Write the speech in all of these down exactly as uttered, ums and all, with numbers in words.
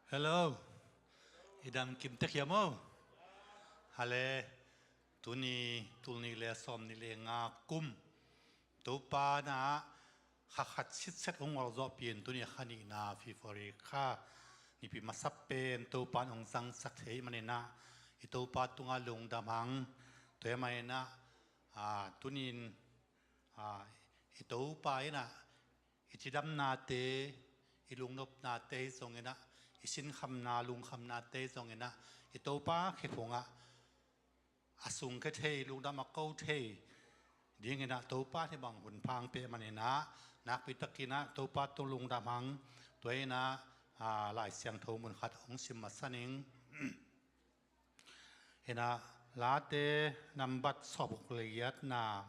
Hello. I dam kim tek hiam o? Hale. Tuni tul nih le sawm nih le nga kum Topa na kha khat sitset hong ngol zawh pin, tuni kha nihna February kha nipi masa pen Topa in hong zangsak thei maninah i Topa tungah lungdam hang. Tua hi maninah, a, tunin, a, i Topa inah i cidamnate, i lungnopnate hi zonginah, i sinkhamna, lungkhamnate hi zonginah, i Topa khe phungah a sungkhia thei, lungdam a ko thei dinginah Topa hi bang hun phang peh maninah, nakpi takinah Topa tung lungdam hang. Tua inah, a, Lai Siangtho mun khat hong sim masa ning. Hinah Late nambat sawm le giatna,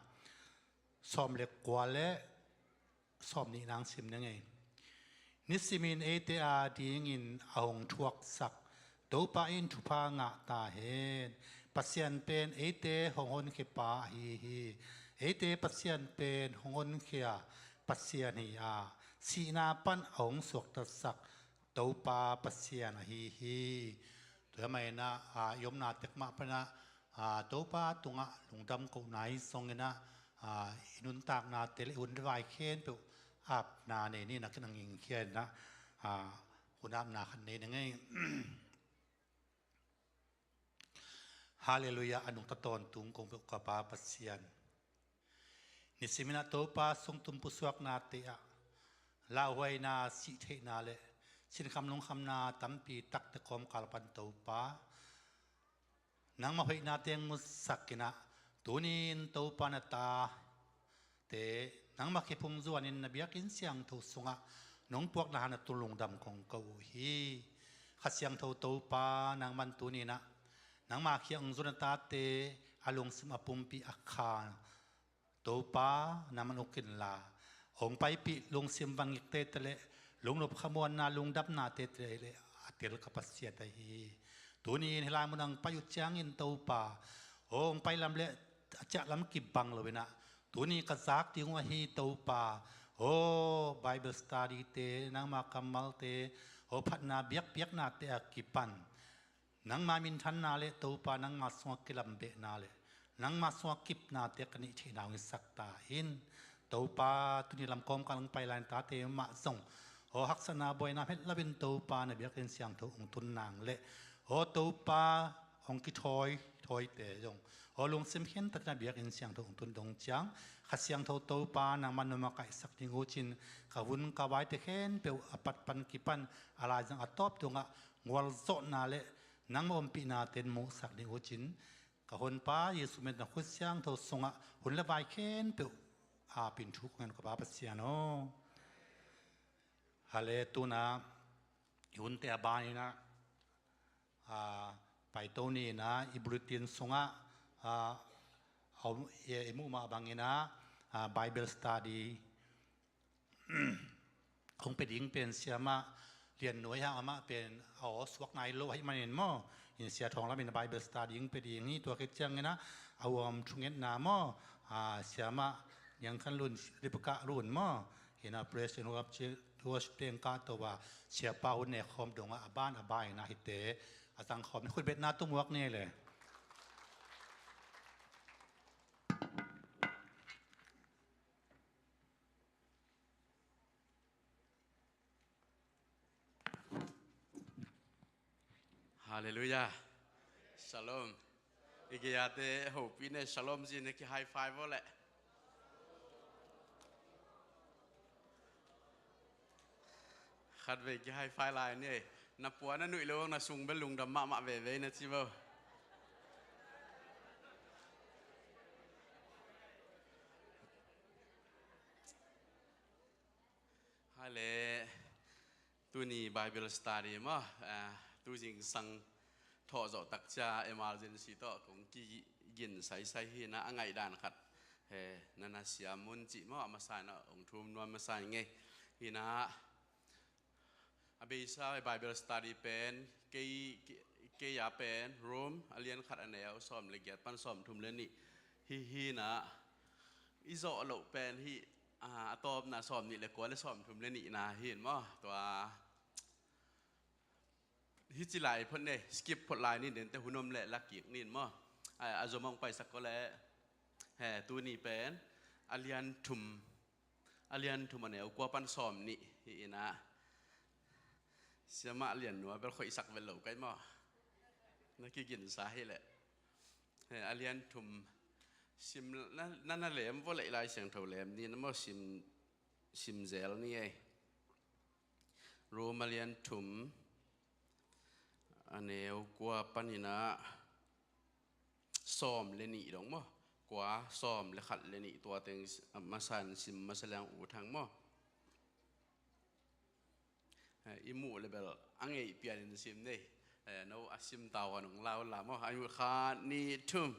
sawm le kua le sawm nih nang sim ning ei. Nisimin eite a dingin a hong thuaksak Topa in thupha ngah ta hen. Pasian pen eite hong honkhia pa ahi hi. Eite Pasian pen hong honkhia Pasian hi a, sihna pan a hong suaktasak Topa Pasian ahi hi. Tua hi maninah, a, i omna tek mah panah, a, Topa tungah lungdam kohna hi zonginah, a, i nuntaknate le i hun le vai khempeuh apna nei ni, nakin a ngingkhia inah, a, hun apna khat nei ning ei. Halleluiah, a nungta tawntung kong peuh ka Pa Pasian. Nisiminah Topa sungtum pusuaknate ah lauhuaina, sihtheihna le sinkham lungkhamna tampi takte kawmkal pan Topa, nangmah hoihnate musak inah, tunin Topa na tate nangmah khe phung zuanin na biakinn siangtho sungah nong puakna hang na tung lungdam kong ko uh hi. Kha Siangtho Topa, nangman tuninah nangmah khe hong zuan na tate a lungsim a pumpi a kha Topa, nangman uk inla, hong paipih lungsim vangikte te le lungnop khamuanna lungdamnate te le a tel ka Pasian ahi hi. Tunin hih lai mun hong pai uh ciangin Topa, aw hong pai lam le a ciah lam kibang loinah, tuni ka zak ding uh ahi Topa, aw Bible study te, nangma kammalte, aw phatna biakpiaknate a kipan nangma minthanna le Topa nangma sungah kilambehna le nangma sungah kipnate ka neih theihna hong hisak ta in. Topa, tuni lam kawmkal hong pai lai-in tate mah zong aw haksatna buaina het loin Topa na biakinn siangtho hong tun nang le, aw Topa, hong kithawi thawite zong aw lungsim khentat na biakinn siangtho hong tun dong ciang, Kha Siangtho Topa nangman na makaihsak ding uh cin, ka hun ka vaite khempeuh a pat pan kipan a laizang a tawp dongah ngualzawhna le nangma ompihnate'n muhsak ding uh cin, ka Honpa Jesuh min tawh na khut siangtho sungah hun le vai khempeuh a pin thu kong ngen uh ka Pa Pasian aw. Hale, tuna i hunte a baninah, a, paito ni inah i bulletin sungah, a, a om, i, i muh mah banginah, a, Bible study hong pia ding pen Siamah Lian Nuai Hang, amah pen a aw suak nai lo ahih manin maw, in Sia Thawng Lam in Bible study hong pia ding hi. Tua khit cianginah a uam thungetna maw, a, Siamah Niang Khan Lun, Rebecca Lun maw, hinah praise and worship, worship teng kah to a, Siapa hun ne khawm dongah a ban a baninah hihte a zang khawm, khutbetna tumuak ni le. Halleluiah. Shalom. I gei-ate hopih ne, shalom ci ne, ki high five aw leh. Khatvei ki high five lai ni. Na pua na nuih lo na sung bel lungdam mahmah veve na ci vo. Hale, tuni Bible study maw, eh, tu zingsang thawh zawh tak cia emergency tawh kong kigin saisai hi na, a ngaihdan khat, eh, na na siam un cih maw, a masa in a hong thum nuam masa ing ei. Hi na, a beisa Bible study pen kei, kei, kei a pen Rom a lian khat, a neu sawm le giat pan sawm thum le nih hi. Hi na, i zawh loh pen hi, a, a tawpna sawm nih le kua le sawm thum le nihna hi maw. Tua Hih ci lai phot nei, skip phot lai ni, dente hun om leh la kik ni maw. A, a zom hong paisak ko leh, he, tuni pen a lian thum, a lian thum a neu kua pan sawm nih hi inah. Siamah lian nua bel khoihsak vel lo kai maw. Na kiginsa hi leh. He, a lian thum sim na, na, na lem vo leh Lai Siangtho lem ni na maw, sim, sim zel ni ei. Rom a lian thum a neu kua paninah sawm le nih dong maw. Kua, sawm le khat le nih, tua teng a masa in sim masa leng U Thang maw. Eh, i muh le bel a ngeih pianin sim nei. Eh, no a sim tau a nong lau la maw. A muh khat nih thum.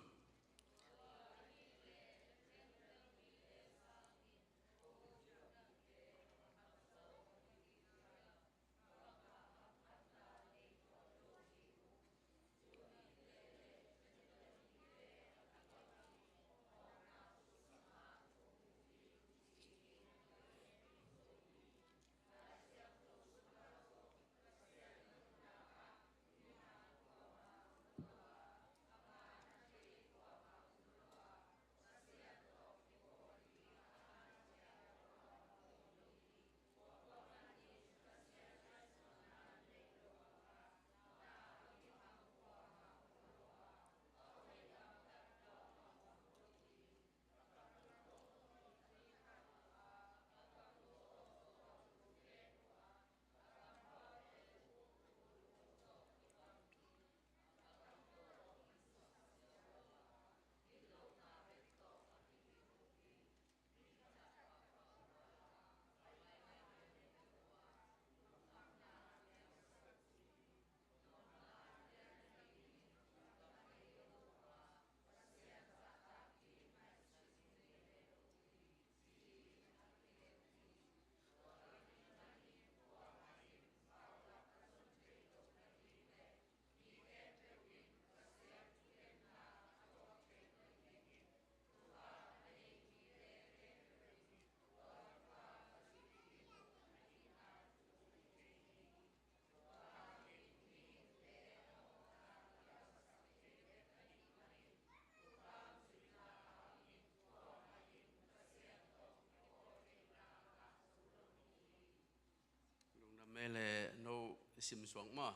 Lungdam mele no sim suang maw.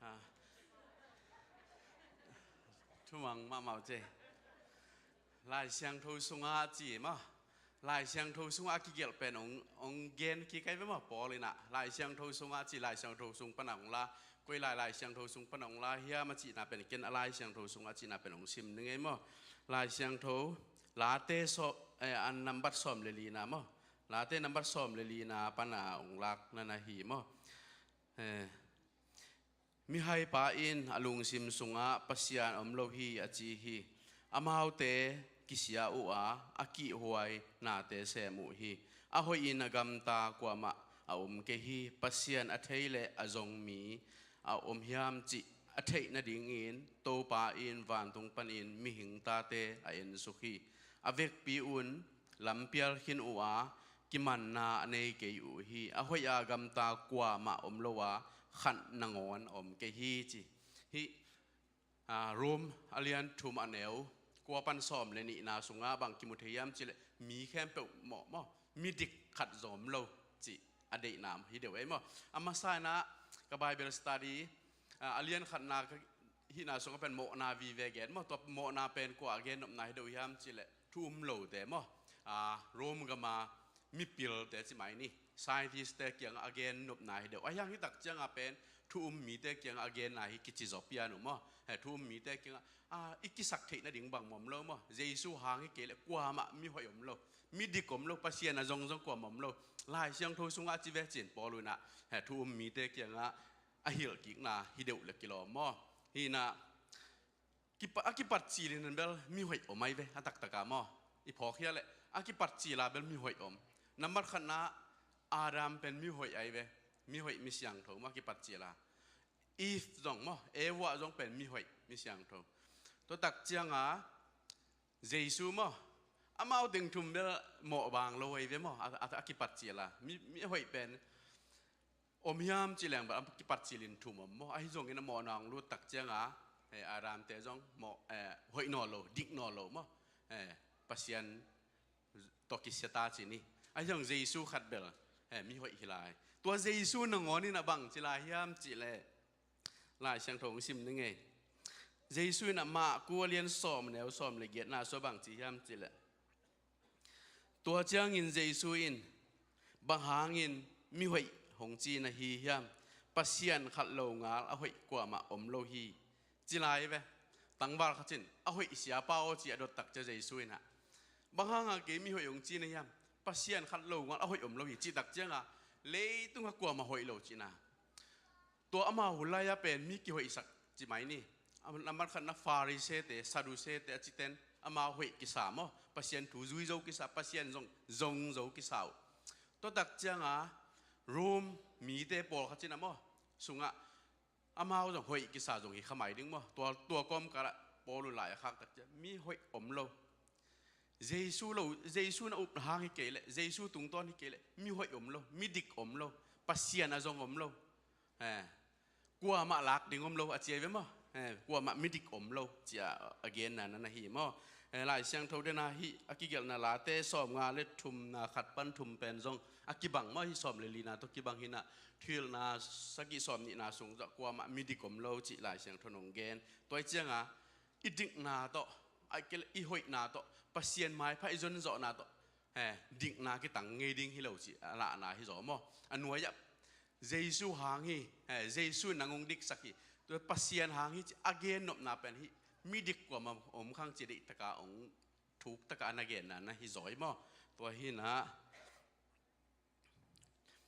Ha. Thumang mahmah uh ce. Lai Siangtho sungah a ci maw. Lai Siangtho sungah a kigelh pen ong, ong gen kik ai ve maw, Paul inah. Lai Siangtho sungah a ci, Lai Siangtho sung pana ong la. Koi lai Lai Siangtho sung pana ong la hiam a cihna pen ken a Lai Siangtho sungah a cihna pen ong sim ning ei maw. Lai Siangtho Late sawm, eh, a nambat sawm le lina maw. Late nambat sawm le lina pana ong lak nana hi maw. Eh, mihaipa in a lungsim sungah Pasian om lo hi a ci hi. Amaute kisia uh a, a kihhuai nate sem uh hi. A hoihin a gamta kuamah a om kei hi. Pasian a thei le a zong mi a om hiam cih a theih nadingin Topa in vantung panin mihing tate a ensuk hi. A vekpi un lampial khin uh a, kimanna a nei kei uh hi. A hoih a gamta kuamah om lo a, khat nangawn a om kei hi ci. Hih, ah, Rom a lian thum a neu kua pan sawm le nihna sungah bang kimu thei hiam cih leh mi khempeuh mawh maw, midik khat zong om lo cih a deihna hi deuh ei maw. A masa inah ka Bible study, ah, a lian khatna ka hihna sungah pen mawhna vive gen maw. Tua mawhna pen kua a gennopna hi deuh hiam cih leh thu um lote maw. Ah, Rom gama mipilte ci mai ni, scientist-te kiangah a gennopna hi deuh. Ahi hang hih tak ciangah pen thu um mite kiangah a genna hi kici zaw pian uh maw. He, thu um mite kiangah, ah, i kisak theih nading bang mawh om lo maw. Jesu hang hi kei leh kuamah mihoih om lo, midik om lo, Pasian a zongzong kuamah om lo. Lai Siangtho sungah a ci ve cin Paul unah, he, thu um mite kiangah a hilhkikna hi deuh le kilawm maw. Hinah kipa-, a kipat cilin bel mihoih om ai ve, a taktakah maw. I phawk hiah leh a kipat cila bel mihoih om. Nambat khatna Adam pen mihoih ai ve, mihoih misiangtho maw, a kipat cila. Eve zong maw, Eva zong pen mihoih misiangtho. Tua tak cianga Jesu maw, amau teng thum bel mawh bang lo ai ve maw, a, a, a kipat cila. Mi, mihoih pen om hiam cih leng bel a kipat cilin thum om maw. Ahi zongin a mawhna hong lut tak cianga, eh, Adam te zong mawh, eh, hoih nawn lo, dik nawn lo maw. Eh, Pasian tawh kisia ta ci ni. Ahi zong Jesu khat bel, eh, mi hoih hi lai. Tua Jesu nangawn in a bang ci lai hiam cih leh, Lai Siangtho hong sim ni ngei. Jesu in a Marku a lian sawm, neu sawm le giatna sua bang ci hiam cih leh, tua ciangin Jesu in, "Bang hangin mi hoih hong ci na hi hiam? Pasian khat lo ngal a hoih kuamah om lo hi," ci lai ve. Tangval khat in, "A hoih siapa aw," ci a dot tak cia Jesu in ah, "Bang hanga kei mi hoih hong ci na hiam? Pasian khat lo ngal a hoih om lo hi," cih tak cianga, leitung a kuamah hoih lo cihna. Tua amau hun lai-a pen mi kihoihsak ci mai ni. Am-, nambat khatna Pharisee te, Saddusee te a citen amau hoih kisa maw. Pasian thu zui zo kisa, Pasian zong zong zo kisa uh. Tua tak cianga Rome mite pawlkhat cin a maw, sungah amau zong hoih kisa zong hi kha mai ding maw. Tua, tua kawmkalah Paul uh lai a khak tak ciang mi hoih om lo. Jesu lo, Jesu na up hang hi kei leh, Jesu tungtawn hi kei leh mi hoih om lo, mi dik om lo, Pasian a zong om lo. Eh, kuamah lak ding om lo a ci ai ve maw. Eh, kuamah mi dik om lo ci a, a genna na hi maw. Eh, Lai Siangtho dena hih a kigelhna Late sawmnga le thumna khat pan thum pen zong a kibang maw, hih sawm le lina tawh kibang hi na, Thuhilhna sagih sawmnihna sung zong kuamah mi dik om lo cih Lai Siangtho in hong gen. Tua hi cianga i dikna tawh, a, i hoihna tawh, Pasian maipha i zonzawhna tawh, eh, dikna kitang ngei ding hi lo cih a lahna hi zaw maw. A nuai-ah Jesu hang hi, eh, Jesu in nang hong diksak hi. Tua Pasian hang hi cih a gennopna pen hi, mi dik kuamah om khang cih deih taka hong thuk taka na genna na hi zaw hi maw. Tua hi na.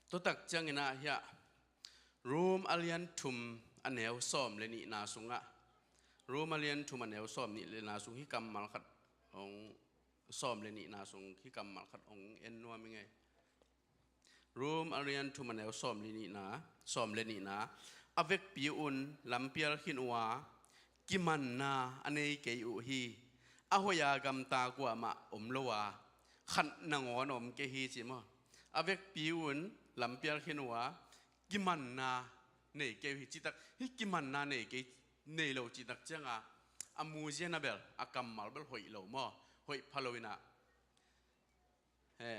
Tua tak ciangin ah hiah Rom a lian thum a neu sawm le nihna sungah, Rom a lian thum a neu sawm nih le na sung hih kammal khat hong, sawm le nihna sung hih kammal khat hong en nuam i ngei. Rom a lian thum a neu sawm le nihna, sawm le nihna. A vekpi un lampial khin uh a, kimanna a nei kei uh hi. A hoih a gamta kuamah om lo a, khat nangawn om kei hi ci maw. A vekpi un lampial khin uh a, kimanna nei kei uh hi citak, hih kimanna nei kei, nei lo citak cianga, a muzia na bel, a kammal bel hoih lo maw, hoih pha lo ina. He,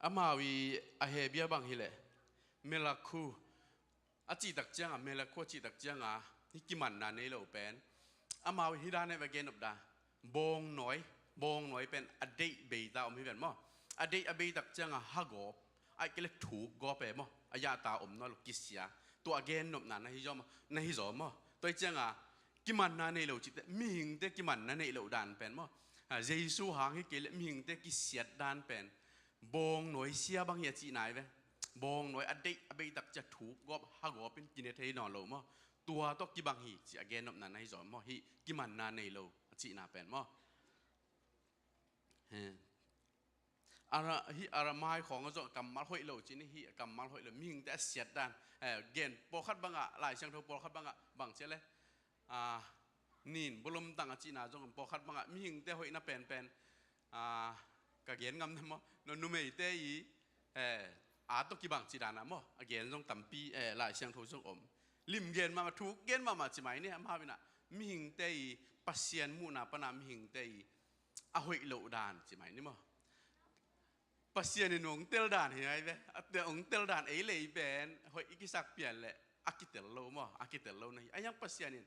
amau i a hebia bang hileh, melakhu a cihtak cianga, melakhu a cihtak cianga, hih kimanna nei lo pen amau hih dan e va gen nop da. Bawngnawi, bawngnawi pen a deih beita om hi ven maw. A deih a beitak cianga ha gawp, a kile thuk gawp e maw. A yahta om nawn lo kisia. Tua a gen nopna na hi zaw maw, na hi zaw maw. Tua hi cianga kimanna nei lo cite, mihingte kimanna neih loh dan pen maw. Ha, Jesu hang hi kei le mihingte kisiat dan pen bawngnawi sia bang hi a cihna hi ve. Bawngnawi a deih a beitak cia thuk gawp ha gawp in kine thei nawn lo maw. Tua tawh kibang hi ci a gennopna na hi zaw maw. Hih kimanna nei lo a cihna pen maw. He. Ara, hih aramai khawng a zawh kammal hoih lo cih ni, hih kammal hoih lo, mihingte a siat dan. Eh, gen pawlkhat bangah, Lai Siangtho pawlkhat bangah bang cia le, ah, nin bulum tang a cihna zong pawlkhat bangah mihingte hoihna penpen, ah, ka gen ngam na maw, no numeite i, eh, a tawh kibang ci dan a maw, a gen zong tampi, eh, Lai Siangtho zong om. Lim gen mahmah, thuk gen mahmah ci mai ni, amau inah mihingte i Pasian muhna pana mihingte i a hoih loh dan ci mai ni maw. Pasian in hong tel dan hi ai ve. A tel, hong tel dan ei lei pen hoih i kisak pian le a kitel lo maw, a kitel lo na hi. A hiang Pasian in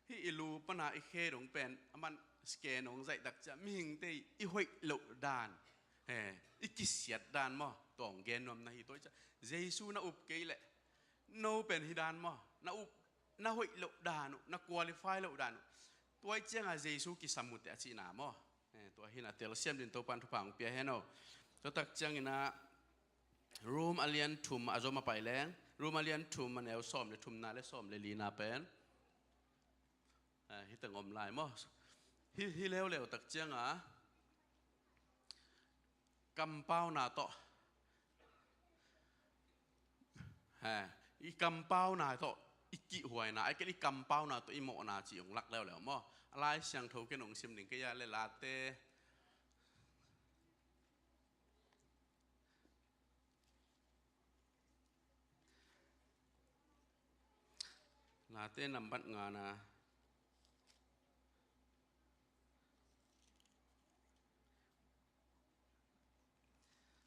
hih i lu pana i khe dong pen a man scan hong zaihtak cia mihingte i hoih loh dan, he, i kisiat dan maw, tua hong gen nuam na hi. Tua hi cia Jesu na up kei le no pen hi dan maw, na up, na hoih loh dan uh, na qualify loh dan uh. Tua hi cianga Jesu kisam uh te a cihna maw. Eh, tua hi na telsiam din Topan thupha hong pia hen aw. Tua tak ciangina Rom a lian thum a zom a pai leng, Rom a lian thum a neu sawm le thumna le sawm le lina pen, eh, hi teng om lai maw. Hi, hi leuleu tak cianga kampauna tawh, he, i kampauna tawh i kihhuaina, a i kel i kampauna tawh i mawhna ci hong lak leuleu maw. A Lai Siangtho ken hong sim ding kei a le Late, Late nambat ngana,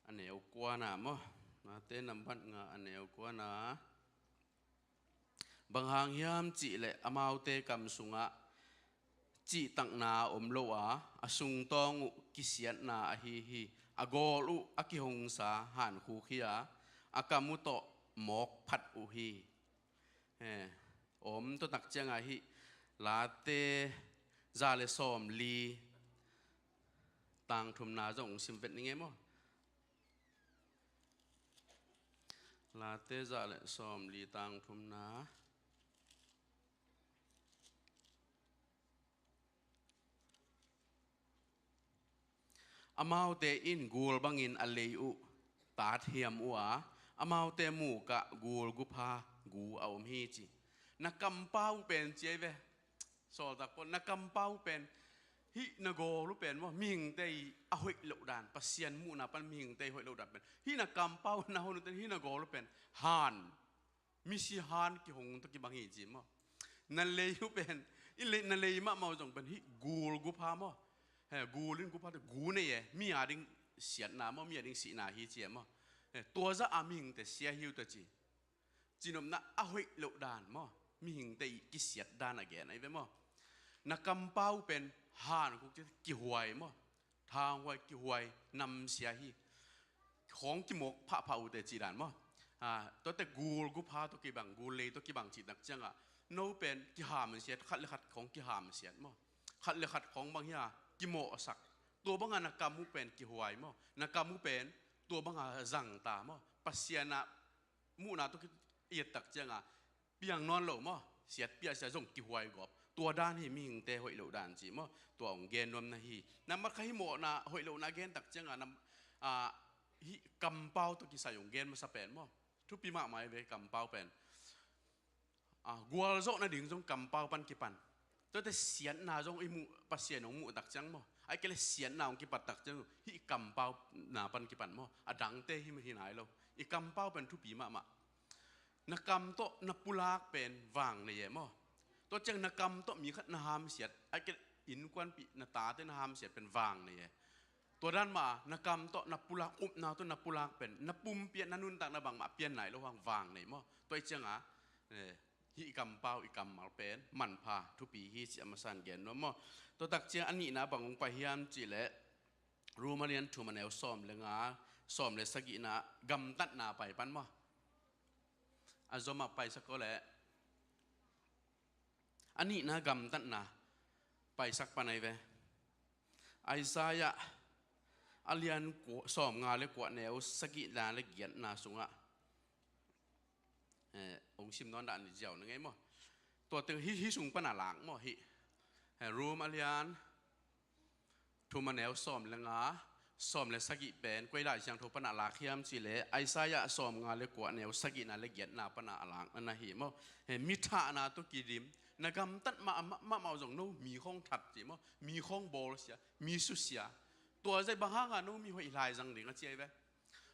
a neu kuana maw? Late nambat nga, a neu kuana. Bang hang hiam cihleh amaute kam sungah cihtakna om lo a, a sungtawng uh kisiatna ahi hi. A gawl uh a kihongsa hankhuk hi a, a kam uh tawh mawk phat uh hi. He, om tua tak ciangah hih Late za le sawmli tang thumna zong sim vet ning ei maw? Late za le sawmli tang thumna. Amaute in gul bangin a lei uh taat hiam uh a, amaute mukah gul gupha gu a om hi ci. Na kampau pen ci ei ve. Sawltak pawl, na kampau pen, hih na gawl uh pen maw, mihingte i a hoih loh dan, Pasian muhna pan mihingte i hoih loh dan pen, hih na kampau na hon uh ten, hih na gawl uh pen han, misi han kihong tawh kibang hi ci maw? Na lei uh pen, i lei, na lei mahmah uh zong pen hih gul gupha maw? He, gul in gupha tawh gu nei e, mi a ding siatna maw, mi a ding sihna hi ci e maw? He, tua zah a mihingte sia hi uh ta ci. Cinopna a hoih loh dan maw, mihingte i kisiat dan a gen ahi ve maw? Na kampau pen hankhuk ci, kihuai maw? Thanghuai, kihuai, namsia hi. Khawng kimawk phahphah uh te cih dan maw? Ah, tuate gul gupha tawh kibang, gul lei tawh kibang cih tak ciangah, no pen kihamsiat, khat le khat khawng kihamsiat maw? Khat le khat khawng bang hi a, kimawhsak. Tua bangah na kam uh pen kihuai maw? Na kam uh pen tua bangah zangta maw? Pasian a muhna tawh ki-, i et tak ciangah piang nawn lo maw? Siat piahsia zong kihuai gawp. Tua dan hi mihingte hoih loh dan ci maw? Tua hong gen nuam na hi. Nambat khat hih mawhna hoih lohna gen tak ciangah nam, ah, hih kampau tawh kisai hong gen masa pen maw? Thupi mahmah hi ve kampau pen. Ah, gualzawh nading zong kampau pan kipan. Tuate siatna zong i muh, Pasian hong muh tak ciang maw? Ahih kei leh siatna hong kipat tak ciang hih kampau na pan kipan maw? A dangte hi, hi nai lo. I kampau pen thupi mahmah. Na kam tawh na pulak pen vang nei e maw? Tua ciang na kam tawh mi khat na hamsiat, ahih kei leh innkuanpih na tate na hamsiat pen vang nei e. Tua dan mah na kam tawh na pulak, upna tawh na pulak pen, na pumpi ah na nuntakna bangmah pian nai lo hang vang nei maw? Tua i ciangah, eh, hih i kampau, i kammal pen manpha thupi hi ci a masa in gen nuam maw? Tua tak ciang a nihna bang hong pai hiam cihleh, Rom a lian thum a neu sawm le nga, sawm le sagihna, gamtatna pai pan maw? A zom ah paisak ko leh, a nihna gamtatna paisak pan ahi ve. Isaiah a lian kua, sawm nga le kua, neu sagihna le giatna sungah, eh, hong sim nawn dah ni ziau na ngei maw? Tua teng hih, hih sung pan a lak maw hih? Eh, Rom a lian thum a neu sawm le nga, sawm le sagih pen koi Lai Siangtho pan a lak hiam cihleh, Isaiah sawm nga le kua, neu sagihna le giatna pan a lak na hi maw? He, mi thahna tawh kidim, na gamtat mah, mah, mahmah uh zong no mi khawng that ci maw? Mi khawng bawlsia, mi susia. Tua zai bang hanga no mi hoih lai zang ding a ci ahi ve.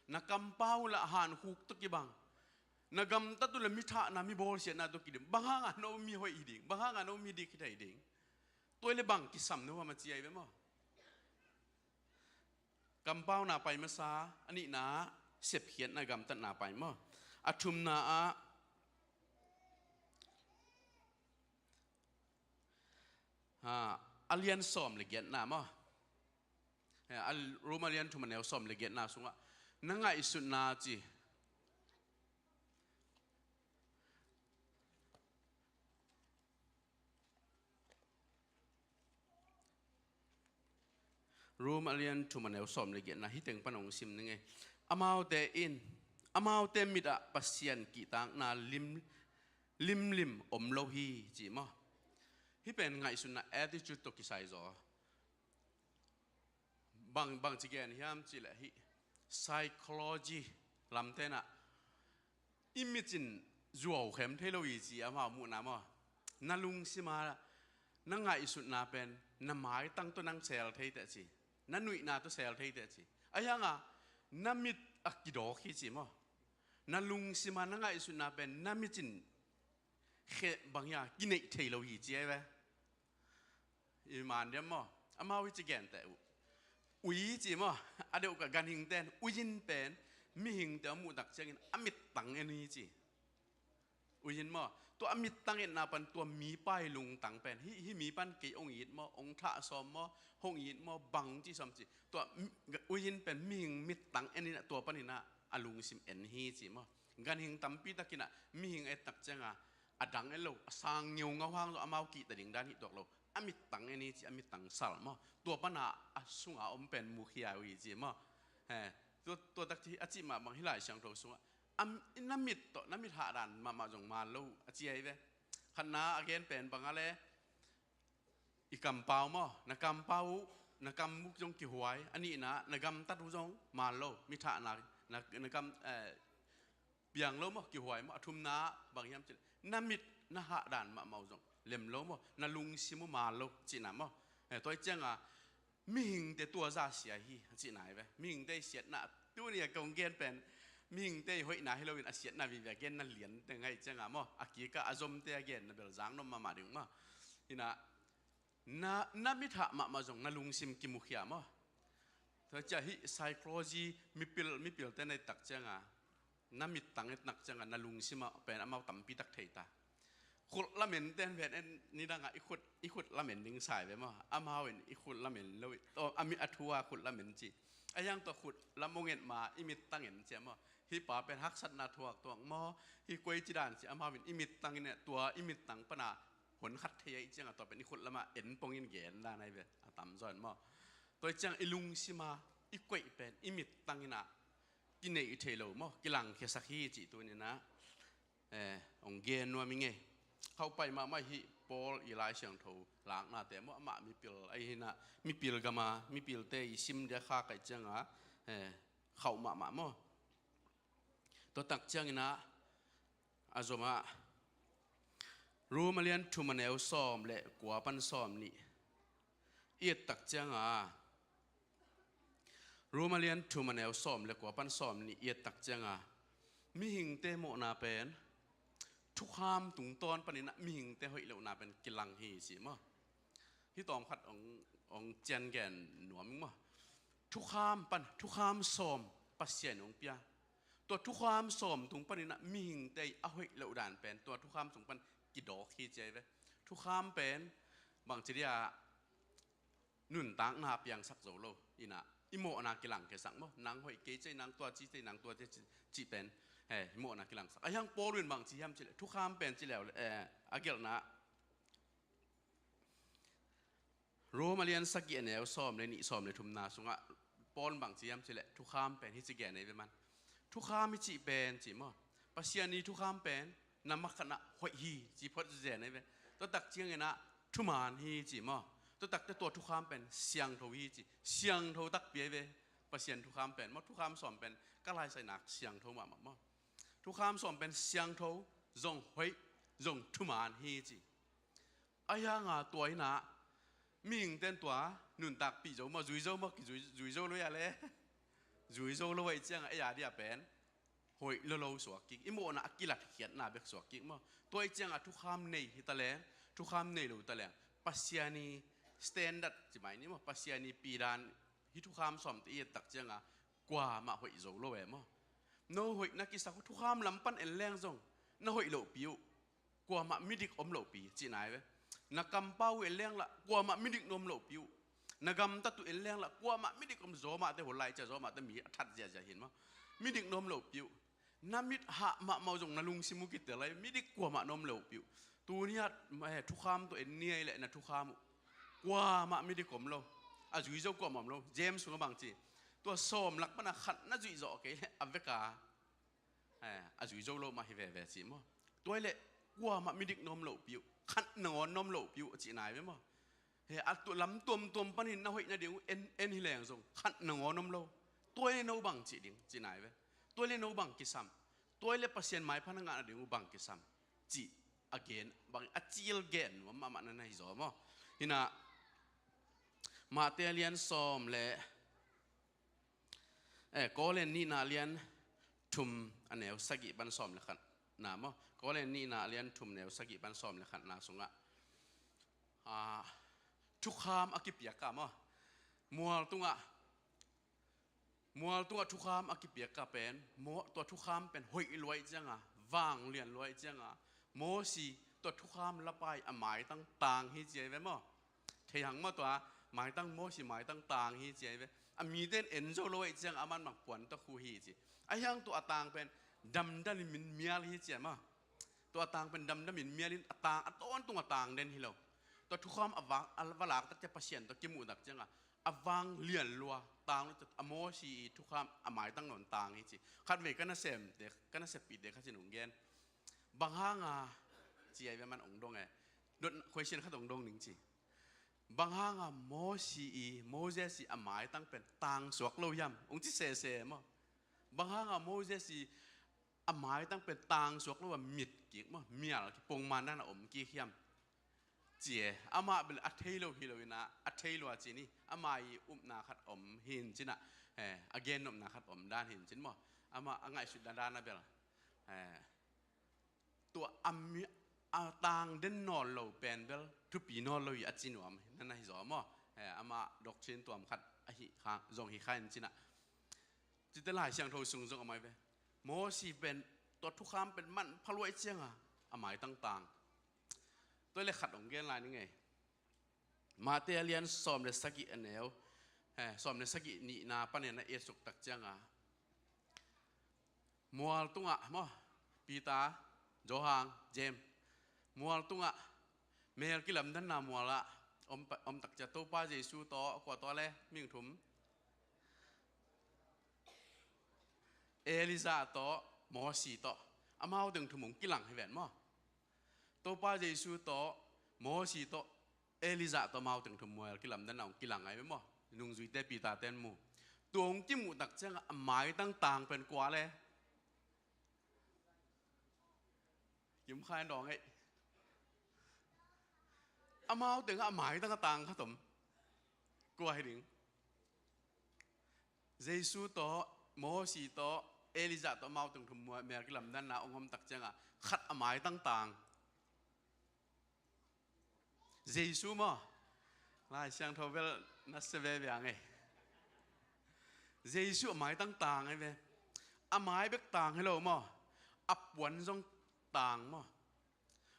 Na kampau lah hankhuk tawh kibang, na gamtat uh lah mi thahna, mi bawlsiatna tawh kidim, bang hanga no mi hoih hi ding, bang hanga no mi dik hi thei ding? Tua i le bang kisam no hama ci ahi ve maw? Kampauna pai masa, a nihna sepkhiatna gamtatna pai maw? A thumna ah, ah, a lian sawm le giatna maw? Eh, a Rom a lian thum a neu sawm le giatna sungah na ngaihsutna ci. Rom a lian thum a neu sawm le giatna hih teng pan hong sim ning ei. Amaute in, amaute mit ah Pasian kihtakna lim, limlim om lo hi ci maw? Hih pen ngaihsutna, attitude tawh kisai zaw. Bang, bang ci gen hiam cihleh hih psychology lamten ah i mit in zuau khem thei lo hi ci amau muhna maw? Na lungsima na ngaihsutna pen na maitang tawh nang sel thei teh ci. Na nuihna tawh sel thei teh ci. Ahi hanga na mit a kidawk hi ci maw? Na lungsima na ngaihsutna pen na mit in khe bang hia, kineih thei lo hi ci ei ve. I man diam maw? Amau hi ci genteh uh. Ui ci maw? A deuh ka ganhing ten ui in pen mihingte a muh tak ciangin a mittang en hi ci. Ui in maw? Tua a mittang etna pan tua mipa i lungtang pen, hih, hih mi pan kei hong it maw, hong thah sawm maw, hong it maw, bang ci sawm ci. Tua mi-, ui in pen mihing mittang en in ah, tua panin ah a lungsim en hi ci maw? Ganhing tampi takin ah mihing a et tak cianga a dang en lo, a sang ngeungau hang zong amau kihta ding dan hi tuak lo. A mittang en hi ci, a mittang sal maw? Tua pana a sunga om pen mukhia uh hi ci maw? He, tua, tua tak ci a cih mah bang hih Lai Siangtho sungah, a, na mit tawh, na mit hahdan mahmah zong man lo a ci ahi ve. Khatna a gen pen bang a le, i kampau maw? Na kampau uh, na kam uh zong kihuai. A nihna, na gamtat uh zong man lo. Mit hahna, na, na gam, eh, piang lo maw, kihuai maw? A thumna bang hiam cih leh, na mit, na hahdan mahmah uh zong lem lo maw? Na lungsim uh man lo cihna maw? Eh, tua hi cianga mihingte tua zah sia hi a cihna hi ve. Mihingte i siatna, tuni a kong gen pen mihingte i hoihna hi loin a siatna vive a genna lian teng ahi cianga maw? A kikah a zomte a genna bel zang nuam mahmah ding maw? Hi na, na, na mit hah mahmah zong na lungsim kimukhia maw? Tua ciah hih psychology, mipil, mipilte na et tak cianga, na mittang et nak cianga na lungsim ah pen amau tampi tak thei ta. Khut lamen ten ven en, nidangah i khut, i khut lamen ding sai ve maw? Amau in i khut lamen lo, a mi a thu a khut lamen ci. A hiang tua khut lam hong et ma i mittang en cia maw? Hih pa pen haksatna thuak tuak maw? Hih koi ci dan ci, amau in i mittang in eh, tua i mittang pana hon khat thei ahi cianga tua pen i khut lamah en pongin gen dan ahi ve, a tamzaw in maw? Tua hi ciang i lungsima i koih pen i mittang inah kineih thei lo maw, kilangkhiasak hi cih tuninah, eh, hong gen nuam i ngei. Khauh pai mahmah hih Paul i Lai Siangtho laknate maw, amah mipil ahi hinah, mipil gama mipilte i sim dia kha kaih cianga, eh, khauh mahmah maw? Tua tak cianginah a zomah Rom a lian thum a neu sawm le kua pan sawm nih i et tak cianga, Rom a lian thum a neu sawm le kua pan sawm nih i et tak cianga mihingte mawhna pen thukham tungtawn paninah mihingte hoih lohna pen kilang hi si maw? Hih tawm khat hong, hong cian gen nuam ing maw? Thukham pan, thukham sawm Pasian hong pia. Tua thukham sawm tung paninah mihingte a hoih loh dan pen tua thukham tung pan kidawk hi ci ahi ve. Thukham pen bangci dia nuntakna piangsak zo lo inah i mawhna kilangkhiasak maw? Nang hoih kei cei, nang tua ci cei, nang tua ci, ci pen, he, i mawhna kilangsak. A hiang Paul in bangci hiam cileh thukham pen cileh, eh, a gelhna Rom a lian sagih a neu sawm le nih, sawm le thumna sungah Paul bangci hiam cileh thukham pen hi ci gen ei ve man. Thukham hi cih pen ci maw? Pasian i thukham pen na makhatnah hoih hi ci phot zen ei ve. Tua tak cianginah thuman hi ci maw? Tua takte tua thukham pen siangtho hi ci. Siangtho takpi ei ve. Pasian thukham pen maw, thukham sawm pen ka laisainak siangtho mahmah maw? Thukham sawm pen siangtho, zong hoih, zong thuman hi ci. A hianga tua inah mihingten tua nuntakpih zo maw, zui zo maw, kizui, zui zo lo ia le. Zui zo lo ahi cianga ei a dia pen hoih lo lo suak kik, i mawhna a kilatkhiatna bek suak kik maw? Tua ahi cianga thukham nei hi taleng, thukham nei lo taleng Pasian i standard ci mai ni maw, Pasian i pidan hih thukham sawmte i et tak cianga kuamah hoih zo lo e maw? No hoih na kisak uh thukham lam pan en leng zong na hoih lohpi uh. Kuamah midik om lohpi cihna hi ve. Na kampau uh en lenglah kuamah midik na om lohpi uh. Na gamtat uh en lenglah kuamah midik om, zawmahte hol lai cia zawmahte mi a that ziahziah hin maw? Midik na om lohpi uh. Na mit hah mahmah uh zong na lungsim uh kitel lai, midik kuamah na om lohpi uh. Tuni-at, eh, thukham tawh en ni ei leh na thukham uh kuamah midik om lo. A zui zo kuamah om lo. James sungah bangci, tua sawm lak pana khat na zuih zawh kei leh a veka, eh, a zui zo lo mah hi veve ci maw? Tua hi leh kuamah midik na om lohpi uh, khat nangawn na om lohpi uh a cihna hi ve maw? He, a tu lam tuamtuam panin na hoih nading uh en, en hi leng zong khat nangawn om lo. Tua hi leh no bang cih ding cihna hi ve. Tua hi leh no bang kisam? Tua hi leh Pasian maipha na ngah nading uh bang kisam? Cih a gen bang a cil gen nuam mahmah na na hi zaw maw? Hinah Mate a lian sawm le, eh, Korin nihna lian thum a neu sagih pan sawm le khatna maw? Korin nihna a lian thum neu sagih pan sawm le khatna sungah, ah, thukham a kipiak ka maw? Mual tungah, mual tungah thukham a kipiak ka pen, maw, tua thukham pen hoih luai cianga, vang lian luai cianga, Mosi tua thukham lapai a maitang tang hi ci ai ve maw? Thei hang maw, tua maitang, Mosi maitang tang hi ci ai ve. A mite in en zo lo ai cianga aman mang puan tawh khu hi ci. A hiang tua a tang pen damdam in mial hi ci ai maw? Tua a tang pen damdam in mial in a tang, a tawntung a tang den hi lo. Tua thukham a vang, a va lak tak cia Pasian tua kimuh tak cianga a vang lian lua tang lo. A Mosi i thukham a maitang nawn tang hi ci. Khatvei ka nasemte, ka naseppihte khat in hong gen. Bang hanga ci ai ve, man hong dong e. Dot question khat hong dong ning ci. Bang hanga Mosi i, Moses i a maitang pen tang suak lo hiam? Hong ci sese maw? Bang hanga Moses i a maitang pen tang suak lo a mit kik maw? Mial kik, pongman dan a om kik hiam? Ci e, amah bel a thei lo hi lo ina, a thei lua ci ni, amah i upna khat om hin cina, eh, a gen nopna khat om dan hin cin maw? Amah a ngaihsut dan dan a bel, eh, tua a mi, a tang den nawn lo pen bel thupi nawn lo hi a ci nuam, nana hi zaw maw? Eh, amah doctrine tuam khat a hi kha, zong hi kha in cina. Cite Lai Siangtho sung zong a mai ve. Mosi pen tua thukham pen manpha luai cianga a maitang tang. Tua le khat hong gen lai ni ngei. Mate a lian sawm le sagih a neu, eh, sawm le sagih nihna panin a etsuk tak cianga, mual tungah maw, Peter, Johan, James, mual tungah mel kilamdanna mualah om pa, om tak cia Topa Jesu tawh, kua tawh le, mihing thum, Elijah tawh, Mosi tawh, amau teng thum hong kilang hi ven maw? Topa Jesu tawh, Mosi tawh, Elijah tawh amau teng thum mual kilamdanna hong kilang ai ve maw? Nungzuite Peter ten mu. Tua hong kimuh tak cianga a maitang tang pen kua le? Kim khai dawng ei. Amau tengah a maitang a tang khat om. Kua hi ding? Jesu tawh, Mosi tawh, Elijah tawh amau teng thum mual mel kilamdanna hong om tak cianga khat a maitang tang. Jesu maw? Lai Siangtho bel na se veve ang ei. Jesu a maitang tang ei ve. A mai bek tang hi lo maw? A puan zong tang maw?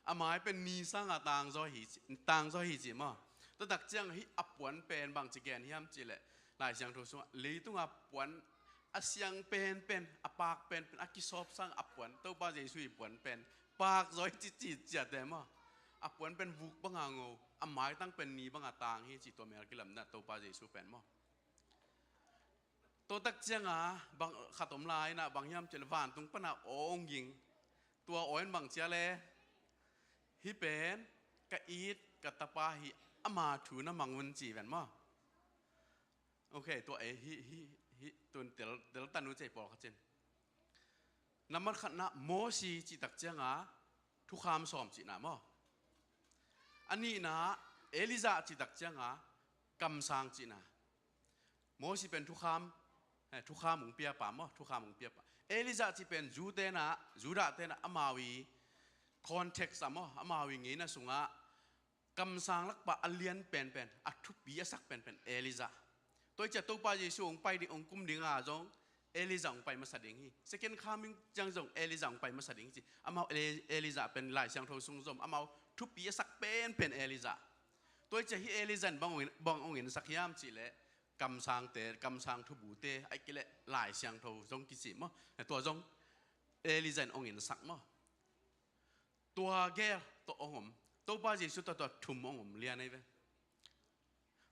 A mai pen ni sanga tang zaw hi ci, tang zaw hi ci maw? Tua tak ciang hih a puan pen bangci gen hiam cih leh, Lai Siangtho sungah leitunga puan a siang penpen, a pak penpen, a kisawp sang a puan, Topa Jesu i puan pen pak zaw hi ci, ci ciate maw? A puan pen vuk banga ngo, a maitang pen ni banga tang hi ci, tua mel kilamna Topa Jesu pen maw? Tua tak cianga bang khat om lai inah, bang hiam cih leh vantung pana aw hong ging. Tua aw in bang cia le, hih pen ka it ka tapa hi, ama thu na mang un ci ven maw? Ok, tua ei, hih, hih, hih, tun tel, tel tan uh ci ei pawlkhat cin. Nambat khatna Mosi cih tak cianga thukham sawm cihna maw? A nihna Elijah cih tak cianga kamsang cihna. Mosi pen thukham, eh, thukham hong piapa maw, thukham hong piapa. Elijah cih pen Jew tenah, Judah tenah amau i context ah maw, amau i ngeina sungah kamsang lakpa a lian penpen, a thupi a sak penpen Elijah. Tua hi ciah Topa Jesu hong pai ding, hong kum dinga zong Elijah hong pai masa ding hi. Second coming ciang zong Elijah hong pai masa ding hi ci. Amau Eli-, Elijah pen Lai Siangtho sung zom, amau thupi a sak penpen Elijah. Tua hi ciah hih Elijah in bang hong en, bang hong ensak hiam cih leh kamsangte, kamsang thubute, ahih kei leh Lai Siangtho zong kici maw? Tua zong Elijah in hong ensak maw? Tua gel tawh hong om. Topa Jesu tawh tua thum hong om lian ahi ve.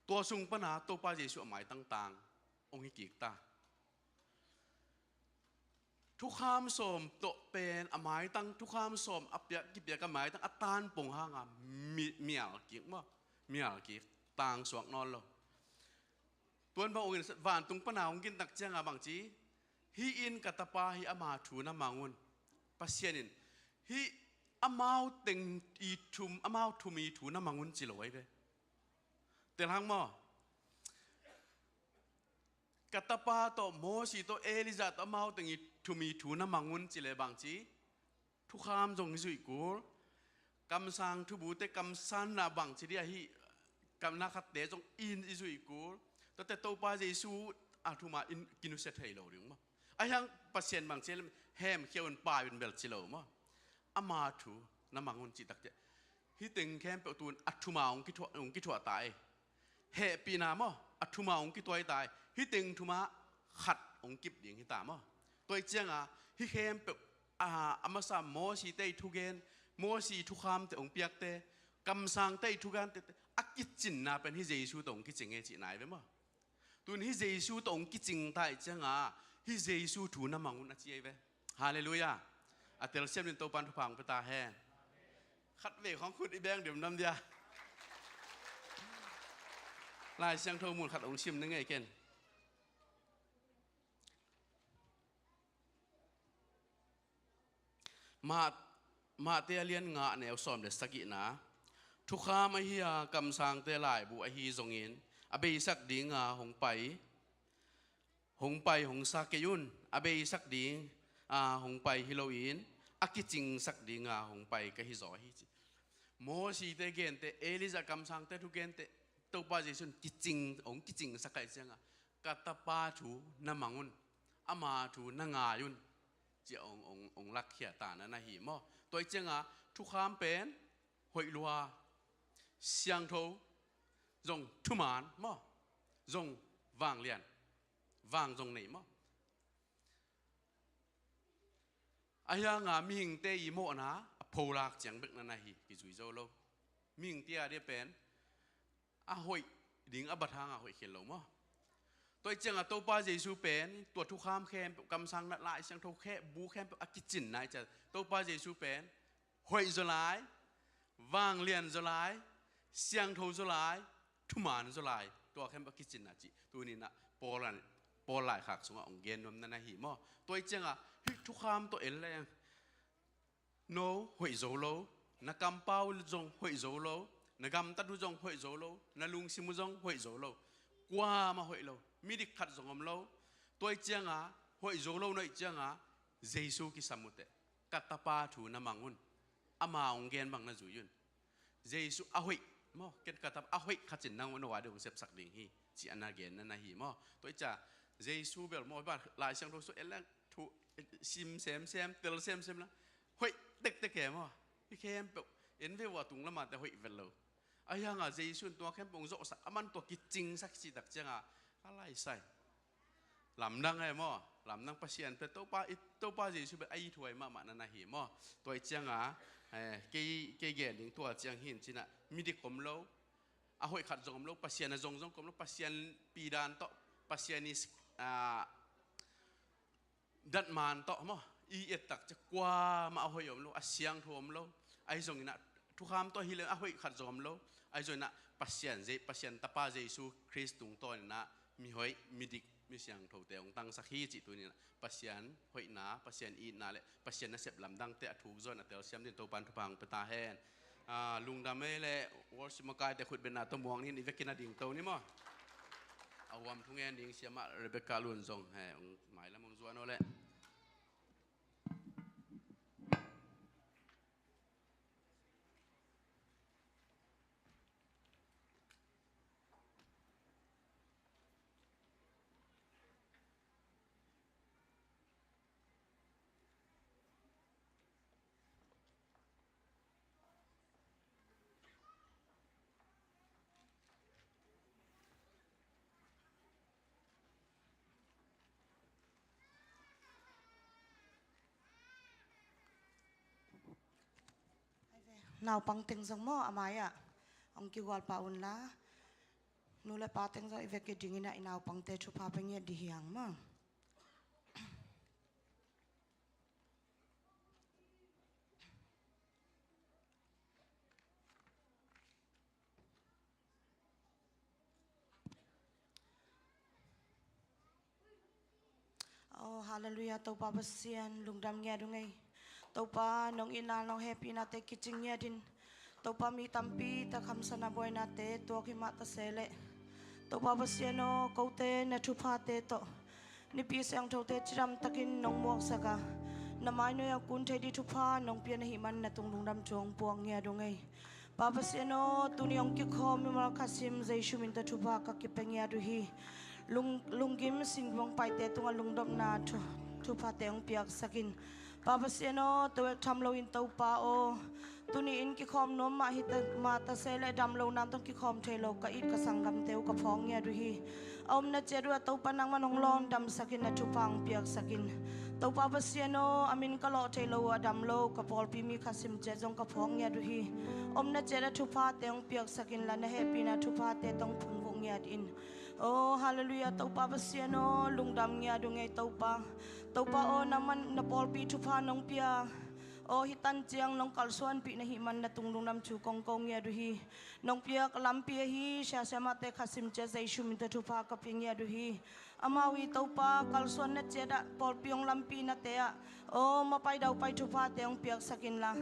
Tua sung pana Topa Jesu a maitang tang hong hi kik ta. Thukham sawm tawh pen a maitang, thukham sawm a piak, kipiak a maitang a tanpong hanga mi-, mial kik maw? Mial kik, tang suak nawn lo. Tuan bang hong in, vantung pana hong gintak cianga bangci, hih in ka tapa hi, ama thu na mang un. Pasian in hih amau teng i thum, amau thum i thu na mang un ci lo ahi ve. Tel hang maw? Ka tapa tawh, Mosi tawh, Elijah tawh amau teng i thum i thu na mang un ci le bangci, thukham zong i zuih kul. Kamsang thubute, kamsanna bangci dih ahi, kamna khatte zong in i zuih kul. Tuate Topa Jesu a thuma in kinusia thei lo ding maw? Ahi hang Pasian bangci lem hemkhia un, pai un bel ci lo maw? Ama thu na mang un cih takciang, hih teng khempeuh tun a thuma hong kithuah, hong kithuah ta ei. Hehpihna maw, a thuma hong kituai ta ei. Hih teng thuma khat hong kip ding hi ta maw? Tua ih cianga hih khempeuh, a, a masa Mosite ih thugen, Mosi ih thukhamte hong piakte, kamsangte ih thugente, a kicinna pen hih Jesu tawh hong kicing e cihna hi ve maw? Tun hih Jesu tawh hong kicing ta ih cianga hih Jesu thu na mang un a ci ahi ve. Halleluiah. A telsiam din Topan thupha hong pia ta hen. Khat vei khawng khut i beng dimdam dia. Lai Siangtho mun khat hong sim na ngei ken. Mah, Mahte a lian nga a neu sawm le sagihna. Thukham ahi a kamsangte laibu ahi zongin a beisak dinga hong pai, hong pai hong sa kei un. A beisak dinga hong pai hi loin a kicingsak dinga hong pai ka hi zaw hi ci. Mosite gente, Elijah kamsangte thugente, Topa Jesu in kicing, hong kicingsak ahih cianga ka tapa thu na mang un, ama thu na ngai un. Ci a hong, hong, hong lakkhia ta na na hi maw? Tua ih cianga thukham pen hoih lua, siangtho, zong thuman maw? Zong vanglian, vang zong nei maw? Ahi hanga mihingte ih mawhna a pholak ciang bek na na hi, kizui zo lo. Mihingte a dia pen a hoih ding a bat hanga hoih khel lo maw? Tua ih cianga Topa Jesu pen tua thukham khempeuh, kamsang na, Lai Siangtho khe, bu khempeuh a kicinna ih cianga Topa Jesu pen hoih zaw lai, vanglian zaw lai, siangtho zaw lai, thuman zaw lai, tua khempeuh a kicinna cih tuninah Paul an, Paul laikhak sungah hong gen nuam na na hi maw? Tua ih cianga hih thukham tawh en leng, no hoih zo lo, na kampau zong hoih zo lo, na gamtat uh zong hoih zo lo, na lungsim uh zong hoih zo lo. Kuamah hoih lo, midik khat zong om lo. Tua ih cianga hoih zo lo na hih cianga Jesu kisam uh teh, ka tapa thu na mang un, ama hong gen bang na zui un. Jesu a hoih maw, ken ka tapa a hoih khat in nang no a ding hong sepsak ding hi, ci a na gen na na hi maw? Tua ih cianga Jesu bel maw, Lai Siangtho sung en leng thu sim semsem, tel semsem la hoih tektek e maw? Hih khempeuh en ve uh a, tung lamah te hoih vet lo. Ahi hanga Jesu in tua khempeuh hong zawhsak, aman tua kicingsak cih tak cianga ka laisai. Lamdang e maw? Lamdang. Pasian pen Topa, i Topa Jesu pen a ithuai mahmah na na hi maw? Tua ih cianga, eh, kei, kei gen ding tua ciang hi in cinah, midik om lo, a hoih khat zong om lo, Pasian a zong zong om lo, Pasian pidan tawh, Pasian ih, ah, datman tawh maw, i et tak ciang kuamah a hoih om lo, a siangtho om lo. Ahi zonginah thukham tawh hi leng a hoih khat zong om lo. Ahi zonginah Pasian, Je-, Pasian tapa Jesu Khrist tungtawninah mihoih, midik, mi siangthote hong tangsak hi cih tuninah Pasian hoihna, Pasian itna le Pasian nasep lamdangte a thuk zaw in a telsiam din Topan thupha hong pia ta hen. Ah, lungdam ei le worship makaite khutbetna tawh muang ni in, i vekin a dingto ni maw? A huam thungen ding siamah Rebecca Lun zong he hong mailam hong zuan aw leh. Naupang teng zong maw, a mai-ah hong kigual pah unla, nu le pa teng zong i vek i dingin ah i naupangte thupha pia ngiat dih hi hang maw. Oh, halleluiah, Topa Pasian, lungdam ngiat ung ei. Topa, nong itna, nong hehpihnate kicing ngiat in. Topa, mi tampi tak hamsatna buainate tuak hi mah ta se leh, Topa Pasian aw, kote na thuphate tawh Nipi siangthote cidam takin nong muaksak a, Na mai nuai-ah kun thei ding thupha nong pia na hih man na tung lungdam thu hong puak ngiat uh ngei. Pa Pasian aw, tuni hong kikhawm mimal khat sim Jesu min tawh thupha ka kipia ngiat uh hi. Lung, lunggim singgim hong paite tungah lungdamna thu, thuphate hong piaksak in. Pa Pasian aw, tawek tham loin Topa aw, tuni in kikhawm nuam mah hi ta, mah ta se leh dam lo nang tawh kikhawm thei lo ka it ka sanggamte uh ka phawk ngiat uh hi. A omna ciat uh ah Topa nangman hong lawndamsak in, na thupha hong piaksak in. Topa Pasian aw, a min ka lawh thei lo uh a dam lo ka pawlpi mi khat sim ciat zong ka phawk ngiat uh hi. Omna ciat ah thuphate hong piaksak inla, na hehpihna thuphate tawh hong phungvuh ngiat in. Aw, halleluiah, Topa Pasian aw, lungdam ngiat uh ngei Topa. Topa aw, nangman na pawlpi thupha nong pia. Aw, hih tan ciang nong kalsuanpih na hih man na tung lungdam thu kong ko ngiat uh hi. Nong piak lampi ahi sia siamahte khat sim ciat Jesu min tawh thupha ka pia ngiat uh hi. Amau i Topa kalsuanna ciat ah pawlpi hong lampihnate ah, aw, mapai daupai thuphate hong piaksak inla.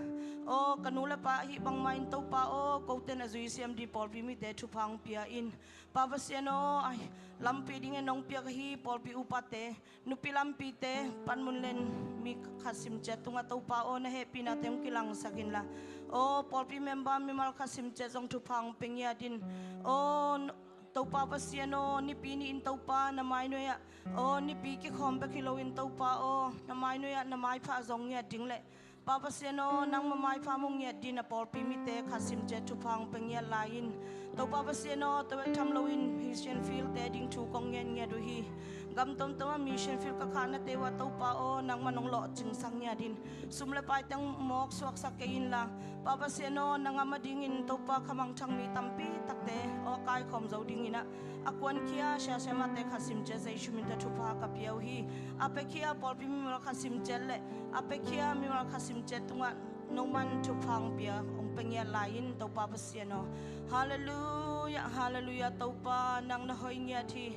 Aw, ka nu le pa ahi bangmah in Topa aw, kote na zui siam ding pawlpi mite thupha hong pia in. Pa Pasian aw, ai, lampi dingin nong piak ahi pawlpi upate, nupi lampite, panmun len mi khat sim ciat tungah Topa aw, na hehpihnate hong kilangsak inla. Aw, pawlpi member mimal khat sim ciat zong thupha hong pia ngiat in. Aw, Topa Pasian aw, nipi ni-in Topa na mai nuai-ah, aw, nipi kikhawm bek hi loin Topa aw, na mai nuai-ah na maipha zong ngiat ding leh Pa Pasian aw, nangma maipha mu ngiat ding na pawlpi mite khat sim ciat thupha hong pia ngiat lai in. Topa Pasian aw, tawek tham loin mission field-te ding thu kong ngen ngiat uh hi. Gam tomtom ah mission field ka khahnate uh ah Topa aw, nangman hong lawhcingsak ngiat in. Sum le paite hong mawk suaksak kei inla, Pa Pasian aw, na gam adingin Topa khamangthang mi tampi takte aw, kaikhawm zo dingin ah, a kuankhia sia siamahte khat sim ciat Jesu min tawh thupha ka pia uh hi. A pekhia pawlpi mimal khat sim ciat leh a pekhia mimal khat sim ciat tungah nangman thupha hong pia, hong pia ngiat lai in Topa Pasian aw. Halleluiah, halleluiah, Topa nang na hoi ngiat hi.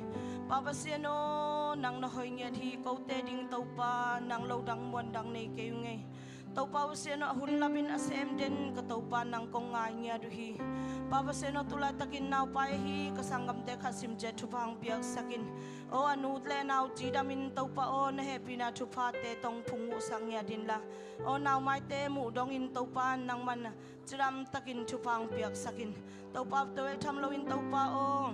Pa Pasian aw, nang na hoi ngiat hi. Kote ding Topa nang lo dang muan dang nei kei uh ngei. Topa Pasian aw, a hun lapin a sem den ka Topa nang kong ngai ngiat uh hi. Pa Pasian aw, tulaitakin naupai ahi ka sanggamte khat sim ciat thupha hong piaksak in. Aw, a nu le nau cidamin Topa aw, na hehpihna thuphate tawh hong phungvuhsak ngiat inla. Aw, naumaite muh dongin Topa nangman cidamtakin thupha hong piaksak in. Topa, tawek tham loin Topa aw,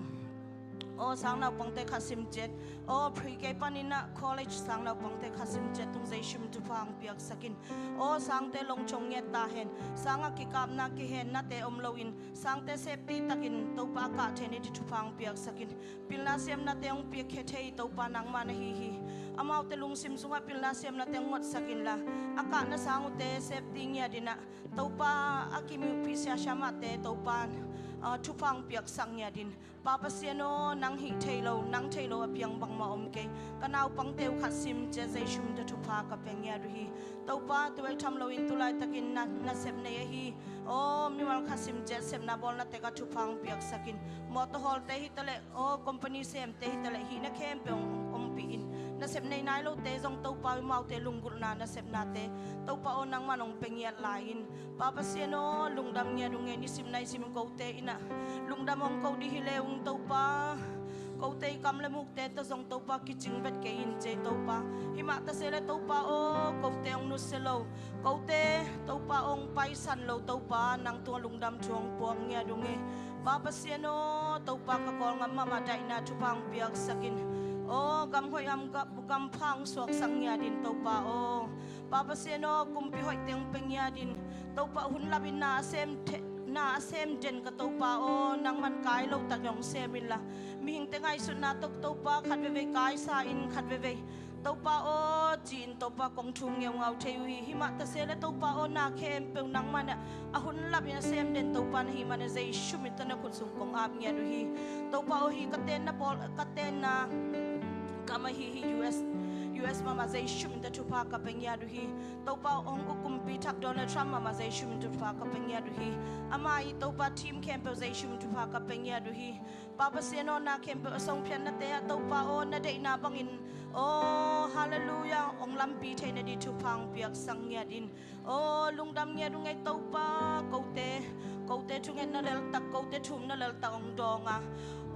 aw, sang naupangte khat sim ciat, aw, pre-K panin ah college sang naupangte khat sim ciat tung Jesu min thupha hong piaksak in. Aw, sangte longchong ngiat ta hen. Sangah kikapna kihennate om loin, sangte safety takin Topa a kah theihna ding thupha hong piaksak in. Pilna siamnate hong piakhia thei Topa nangmah na hi hi. Amaute lungsim sungah pilna siamnate hong ngotsak inla, a kahna sang uhte safety ngiat in ah, Topa a kimiupih sia siamahte Topa, ah, thupha hong piaksak ngiat in. Pa Pasian aw, nang hih thei lo, nang thei lo a piang bangmah om kei. Ka naupangte uh khat sim ciat Jesu min tawh thupha ka pia ngiat uh hi. Topa, tawek tham loin tulaitakin na, nasep nei ahi, aw, mimal khat sim ciat sepna bawlna tek ah thupha hong piaksak in. Mawtaw hawlte hi taleh, aw, company semte hi taleh, hihna khempeuh hong ompih in. Nasep nei nai lote zong Topa, amaute lunggulhna nasepnate Topa aw, nangman hong pia ngiat lai in. Pa Pasian aw, lungdam ngiat uh ngei. Nisim naisim kote in ah lungdam hong ko ding hi le ung Topa, kote i kam le mukte tawh zong Topa kicing vet kei in ci ei Topa. Himah ta se leh Topa aw, kote hong nusia lo, kote Topa aw, hong paisan lo Topa, nang tungah lungdam thu hong puak ngiat uh ngei. Pa Pasian aw, Topa ka Kawlgam mahmah daihna thupha hong piaksak in. Aw, gam hoih ham, gam, gampha hong suaksak ngiat in Topa aw. Pa Pasian aw, kumpi hoihte hong pia ngiat in. Topa, hun lapin na a sem the, na a sem den ka Topa aw, nangman kai lo tak hong sem inla. Mihingte ngaihsutna tawh Topa khat veivei kaisa in, khat veivei Topa aw ci-in Topa kong thum ngeungau thei uh hi. Himah ta se leh Topa aw, na khempeuh nangman ah a hun lapin a sem den Topa na hih man ah Jesu min tawh na khut sung kong ap ngiat uh hi. Topa aw, hih ka tenna pawl, ka tenna gam ahi hi U S, U S mahmah Jesu min tawh thupha ka pia ngiat uh hi. Topa aw, hong uk kumpi thak Donald Trump mahmah Jesu min thupha ka pia ngiat uh hi. Ama i Topa team khempeuh Jesu min thupha ka pia ngiat uh hi. Pa Pasian aw, na khempeuh a songphiatnate ah Topa aw, na deihna bangin, aw, halleluiah, hong lampi theihna ding thupha hong piaksak ngiat in. Aw, lungdam ngiat uh ngei Topa, kote, kote thungetna leltak, kote thumna leltak hong dawng a,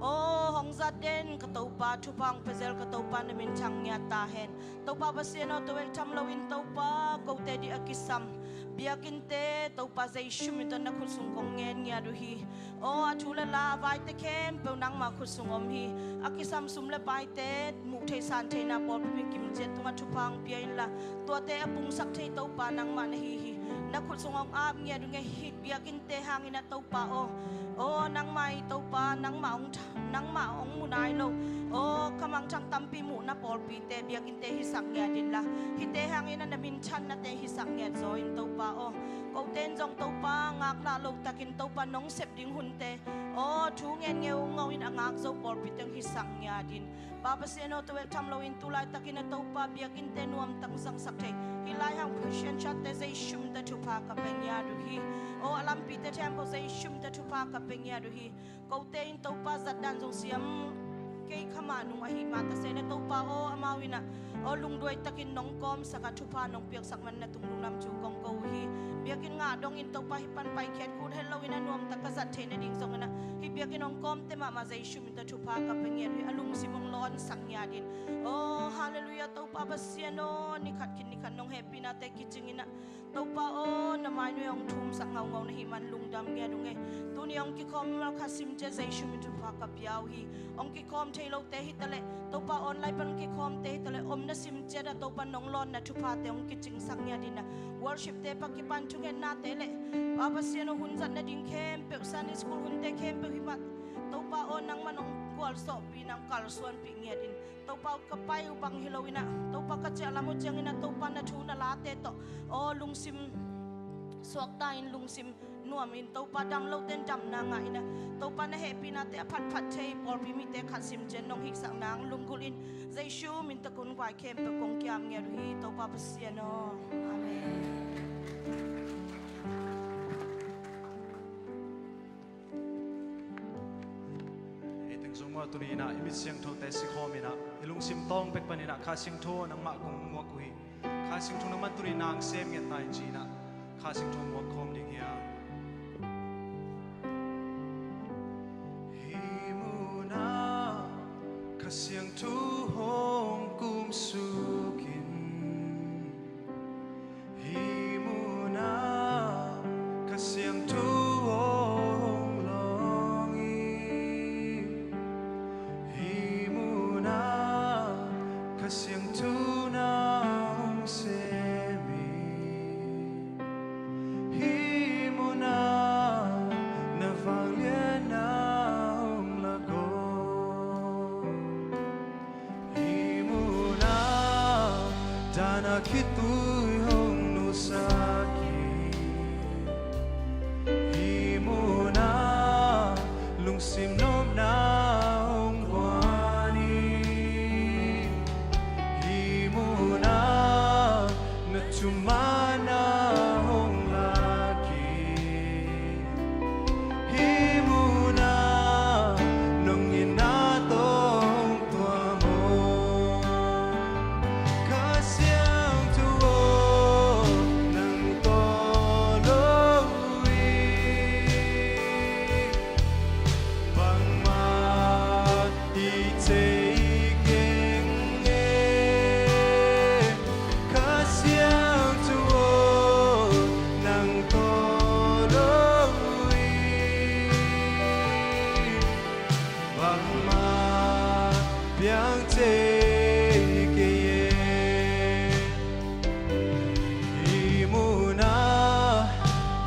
Aw hong zat den ka Topa, thupha hong pia zel ka Topa, na min thang ngiat ta hen. Topa Pasian aw, tua bek tham loin Topa, kote ding a kisam biakinnte Topa Jesu min tawh na khut sung kong ngen ngiat uh hi. Aw a thu le la a vaite khempeuh nangmah khut sung om hi. A kisam sum le paite muh theih san theihna pawlpi mi kim ciat tungah thupha hong pia inla, tuate a pungsak thei Topa nangmah na hi hi. Na khut sung hong ap ngiat uh ngei hi. Biakinn te hangin a Topa aw, aw nangmah i Topa, nangmah hong tha-, nangmah hong mu nai lo, aw ka mangthang tampi muhna pawlpite biakinnte hisak ngiat inla, hihte hangin a na minthanna te hisak ngiat zaw in Topa aw. Kote in zong Topa ngaklah lo takin Topa nong sep ding hunte, aw thu ngen ngeungau in a ngak zo pawlpite hong hisak ngiat in. Pa Pasian aw, tua bek tham loin tu laitakin a Topa biakinnte nuamtak zangsak thei hih lai hang Christian Church te Jesu min tawh thupha ka pia ngiat uh hi. Aw a lampite khempeuh Jesu min tawh thupha ka pia ngiat uh hi. Kote in Topa zat dan zong siam kei kha mah nung ahih mah ta se le Topa aw, amau in a aw lungduai takin nong kawmsak a, thupha nong piaksak man na tung lunglam thu kong ko uh hi. Biakinn ngah dongin Topa hih pan paikhiat kul het loin a nuamtak ka zat theih nading zongin a, hih biakinn hong kawmte mahmah Jesu min tawh thupha ka pia ngiat uh hi. A lungsim hong lawnsak ngiat in. Aw halleluiah, Topa Pasian aw, ni khat khit ni khat nong hehpihnate kicingin a, Topa aw na mai nuai hong thumsak ngaungau na hih man lungdam ngiat uh ngei. Tuni hong kikhawm malkha sim ciat Jesu min thupha ka pia uh hi. Hong kikhawm thei lote hi ta leh, Topa online pan hong kikhawmte hi ta leh, omna sim ciat a Topa nong lawnna thuphate hong kicingsak ngiat in a, worship te pan kipan thungetnate le, Pa Pasian aw, hun zat nading khempeuh, Sunday school hunte khempeuh hih mah Topa aw, nangman hong gualzawhpih, nang kalsuanpih ngiat in. Topa aw, ka pai uh bang hi loin a, Topa ka ciah lam uh ciangin a, Topa na thu na late tawh aw lungsim suakta in, lungsim nuam in, Topa dam lote in damna ngah in a, Topa na hehpihnate a phatphat thei pawlpi mite khat sim ciat nong hihsak nang lunggulh in, Jesu min tawh ka hun guai khempeuh kong ki-ap ngiat uh hi, Topa Pasian aw. Amen. Ei teng zong maw, tuni in a i mit siangthote sikhawm in a, i lungsim tawng pek panin a Kha Siangtho nangmah kong muak uh hi. Kha Siangtho nangman tuni in a hong sem ngiat ta in ci in a, Kha Siangtho muak khawm ding hi hang. Hih munah Kha Siangtho hong kumsuk in, hih munah Kha Siangtho hong lawng in, hih munah Kha Siangtho na hong sem in, hih munah na vangliatna hong lak aw. Hih munah dan a khitui hong nusak hi. Hih munah lungsim nopna hong guan hi. Hih munah na thumanna hong lak hi. Hih munah nong itna tawh hong tuam aw. Kha Siangtho aw, nang tawh lo hi, bangmah i cih keng e. Kha Siangtho aw, nang tawh lo hi, bangmah piang thei kei e. Hih munah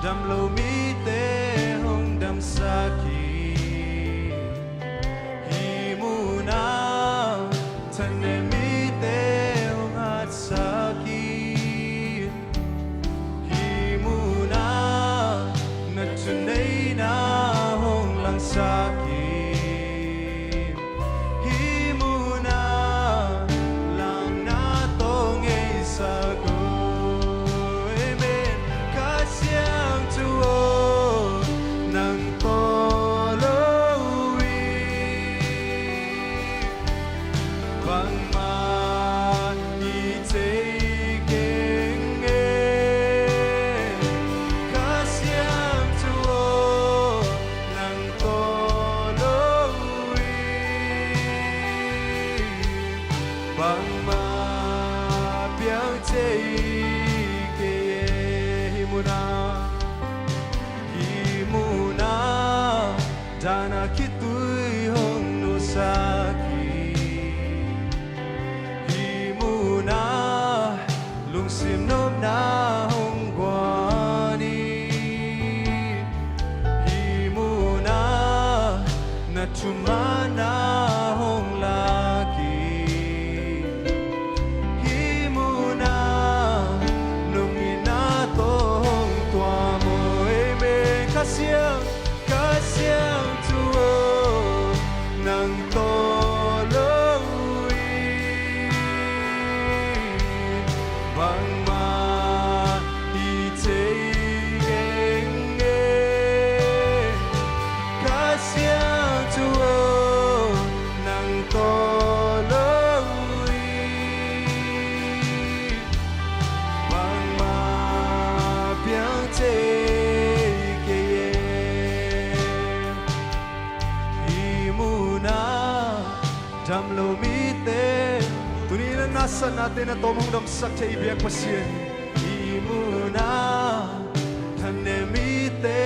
dam lo mite hong damsak hi. Hih munah thanem mite hong hatsak hi. Hih munah na thuneihna hong langsak hi. Hih munah langna tawh ngeisak aw. Amen. Kha Siangtho aw, nang tawh lo hi, bangmah i cih keng e. Kha Siangtho aw, nang tawh Zan a khitui hong nusak hi. Hih munah lungsim nopna hong guan hi. Hih munah na thumanna hong lak hi. Hih munah nong itna tawh hong tuam aw. Amen. Kha Siang, Kha Siangtho aw, nang tawh lo in bangmah i thei keng e. Kha Siangtho aw, nang tawh lo in bangmah piang thei kei e. Hih munah dam lo mite, tuni-in a nasatnate na tawm hong damsak thei i biak Pasian hi. Hih munah thanem mite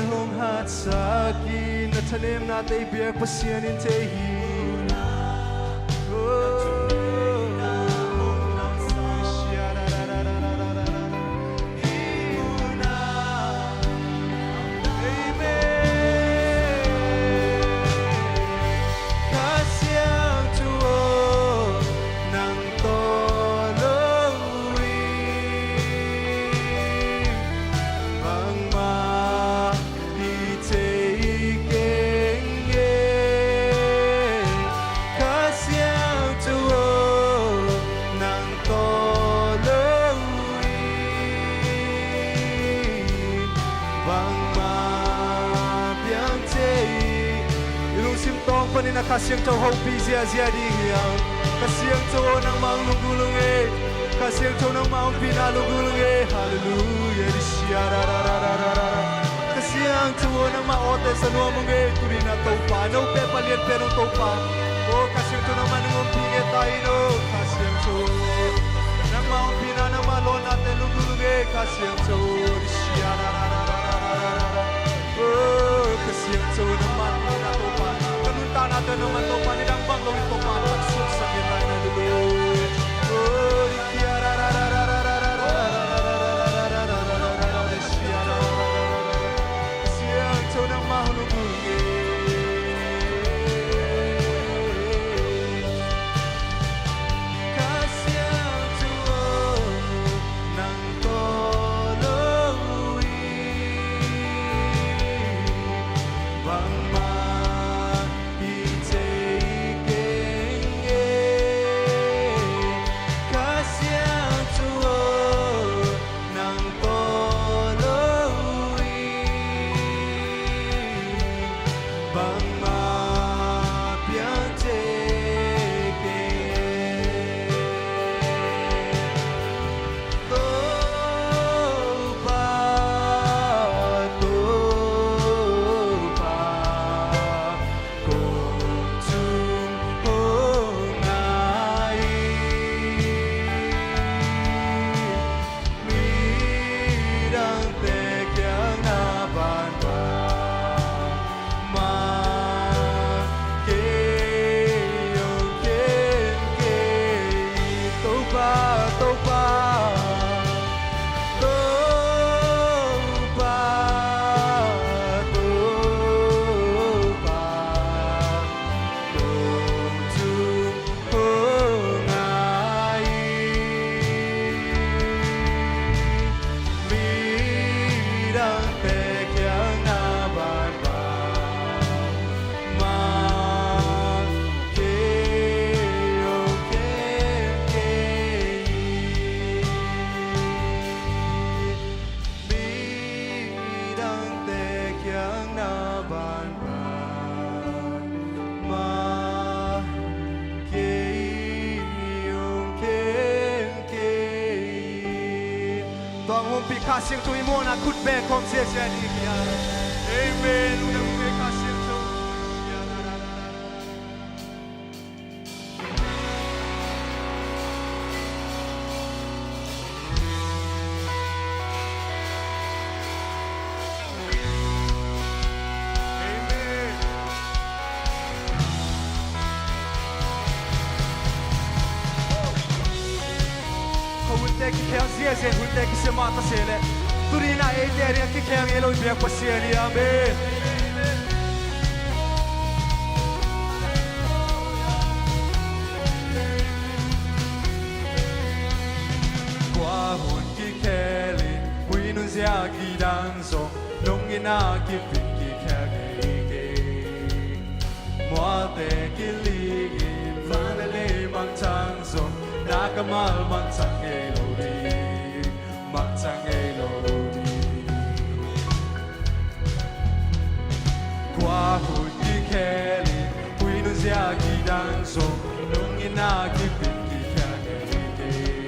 hong hatsak hi. Na thanemnate i biak Pasian in thei hi. Amen. Kha Siangtho aw, nang tawh lo in bangmah i thei keng e. Kha Siangtho aw, nang tawh lo in bangmah piang thei. I lungsim tawng panin a Kha Siangtho hopih ziahziah ding hi hang. Kha Siangtho aw, nangmah hong lunggulh ung e. Kha Siangtho, nangmah ompihna lunggulh ung e. Halleluiah. Kha Siangtho aw, nangmah awte sa nuam ung e. Tuni-in a Topa, note palian pen aw Topa. O Kha Siangtho, nangmah nong ompih nget ta in aw. Kha Siangtho, nangmah ompihna, nangmah lawnnate lunggulh ung e. Kha Siangtho. O Kha Siangtho, nangmah tawh na Topa, ka nuntaknate nangmah Topa, nidang bang lo in Topa, taksuaksak nget ta in a lulul. O Kha Siangtho, nangmah hong lunggulh ung e. Kha Siangtho aw, nang tawh lo in bangmah i thei keng e. Kha Siangtho aw, nang tawh lo in bangmah piang thei kei. Topa, Topa, kong tung hong ngai in. Midangte kiang na bangbang mah kei hong khen kei in. Topa, Topa, Topa, Topa, kong tung hong ngai in. Midangte kiang na bangbang mah kei hong khen kei in. Midangte kiang na bangbang mah kei hong khen kei in. Tua hong humpih Kha Siangtho i muanna khut beng khawm ziahziah ding hi hang. Amen. Lungdam ung e Kha Siangtho. Amen. Sia hunte kisia mah ta se leh, tuni-in ah eite a ding a kikhel ngei lo i biak Pasian hi. Amen. Kua hun kikhel in, hui nunzia kidang zong, nong in a kipin kikhel ngei kei. Mualte kilik in, van le lei mangthang zong, na kammal mangthang ngei lo ding, mangthang ngei lo ding. Kua hun kikhel in, hui nunzia kidang zong, nong in a kipin kikhel ngei kei.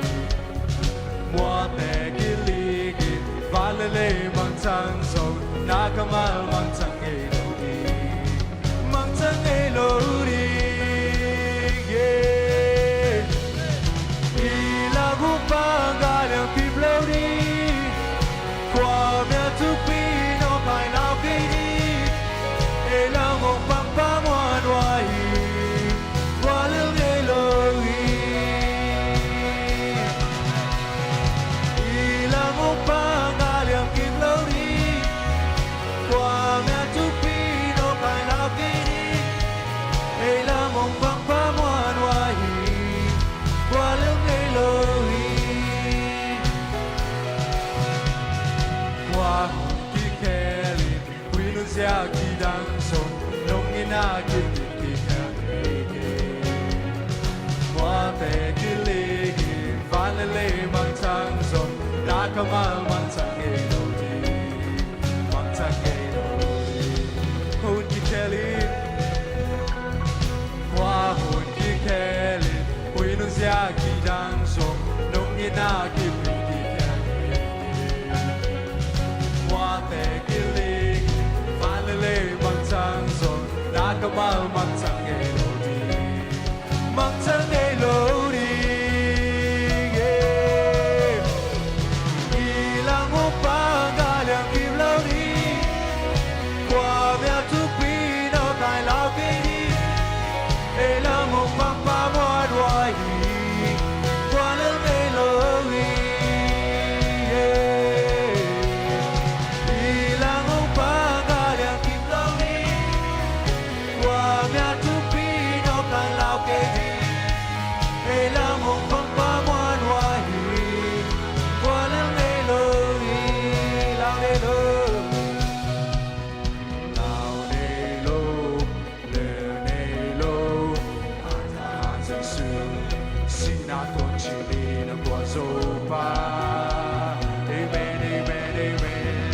Mualte kilik in, van le lei mangthang zong, na kammal mangthang ngei lo ding, mangthang ngei lo ding, yeah. I lamung pang galiang pip lo ding. Kua mya tupi no kai lau kei ding. Ei lamung pang pa muan wai, kua lel ngei lo ding. I lamung pang galiang pip lo ding. Kua mya tupi no kai lau kei ding. Ei lamung pang pa muan wai, kua lel ngei lo ding. Kua hun kikhel in, hui nunzia kidang zong, nong in a kipin kikhel ngei kei. Mualte kilik in, van le lei mangthang zong, na kammal mangthang ngei lo ding, mangthang ngei lo ding. Kua hun kikhel in, kua hun kikhel in, hui nunzia kidang zong, nong in a kipin kikhel ngei kei. Mualte kilik, van le lei mangthang zong, na kammal mangthang ngei lo ding, mangthang ngei lo ding, yeah. I lamung pang galiang pip lo ding. Kua mya tupi no kai lau kei ding. Ei lamung pang pa muan wai, kua lel ngei lo ding, yeah. I lamung pang galiang pip lo ding. Kua mya tupi no kai lau kei ding. Ei lamung pang pa muan wai, kua lel ngei lo ding, lau ngei lo. Lau ngei lo, lel ngei lo. A tha Jesu, sihna tuan cil in a gualzo pa. Amen, amen, amen.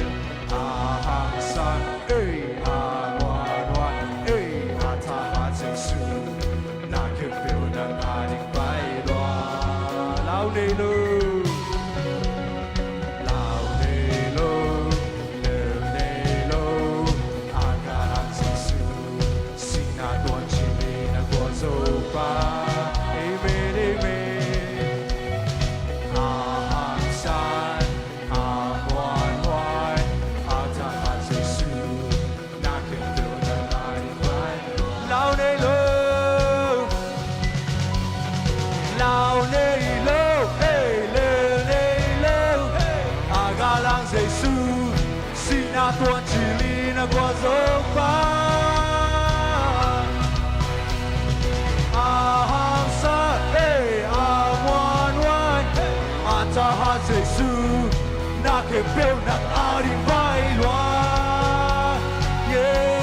A hangsan, ei, a muanhuai, ei, a tha Jesu, na khempeuh nang a ding pai lua. Lau ngei lo. Lau ngei lo, lel ngei lo. A tha Jesu, sihna tuan cil in a gualzo pa. Amen, amen. A hangsan, a muanhuai, a tha Jesu, na khempeuh nang a ding pai. Lau ngei lo. Lau ngei lo, hey, lel ngei lo, hey. A galhang Jesu, sihna tuan cil in a gualzo pa. A hangsan, hey, a muanhuai, hey. A tha Jesu, na khempeuh nang a ding pai lua. Yeah.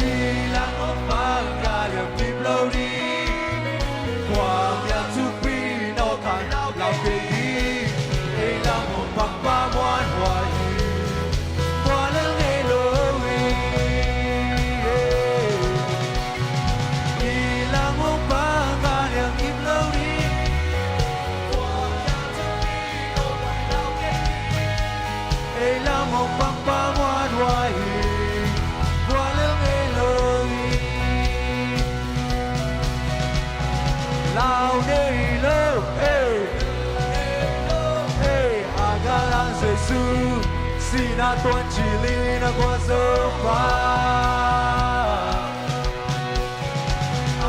I lamung pang galiang pip lo ding. Kua mya tupi no kai lau kei ding. Ei lamung pang pa muanhuai, kua lel ngei lo ding, yeah. I lamung pang galiang pip lo ding. Ei lamung pang pa muanhuai, kua lel ngei lo ding. Lau ngei lo, hey. Hey, a galhang Jesu, sihna tuan cil in a gualzo pa.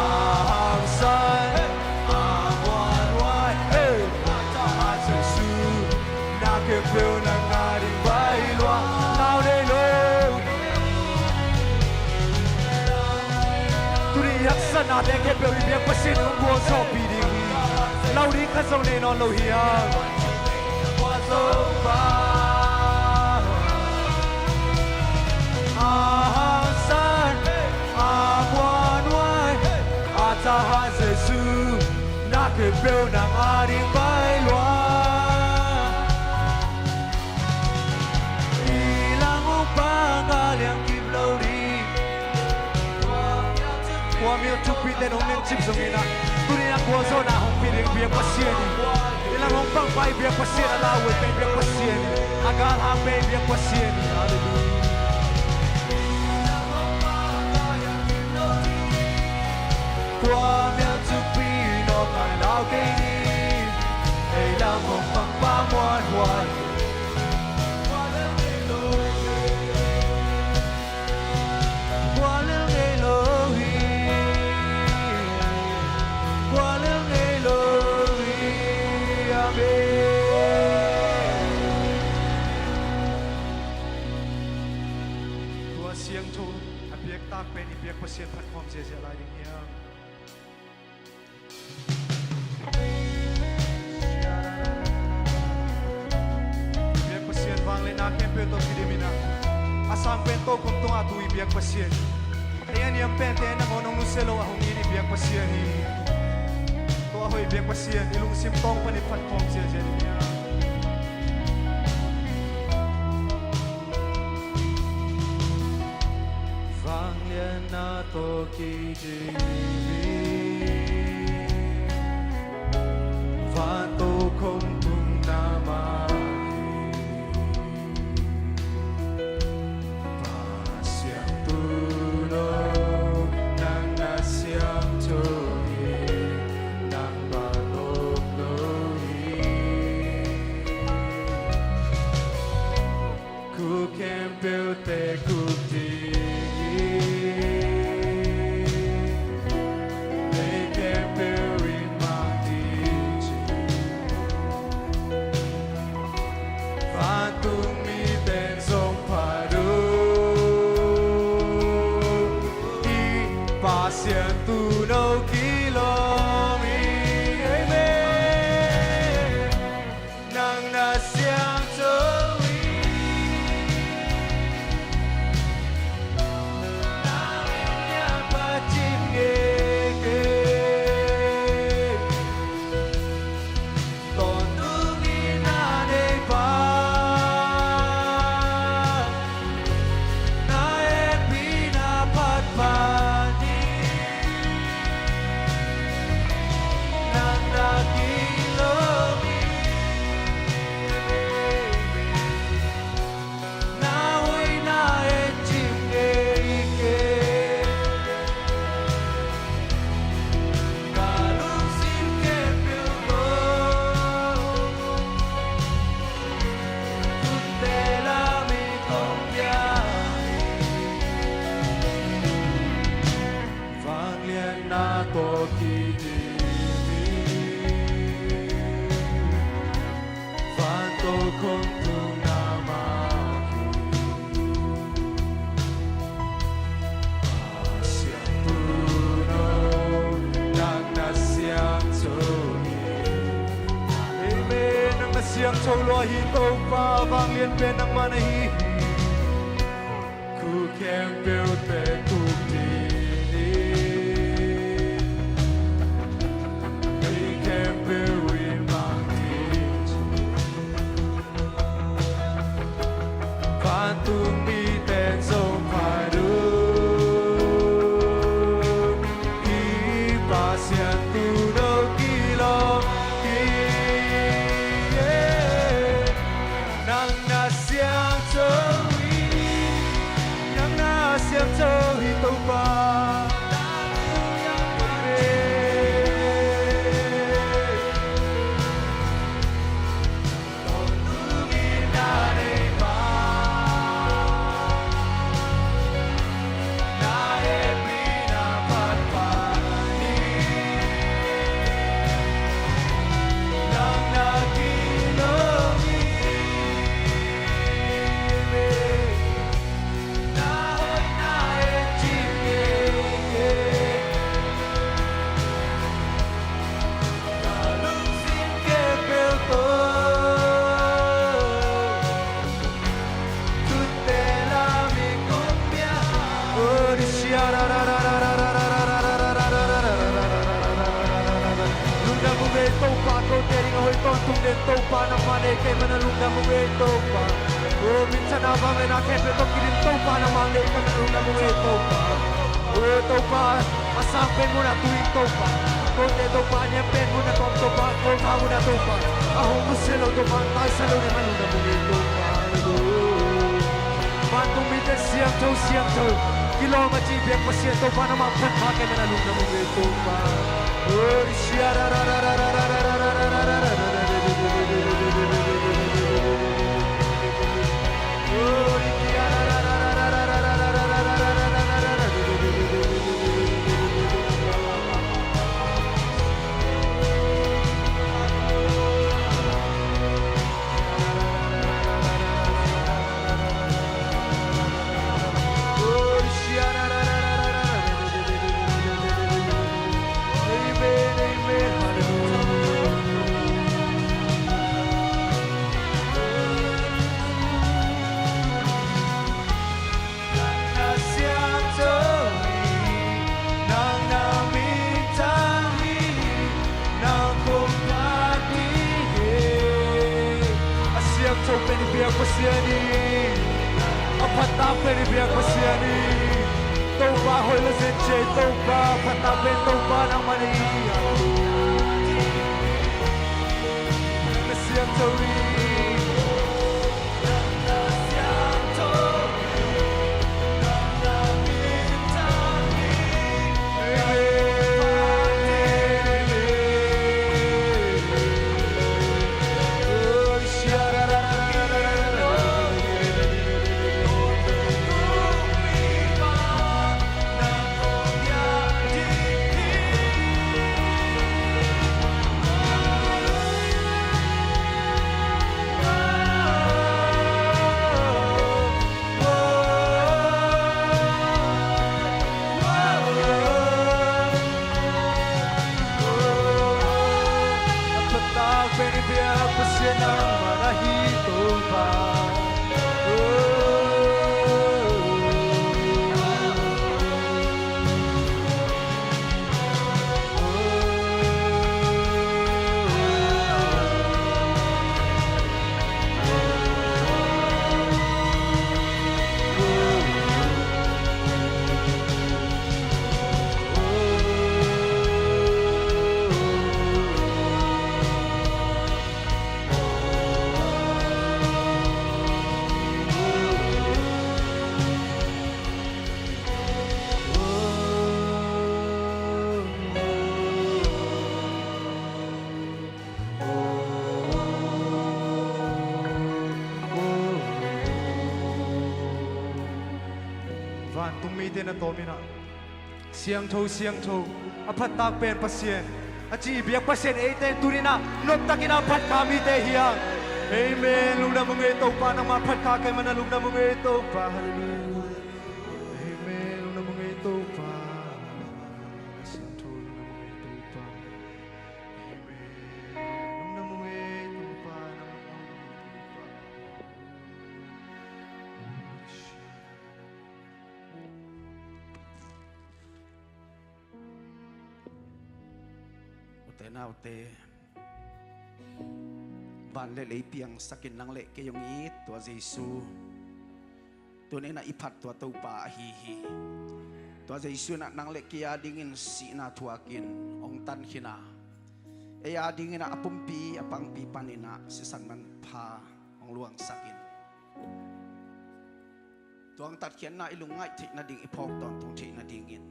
A hangsan, a muanhuai, hey. A tha Nate khempeuh i biak Pasian in hong gualzawhpih ding hi. Lau ding khat zong nei nawn lo hiam? A hangsan, a muanhuai, a thahat Jesu, na khempeuh nang a ding baih lua. I lam hong pang a liang kim lo ding. Khuamial thupite nong nencip zongin ah, tuni-in a gualzawhna hong pia ding biak Pasian hi. I lam hong pang pai biak Pasian, a lauhuai pai biak Pasian hi. A galhang pai biak Pasian hi. Halleluiah. Khuamial thupi nong ngai lau kei ni. Ei lam hong pang Pa muanhuai. Guallel ngei lo hi. Guallel ngei lo hi. Amen. Tua siangtho a biaktak pen i biak Pasian phat khawm ziahziah lai ding hiam? Biak Pasian vangliatna khempeuh tawh kidim in ah, a sang pen tokhom tungah tu i biak Pasian. Ei a niam pente nangawn hong nusia lo a hong it i biak Pasian hi. Tua a hoih biak Pasian i lungsim tawng panin phat khawm ziahziah ding hi. Vangliatna tawh kidim in, van tokhom tung na mah hi. Pa siangtho no, nang na siangtho hi, nang bang om lo hi. Khuk khempeuhte khuk ding hi. Vei khempeuh in mang ding ci. Vantung mite in zong phat uh hi. Pa siangtho no kilawm hi. Amen. Nang na siangtho hi. Nang in lianpa cim ngei kei. Tawntung in na nei pa, na hehpihna phat pan hi. Nang na kilawm hi. Na hoihna en cim ngei kei. Ka lungsim khempeuh tawh, khut teh lam in kong pia hi. Vangliatna tawh kidim in, van tokhom tung na mah hi. Pa siangtho no, nang na siangtho hi. Amen. Nang na siangtho lua hi Topa, vanglian pen nangmah na hi hi. Khuk khempeuhte khuk ding hi. Mi khempeuh in mang ding ci. Vantung mite in zong phat uh hi. Pa siangtho no kilawm hi. Nang na siangtho hi, nang na siangtho hi Topa. Amen. Tawntung in na nei pa, Topa nangmah nei keimah na lungdam ung ei Topa. O, minthanna vangliatna khempeuh tawh kidim Topa nangmah nei keimah na lungdam ung ei Topa. O Topa, a sang pen munah tu ing Topa. Kote Topa, a niam pen munah tawm Topa, kawlkha munah Topa, a hong nusia lo Topa, taisa lo neimah lungdam ung ei Topa. Vantung mite siangtho, siangtho, kilawm a cih biak Pasian Topa nangmah phat kha keimah na lungdam ung ei Topa. A siangtho pen i biak Pasian hi. A phattak pen i biak Pasian hi. Topa hoih le zen ci ei Topa, phattak pen Topa nangmah na hi. Na siangtho hi. Vantung mite na tawm in ah, siangtho, siangtho, a phattak pen Pasian a ci i biak Pasian eite in tuni in ah noptak in ah phat kha mite hi hang. Amen. Lungdam ung ei Topa, nangmah phat kha keimah na lungdam ung ei Topa. Halleluiah. Amen. Lungdam ung ei Topa. Siangtho, lungdam ung ei Topa. Amen. Lungdam ung ei Topa, nangmah lungdam ung ei Topa. Ute naute, van le lei piangsakin nang le kei hong it tua Jesu tuni in ah i phat tua Topa ahi hi. Tua Jesu in ah nang le kei adingin sihna thuakin hong tan khin a, ei adingin ah a pumpi a pangpi panin ah sisan manpha hong luangsakin, tua hong tatkhiatna i lungngaih theih nading, i phawk tawntung theih nadingin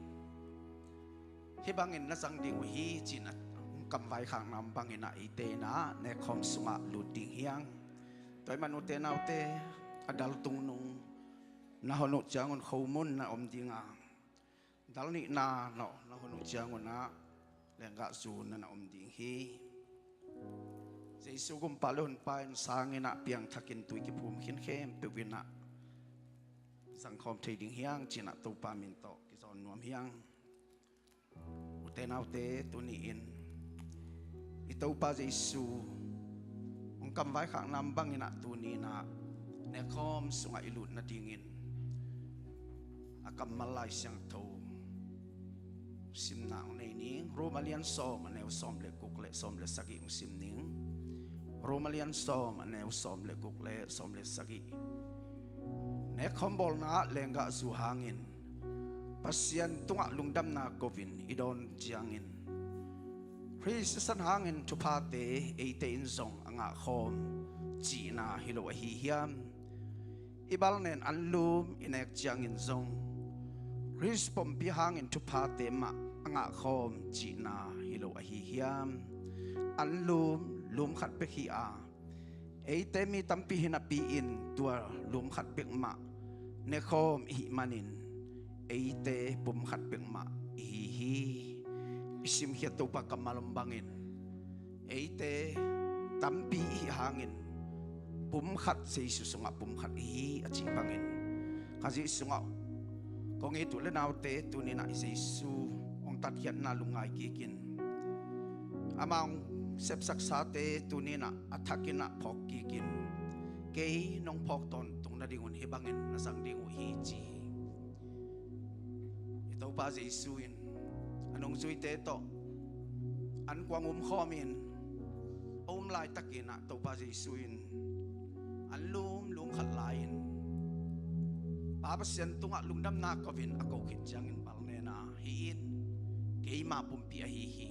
hih bangin na zang ding uh hi ci-in a hong kamvaikhakna om bangin ah eite in ah nekkhawm sungah lut ding hi hang. Tua ahih man ute naute, a dal tungnung na hon uh ciangun khomun na om ding a, dal nihna na, na hon uh ciangun ah lenggahzu na na om ding hi. Jesu gumpa le honpa in sanginn ah piangthakin tui kiphum khin khempeuh in ah zangkhawm thei ding hi hang ci-in ah Topa min tawh kizawn nuam hi hang. Ute naute, tuni-in i Topa Jesu hong kamvaikhakna om bangin ah tuni in ah nekkhawm sungah i lut nadingin a kammal Lai Siangtho simna hong nei ning. Rom a lian sawm, a neu sawm le guk le sawm le sagih hong sim ning. Roma lian sawm, a neu sawm le guk le sawm le sagih. Nekkhawm bawlna ah lenggahzu hangin Pasian tungah lungdamna ko-in i dawn ciangin, Khrih sisan hangin thuphate eite in zong a ngahkhawm cihna hi lo ahi hiam? I balnen anlum i nek ciangin zong Khrih pumpi hangin thuphate mah a ngahkhawm cihna hi lo ahi hiam? Anlum, lum khat bek hi a, eite mi tampi hi napi-in tua lum khat bek mah nekhawm i hih manin eite pum khat bek mah i hi hi. I simkhiat Topa kammal om bangin, eite tampi i hih hangin pum khat, Jesu sungah pum khat i hi a cih bangin, Khazih sungah kong it u le naute, tuni-in ah Jesu hong tatkhiatna lungngai kikin, amah hong sepsaksate tuni-in ah a thakin ah phawk kikin, kei nong phawk tawntung nadingun hih bangin na zang ding uh hi, ci hi. I Topa Jesu in a nungzuite tawh ankuang umkhawmin a um laitakin ah Topa Jesu in anlum, lum khat lai-in Pa Pasian tungah lungdamna ko-in a ko khit ciangin balnena, hih in keima pumpi ahi hi.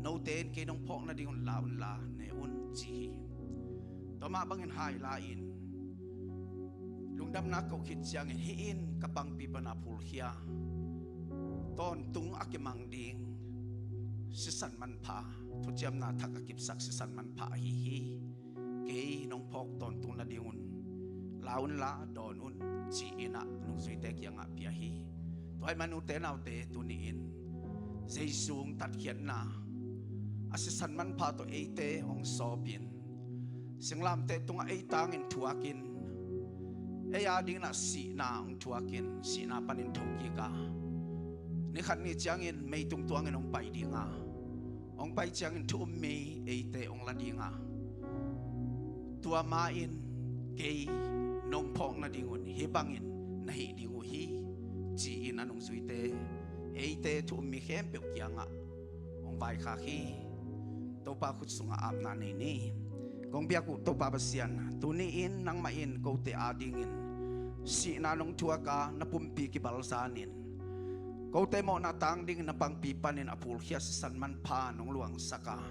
Note in kei nong phawk nadingun la unla ne un, ci hi. Tua mah bangin hai lai-in lungdamna ko khit ciangin hih in ka pangpi pana phulkhia, tawntung a kimang ding sisan manpha, thuciamna thak a kipsak sisan manpha ahi hi. Kei nong phawk tawntung nadingun la unla dawn un, ci-in ah nungzuite kiangah pia hi. Tua ahih man ute naute, tuni-in Jesu hong tatkhiatna a sisan manpha tawh eite hong sawpin, singlamteh tungah ei tangin thuakin, ei adingin ah sihna hong thuakin, sihna panin thokik a, ni khat ni ciangin meitung tuangin hong pai ding a, hong pai ciangin thu-um mi eite hong la ding a, tua ma-in kei nong phawk nadingun hih bangin na hih ding uh hi, ci-in a nungzuite, eite thu-um mi khempeuh kiangah hong vaikhak hi. Topa khut sungah apna nei ni. Kong biak uh Topa Pasian, tuni-in nangmah in kote adingin sihna nong thuak a, na pumpi kibalzanin kote mawhna tang dingin na pangpi panin a phulkhia sisan manpha nong luangsak a,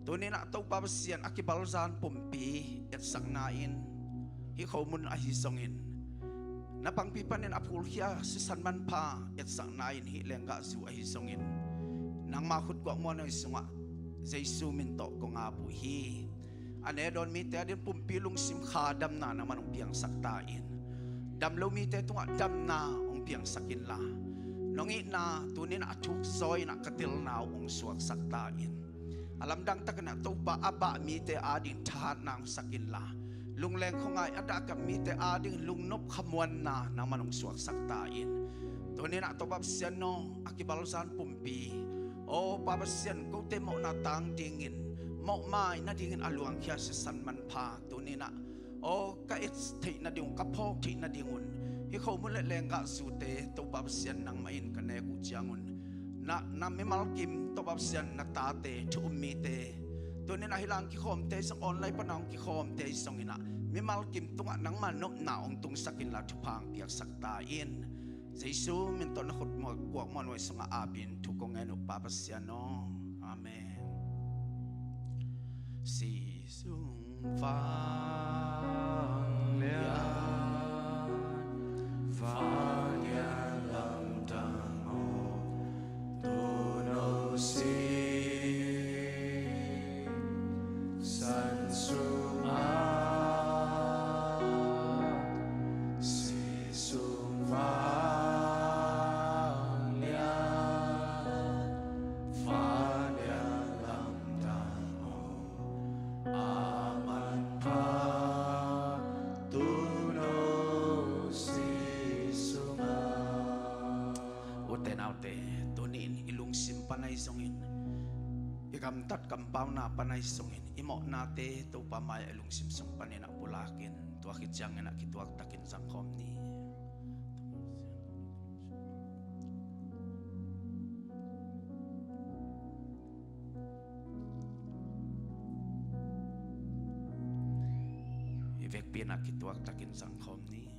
tuni-in ah Topa Pasian, a kibalzan pumpi etsakna in hih khomun ahi zongin, na pangpi panin a phulkhia sisan manpha etsakna in hih lenggahzu ahi zongin, nangma khut guak muanhuai sungah Jesu min tawh kong ap uh hi. A ne dawn mite ading pumpi lungsim kha damna nangman hong piangsak ta in. Dam lo mite tungah damna hong piangsak inla, nong itna tuni-in ah a thukzaw in ah ka telna uh hong suaksak ta in. A lamdang takin ah Topa, a bah mite ading thahatna hong sak inla, lungleng khuangai a dahkap mite ading lungnop khamuanna nangman hong suaksak ta in. Tuni-in ah Topa Pasian aw, a kibalzan pumpi, aw Pa Pasian, kote mawhna tang dingin, mawhmai nadingin a luangkhia sisan manpha tuni-in ah, aw, ka et theih nadingun, ka phawk theih nadingun hih khomun le lenggahzute Topa Pasian nangmah in ka nek uh ciangun, na, na mimal kim Topa Pasian, na tate, thu-um mite, tuni-in ah hih lang kikhawmte zong, online pana hong kikhawmte zongin ah mimal kim tungah nangma nopna hong tungsak inla thupha hong piaksak ta in. Jesu min tawh na khut muak, guak muanhuai sungah apin thu kong ngen uh Pa Pasian aw. Amen. Sisung vanglian, vanglian lamdang aw, tuuno sisan sungah, sisung vanglian, vanglian lamdang aw, a manpha tuuno sisungah. Ute naute, tuni-in i lungsim pan ahi zongin, i gamtat kampauna pan ahi zongin, i mawhnate Topa mai-ah i lungsim sung panin ah pulakin, tua khit ciangin ah kituak takin zangkhawm ni. Vekpi-in ah kituak takin zangkhawm ni.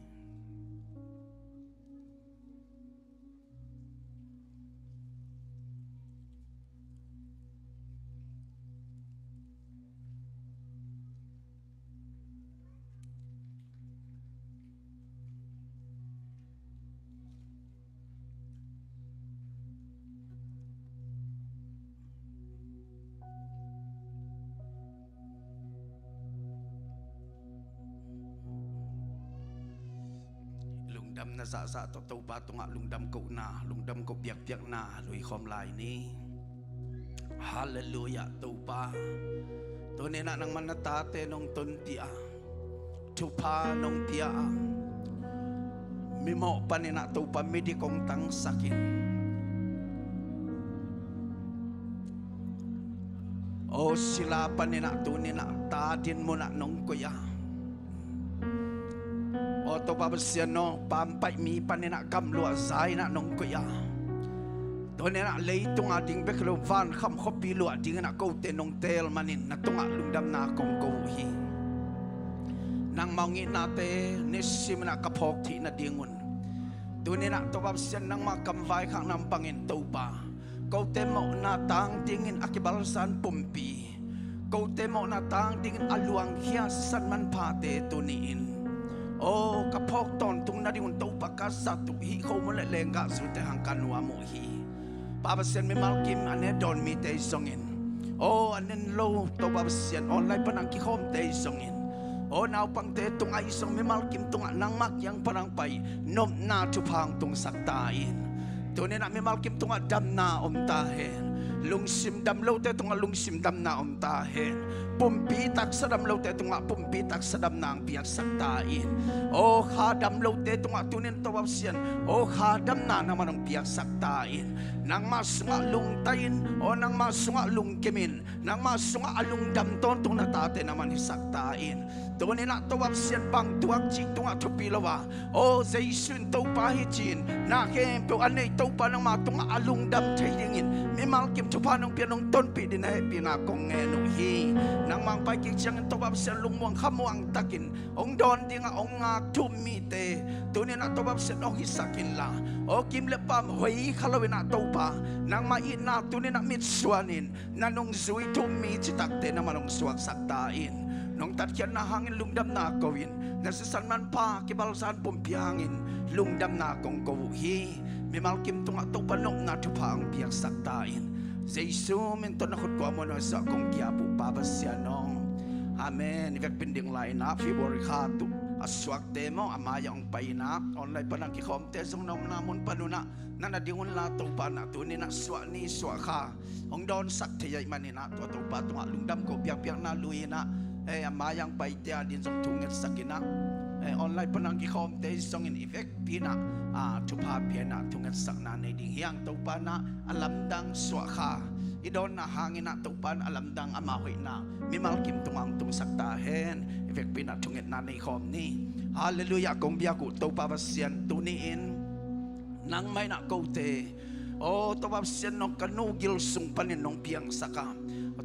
Lungdamna zahzah tawh Topa tungah lungdam kohna, lungdam koh biakpiakna luikhawm lai ni. Halleluiah, Topa. Tuni-in ah nangman na tate nong tonpih a, thupha nong pia a, mimawh panin ah Topa midik hong tangsakin, aw sila panin ah tuni-in ah ta din munah nong koih a, aw Topa Pasian aw, pampaih mi panin ah gamluah za-in ah nong koih a, tuni-in ah leitung a ding bek hi lo vankham khuapi luah dingin ah kote nong teel manin na tungah lungdamna kong ko uh hi. Nangmah hong itnate nisimin ah ka phawk theih nadingun, tuni-in ah Topa Pasian nangmah kam vaikhakna bangin Topa, kote mawhna tang dingin a kibalsan pumpi, kote mawhna tang dingin a luangkhia sisan manphate tuni-in, aw ka phawk tawntung nadingun Topa ka zat uh hi. Khomun le lenggah zute hang ka nuam uh hi. Pa Pasian, mimal kim a ne dawn mite zongin, aw a nen lo Topa Pasian online pan hang kikhawmte zongin, aw naupangte tungah zong mimal kim tungah nangmah kiang pan hang pai nopna thupha hong tungsak ta in. Tuni-in ah mimal kim tungah damna om ta hen. Lungsim dam lote tungah lungsim damna om ta hen. Pumpi taksa dam lote tungah pumpi taksa damna hong piaksak ta in. Aw kha dam lote tungah tuni-in Topa Pasian, aw kha damna nangman hong piaksak ta in. Nangmah sungah lungtai-in, aw nangmah sungah lungkimin, nangmah sungah a lungdam tawntung na tate nangman hisak ta in. Tuni-in ah Topa Pasian, bang tuak cih tungah thupi lo a, aw Jesu in Topa hi ci-in na khempeuh a nei Topa nangmah tungah a lungdam thei dingin mimal kim thupha nong pia nong tonpih dingin na hehpihna kong ngen uh hi. Nangmah hong pai kik ciangin Topa Pasian, lungmuang khamuang takin hong dawn dingah hong ngak thu-um mite tuni-in ah Topa Pasian hong hisak inla, aw kim le pam hoih kha loin ah Topa, nangmah itna tuni-in ah mitsuanin na nungzui thu-um mi citakte nangman hong suaksak ta in. Nong tatkhiatna hangin lungdamna ko-in, na sisan manpha kibalsan pumpi hangin lungdamna kong ko uh hi. Mimal kim tungah Topa nopna thupha hong piaksak ta in. Jesu min tawh na khut kua muanhuai sungah kong ki-ap uh Pa Pasian aw. Amen. I vekpi-in ding lai-in ah February kha tul a suakte maw, a mai-ah hong pai-in ah online pan hang kikhawmte zong na omna mun panun ah na na ding unla, Topa in ah tuni-in ah suah ni suah kha hong dawnsak thei ahih manin ah tua Topa tungah lungdam koh biakpiakna lui-in ah, eh, a mai-ah hong paite adingin zong thu ngetsak in ah, eh, online pan hang kikhawmte zongin i vekpi-in ah, ah, thupha pia-in ah thu ngetsakna nei ding hi hang. Topa in ah a lamdang suah kha i dawnna hangin ah Topa in a lamdang ama hoihna mimal kim tungah hong tungsak ta hen. I vekpi-in ah thungetna nei khawm ni. Halleluiah, kong biak uh Topa Pasian, tuni-in nangmah in ah kote, aw Topa Pasian aw, ka nu gil sung panin nong piangsak a,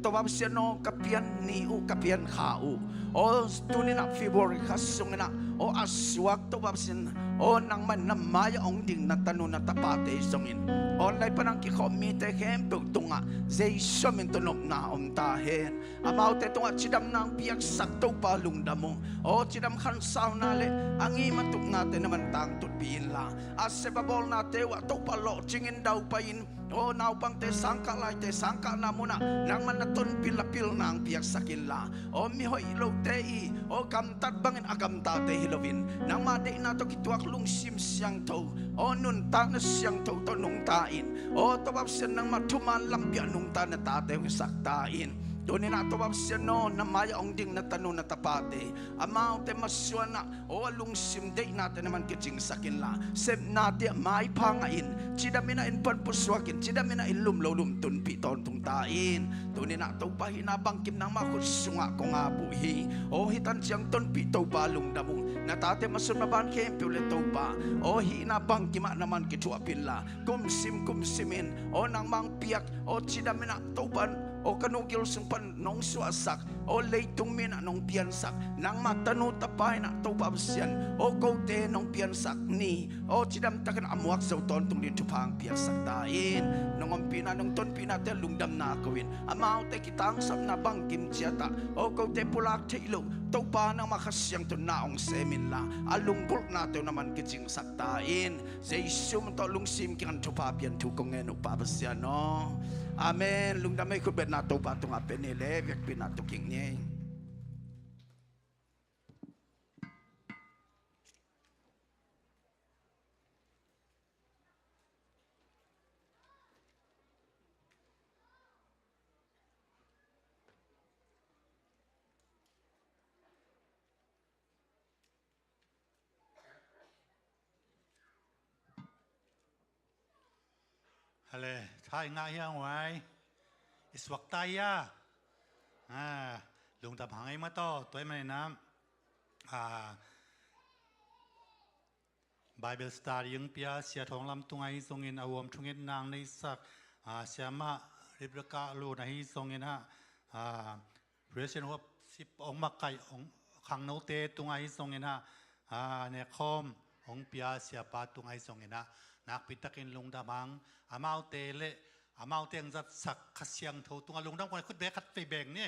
Topa Pasian aw, ka pian ni uh, ka pian kha uh, aw tuni-in ah February kha sungin ah, aw a suak Topa Pasian aw, nangmah in na mai-ah hong ding na tanu na tapate zongin online pan hang kikhawm mite khempeuh tungah Jesu min tawh nopna om ta hen. Amaute tungah cidamna hong piaksak Topa lungdam ung. Aw cidam khansauna le a ngim a tuknate nangman tangtutpih inla, a sep a bawlnate uh ah Topa lawhcingin daupai-in, aw naupangte sangkah laite sangkahna munah nangman na tonpih la pilna hong piaksak inla, aw mihoih lote i, aw gamtat bangin a gamtate hi loin nangma deihna tawh kituak lungsim siangtho, aw nuntakna siangtho tawh nungta in, aw Topa Pasian nangma thuman lampi ah nungta na tate hong hisak ta in. Tuni-in ah Topa Pasian aw, na mai-ah hong ding na tanu na tapate, amaute masuan ah aw a lungsim deihnate nangman kicingsak inla, sepnate ah maipha ngah in, cidamin ah innpan pusuak in, cidamin ah inn lum lo lum tunpih tawntung ta in. Tuni-in ah Topa, hihna bangkim nangma khut sungah kong ap uh hi. Aw hih tan ciang tonpih Topa lungdam ung. Na tate masun maban khempeuh le Topa, aw hihna bangkim ah nangman kithuahpih inla, kumsim kumsimin aw nangmah hong piak, aw cidamin ah Topa in aw ka nu gil sung pan nong suahsak, Aw leitung mi in ah nong piansak, nangmah tanu tapa in ah Topa Pasian, aw kote nong piansak ni, aw cidamtakin a muak zo tawntung dingin thupha hong piaksak ta in. Nong ompihna, nong tonpihnate lungdamna ko in, amaute kitangsapna bangkim ciatah aw kote pulak theih loh Topa nangmah Kha Siangtho in na hong sem inla, a lunggulhnate uh na man kicingsak ta in. Jesu min tawh lungsim kiang in thupha pian thu kong ngen uh Pa Pasian aw. Amen. Lungdam ei. Khutbetna Topa tungah pia ni le biakpiakna tawh kik ni. Hale, tha i ngah hiang uai. I suak ta hia. Ah, lungdam hang ei mataw, tua ahih manin ah, ah, Bible study hong pia Sia Thawng Lam tungah hi zongin, a huam thungetna hong neisak, ah, Siamah Rebecca Lun ahi zongin ah, ah, Praise and Worship hong makaih hong, khangnote tungah hi zongin ah, ah, nekkhawm hong pia Siapa tungah hi zongin ah, nakpi takin lungdam hang. Amaute le amaute hong zatsak Kha Siangtho tungah lungdam kong khut bek khat vei beng ni.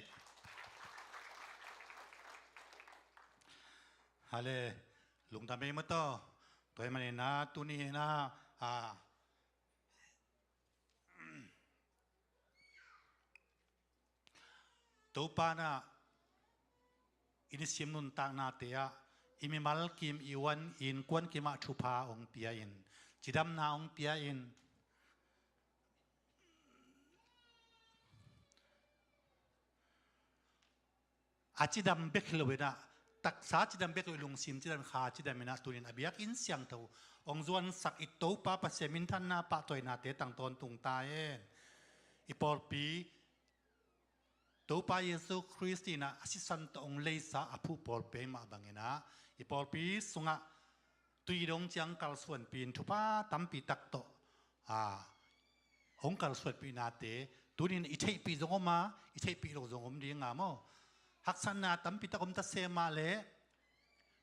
Hale, lungdam ei mataw. Tua ahih manin ah tuni in ah, ah, Topa in ah i nisim nuntaknate ah i mimal kim, i uan, i innkuan kim ah thupha hong pia in, cidamna hong pia in. A cidam bek hi lo in ah, taksa cidam bek lo, i lungsim cidam, kha cidam in ah, tuni in a biakinn siangtho hong zuansak i Topa Pasian minthanna pahtawinate tang tawntung ta hen. I pawlpi Topa Jesu Khrist in ah a sisan tawh hong leisa a phuh pawlpi ahih mah bangin ah, i pawlpi sungah tui dong ciang kalsuanpih in thupha tampi tak tawh, ah, hong kalsuanpihnate tuni in i theihpih zong om a, i theihpih lo zong om ding a maw. Haksatna tampi tak om ta se mah leh,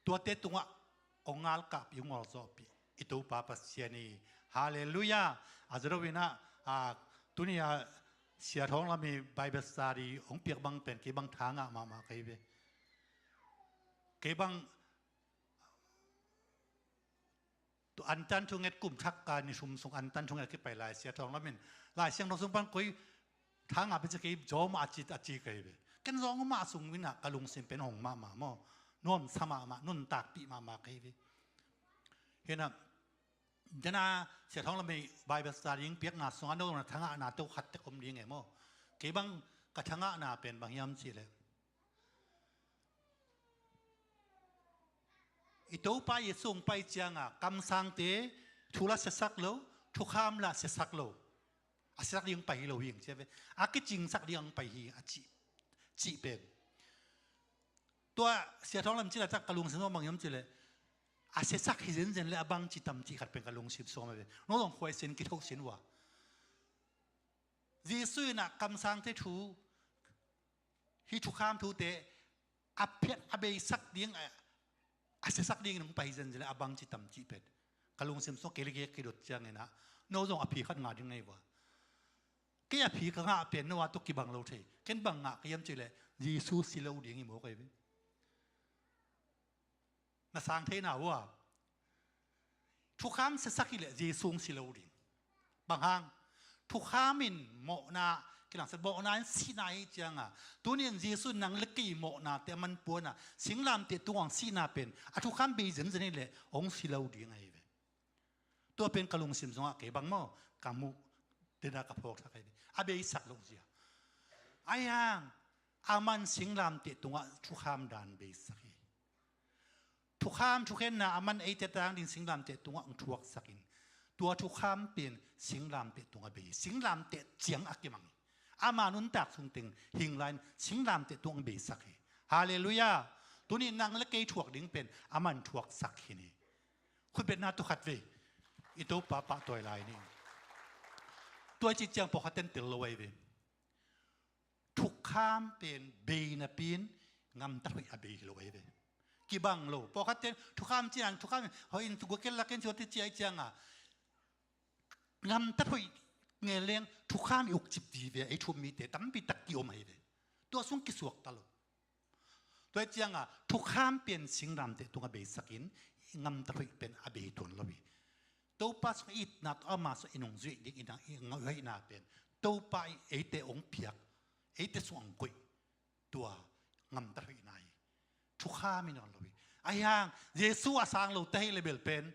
tuate tungah hong ngalkapih, hong ngawlzawhpih i Topa Pasian hi. Halleluiah. A zawh lo in ah, ah, tuni a Sia Thawng Lam i Bible study hong piak bang pen kei bang tha ngah mahmah ka hi ve. Kei bang tu antan thunget, kum thak ka ni thum sung antan thunget a kipai lai Sia Thawng Lam in Lai Siangtho sung pan koi tha ngah pen ci kei, zawm a ci, a ci ka hi ve. Ken zawm mah sung in ah ka lungsim pen hong mahmah maw, nuamsa mahmah, nuntakpih mahmah ka hi ve. Hi in ah, dena Sia Thawng Lam i Bible study hong piakna sungah no na tha ngahna tawh khat tek om ding e maw. Kei bang ka tha ngahna pen bang hiam cih leh, i Topa Jesu hong pai ciang a kamsangte thu la siasak lo, thukham la siasak lo. A siasak ding hong pai hi lo hi ing ci a ve. A kicingsak ding hong pai hi a cih, cih pen. Tua Sia Thawng Lam cih laitak ka lungsim sung bang hiam cih leh, a siasak hi zenzen leh a bangci tam cih khat pen ka lungsim sung a ve. No zong khuaisin kithosin uh a. Jesu in ah kamsangte thu, hih thukham thute a phiat a beisak ding, a, a siasak dingin hong pai hi zenzen leh a bangci tam cih pen ka lungsim sung kei le kei kidot ciangin ah, no zong a phi khat ngah ding na hi uh a. Kei a phi ka ngah pen no a tawh kibang lo thei. Ken bang ngah ka hiam cih leh Jesu si lo ding hi maw ka hi ve. Na sang thei na uh a. Thukham siasak hi leh Jesu hong si lo ding. Bang hang? Thukham in mawhna kilangsiat, mawhna in sihna hi ciang a, tuni in Jesu in nang le kei mawhnate a man pua in ah, singlamteh tungah hong sihna pen a thukham bei zenzen hi leh hong si lo ding ahi ve. Tua pen ka lungsim sungah kei bang maw, ka muh, dena ka phawksak ahi ve. A beisak lo zia. Ahi hang, a man singlamteh tungah thukham dan beisak hi. Thukham thukhenna a man eite tang ding singlamteh tungah hong thuaksak in, tua thukham pen singlamteh tungah bei hi. Singlamteh ciang a kimang hi. Ama nuntak sung teng hing lai in singlamteh tungah hong beisak hi. Halleluiah. Tuni nang le kei thuak ding pen a man thuaksak hi ni. Khutbetna tawh khat vei i Topa pahtawi lai ni. Tua i cih ciang pawlkhat ten tel lo ahi ve. Thukham thukham pen bei napi-in ngamtat hoih a bei hi lo ahi ve. Kibang lo. Pawlkhat ten thukham ciang, thukham hoih in, gua ken la ken ci, tua te ci ahih ciangin ngamtat hoih ngei leng thukham i uk cip ding hi ve, ei thu-um mite tampi tak ki-om ahi ve. Tua sung kisuakta lo. Tua ahih ciangin thukham pen singlamteh tungah beisakin, ngamtat hoih pen a bei tuan lo hi. Topa sungah i itna tawh ama sungah i nungzui ding i na, i ngaihna pen Topa in eite hong piak, eite sungah hong koih, tua ngamtat hoihna hi. Thukham hi nawn lo hi. Ahih hang Jesu a sang lo ta hi leh bel pen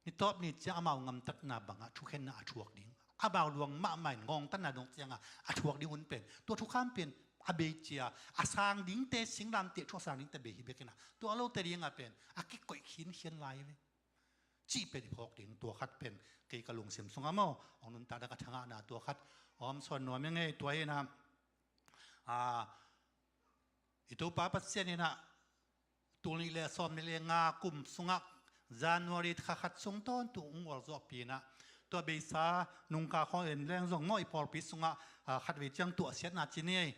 ni tawp ni ciang amau ngamtatna bangah thukhenna a thuak ding, amau luang mahmah in ngongtatna dong ciangin a thuak ding hun pen, tua thukham pen a bei cia, a sang dingte, singlamteh thu a sang dingte bei hi bek in ah, tua a lote dingah pen a kikoih khinkhian lai hi ve. Cih pen i phawk ding, tua khat pen kei ka lungsim sungah maw, hong nuntak ding a thangahna tua khat hong suan nuam ing ei. Tua hi in ah, a, i Topa Pasian in ah, tul nih le sawm nih le nga kum sungah January kha khat sung tawntung hong gualzawhpih in ah, tua beisa nungkal khawng en leng zong maw, i pawlpi sungah, a, khatvei ciang tuahsiatna ci ni ei,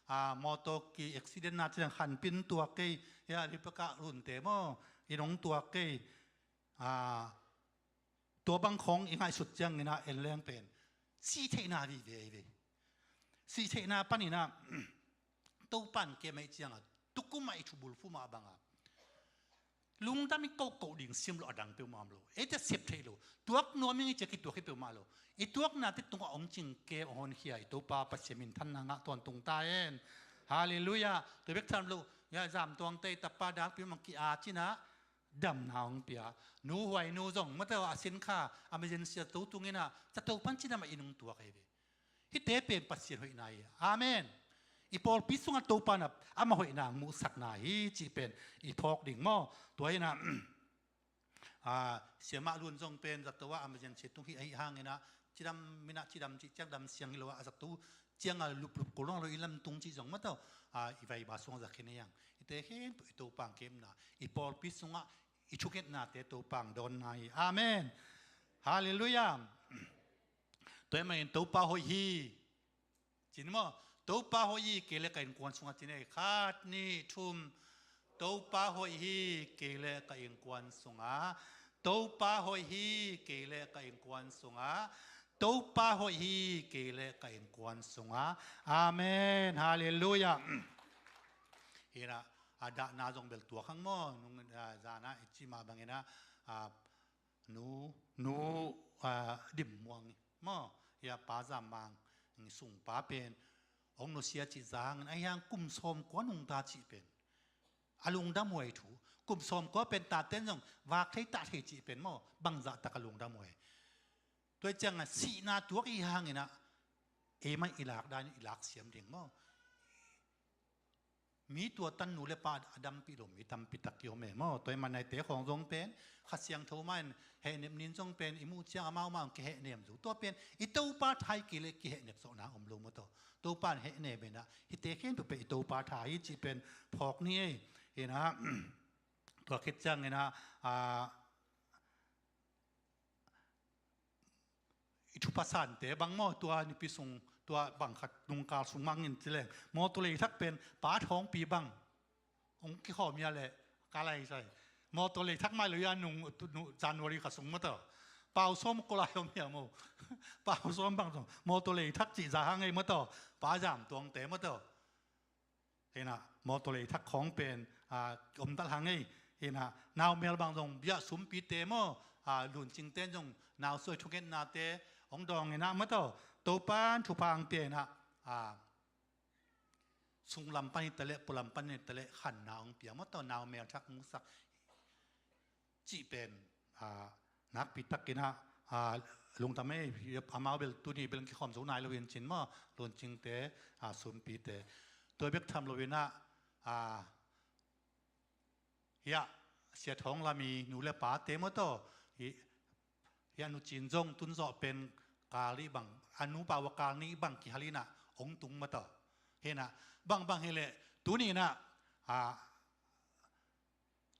a, mawtaw ki accidentna ci leng khanpin tuak ei, hia lipaka runte maw, in hong tuak ei. A, tua bang khawng i ngaihsut ciangin ah en leng pen sih theihna vive hi ve. Sih theihna panin ah Topa in kem ahih ciangin, tukum ah i thubulphuh mah bangin lungdam i kohkoh ding sim lo, a dang peuhmah om lo. Eite sep theih lo. Tuak nuam ing ei ci-a kituak hi peuhmah lo. I tuaknate tungah hong cingkem, hong honkhia i Topa Pasian minthanna ngah tawntung ta hen. Halleluiah. Tua bek tham lo, hia, zamtuangte i tapa dangpi mah ki-ap in ah, damna hong pia. Nu Huai nu zong mawtaw, a sin kha, emergency a zato tung in ah, zato pan cidam a inn hong tuak ahi ve. Hihte pen Pasian hoihna hi. Amen. I pawlpi sungah Topa in ah amah hoihna hong muhsakna hi cih pen i phawk ding maw. Tua hi in ah, a, Siamah Lun zong pen zato ah emergency tung hi, ahih hangin ah, cidam in ah, cidam cih ciang dam siang hi lo a, a zato ciangin luplup kul lo, i lam tung cih zong mawtaw, a, i vaiba sungah za khin hi hang. Hihte khempeuh i Topa hong kemna, i pawlpi sungah i thungetnate Topa hong dawnna hi. Amen. Halleluiah. Tua ahih manin Topa hoih hi ci ni maw. Topa hoih hi, kei le ka innkuan sungah ci ni ei. Khat, nih, thum. Topa hoih hi, kei le ka innkuan sungah. Topa hoih hi, kei le ka innkuan sungah. Topa hoih hi, kei le ka innkuan sungah. Amen. Halleluiah. Hi in ah, a, dahna zong bel tuak hang maw. Nung, a, zan ah i cih mah bangin ah, a, nu, nu, a, Dim Muang maw, hia, Pa Zam Mang sungpa pen hong nusia cih za hangin, ahih hang kum sawmkua nungta cih pen a lungdamhuai thu. Kum sawmkua pen taten zong vak thei, tah thei cih pen maw, bangzah tak a lungdamhuai. Tua ahih ciangin sihna tuak i hih hangin ah, ei mah i lak dan, i lak siam ding maw. Mi tua tan nu le pa a dampih lo mi tampi tak ki om e maw. Tua ahih manin eite khawng zong pen Kha Siangtho mah in hehnep ni in zong pen i muh ciang amau mah hong kihehnem zo. Tua pen i Topa tha hi kei leh kihehnep zawhna om lo mawtaw. Topa in hehnem in ah, hihte khempeuh pen i Topa tha hi cih pen phawk ni ei. Hi in ah, tua khit ciangin ah, a, i thupha sante bang maw, tua nipi sung, tua bang khat nungkal sung mangin ci leng, mawtaw lei thak pen Pa Thawngpi bang hong kikhawm hia leh ka lai sai. Mawtaw lei thak mai lo hia, nung, tu, nu, January kha sung mawtaw. Pau Sawm kua lai om hia maw. Pau Sawm bang zong mawtaw lei thak cih za hang ei mawtaw. Pa Zam Tuangte mawtaw. Hi in ah, mawtaw lei thak khawng pen, a, om tal hang ei. Hi in ah, Nau Mel bang zong bia sumpite maw, a, Lun Cingte in zong nau suai thungetnate hong dawng in ah mawtaw, Topa in thupha hong pia in ah, a, sunglam pan hi ta leh, pualam pan hi ta leh, khanna hong pia mawtaw, Nau Mel thak musak cih pen, a, nakpi takin ah, a, lungdam ei. Amau bel tuni bel kikhawm zo nai lo hi in cin maw, Lun Cingte, a, sumpite. Tua bek tham lo in ah, a, hia, Sia Thawng Lam i nu le pate mawtaw, hi, hia, Nu Cin zong tun zawh pen kal nih bang, a nupa uh a kal nih bang kihal in ah hong tung mawtaw. Hi in ah, bangbang hi leh tuni in ah, a,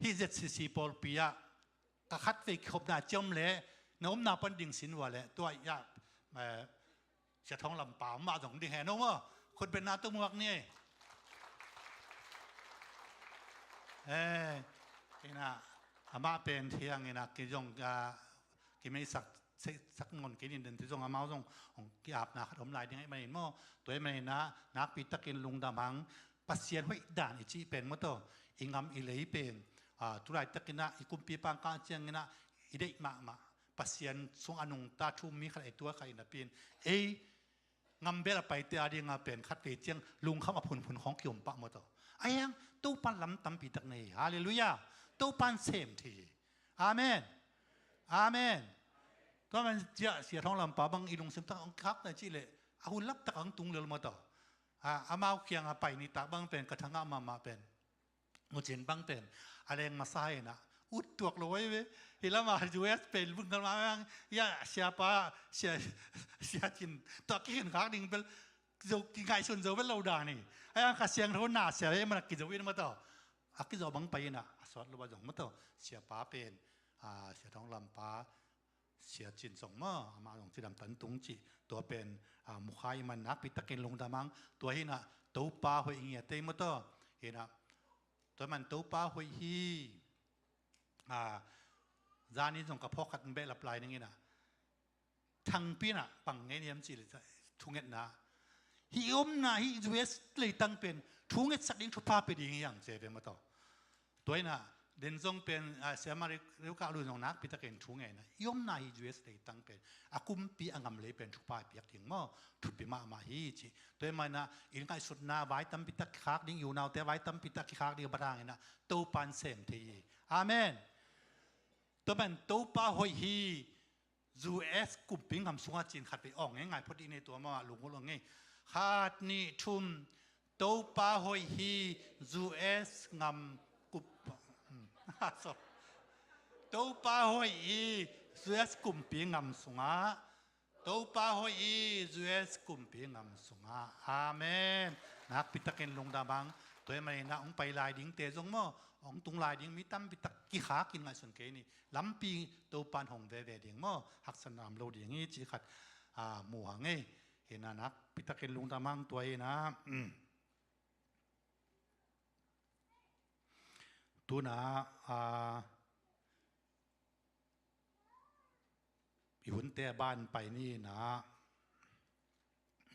hih Z C C pawlpi ah ka khatvei kikhopna ciam leh na omna pan ding sin uh a leh, tua ah, eh, Sia Thawng Lam pa mah zong ding hen aw maw. Khutbetna tawh muak ni. Eh, ina, amah pen thiang ina, kizong, ah, kimeisak, sak ngon kinin den ti zong amau zong hong ki-apna khat om lai ding ahih manin maw. Tua ahih manin ah, nakpi takin lungdam hang. Pasian hoih dan i cih pen maw taw, i ngam i lei pen, ah, tu laitakin ah, i kumpipa hong kah ciangin ah, i deih mahmah Pasian sung a nungta thu um mi khat, ei tua khat i napi in, ei ngam bel a paite a dingah pen khat vei ciang lungkham a phunphun khawng ki-om pah maw taw. Ahi hang Topan lam tampi tak nei hi. Halleluiah. Topan sem thei hi. Amen. Amen. Tua man ciah Sia Thawng Lampa bang i lungsim tak hong khak na cih leh a hun lap tak hong tung lel maw taw. A, amau kiang a pai nitak bang pen ka thangah mahmah pen. Mucin bang pen a leng masa hi na, ut tuak lo ei ve. Hi lama U S pen bung kal ma bang, ya, siapa, sia, sia cin tua kikhen khak ding bel, zo kingaihsun zo bel lo dan hi. Ai ang ka siangtho na sia ve, mana kizo in maw taw. A kizo bang pai ina, a sawt lo ba zong maw taw. Siapa pen, a, Sia Thawng Lampa, Sia Cin zong maw, amah zong cidam tan tung cih. Tua pen, a, mukha i man nakpi takin lungdam hang. Tua hi na, Topa hoih ngiat ei maw taw. Hi na, tua man Topa hoih hi. A, zanin zong ka phawk khat behlap lai ning ina. Thangpi na, bang ngen hiam cih leh thungetna. Hih i omna hih U S leitang pen, thungetsak ding thupha pia ding hi hang ci ve maw taw. Tua ina, den zong pen, a, siama Riu, Riu Kah Lui zong nakpi takin thu ngen a. I omna hi U S leitang pen, a kumpi a ngam lei pen thupha piak ding maw, thupi mahmah hi ci. Tua ahih manin ah, i ngaihsutna vai tampi tak kikhak ding, i unaute vai tampi tak kikhak ding a bat hangin ah, Topan sem thei hi. Amen. Tua pen Topa hoih hi. U S kumpi ngam sungah cin khat vei awng ngai phot i nei tua mah lunggulh awng ngai. Khat, nih, thum. Topa hoih hi. U S ngam kup. Hmm. Sorry. Topa hoih hi. U S kumpi ngam sungah. Topa hoih hi. U S kumpi ngam sungah. Amen. Nakpi takin lungdam hang. Tua ahih manin ah hong pai lai dingte zong maw, hong tung lai ding mi tampi tak kikhak in ngaihsun kei ni. Lampi Topan hong veve ding maw, haksatna om lo ding hi cih khat, a, mu hang ei. Hi na nakpi takin lungdam hang tua hi na. Um. Tu na, a, i hunte a ban pai ni na.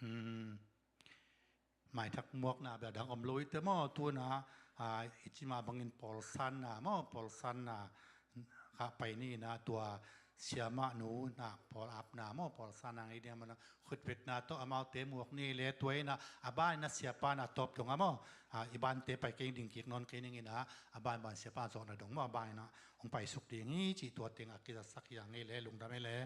Um. Maithak muakna bia dang om lo i te maw, tu na, a, i cima bangin pawlsanna maw, pawlsanna kha pai ni na, tua siamah nu na pawlapna maw, pawlsanna ngei ding a mana khutbetna tawh amaute muak ni le tua ina, a ban ina siapa na tawp dong a maw, a, i bante pai kei ding kik nawn kei ning ina, a ban ban siapa zawhna dong maw, a ban ina hong paisuk ding hi cih tua teng a kizatsak hi a ngei le, lungdam ei le.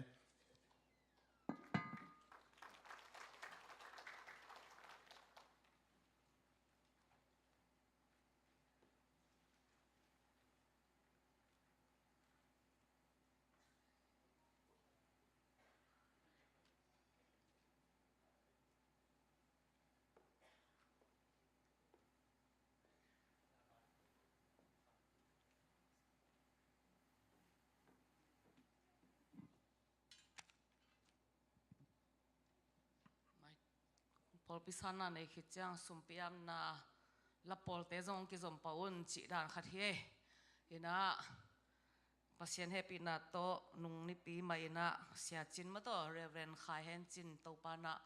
Pawlpi sanna nei khit ciang sumpi amna la pawlte zong kizom pah un cih dan khat hi ei. Hi na, Pasian hehpihna tawh nung nipi mah ina Sia Cin maw taw, Reverend Khai Hen Cin Topa na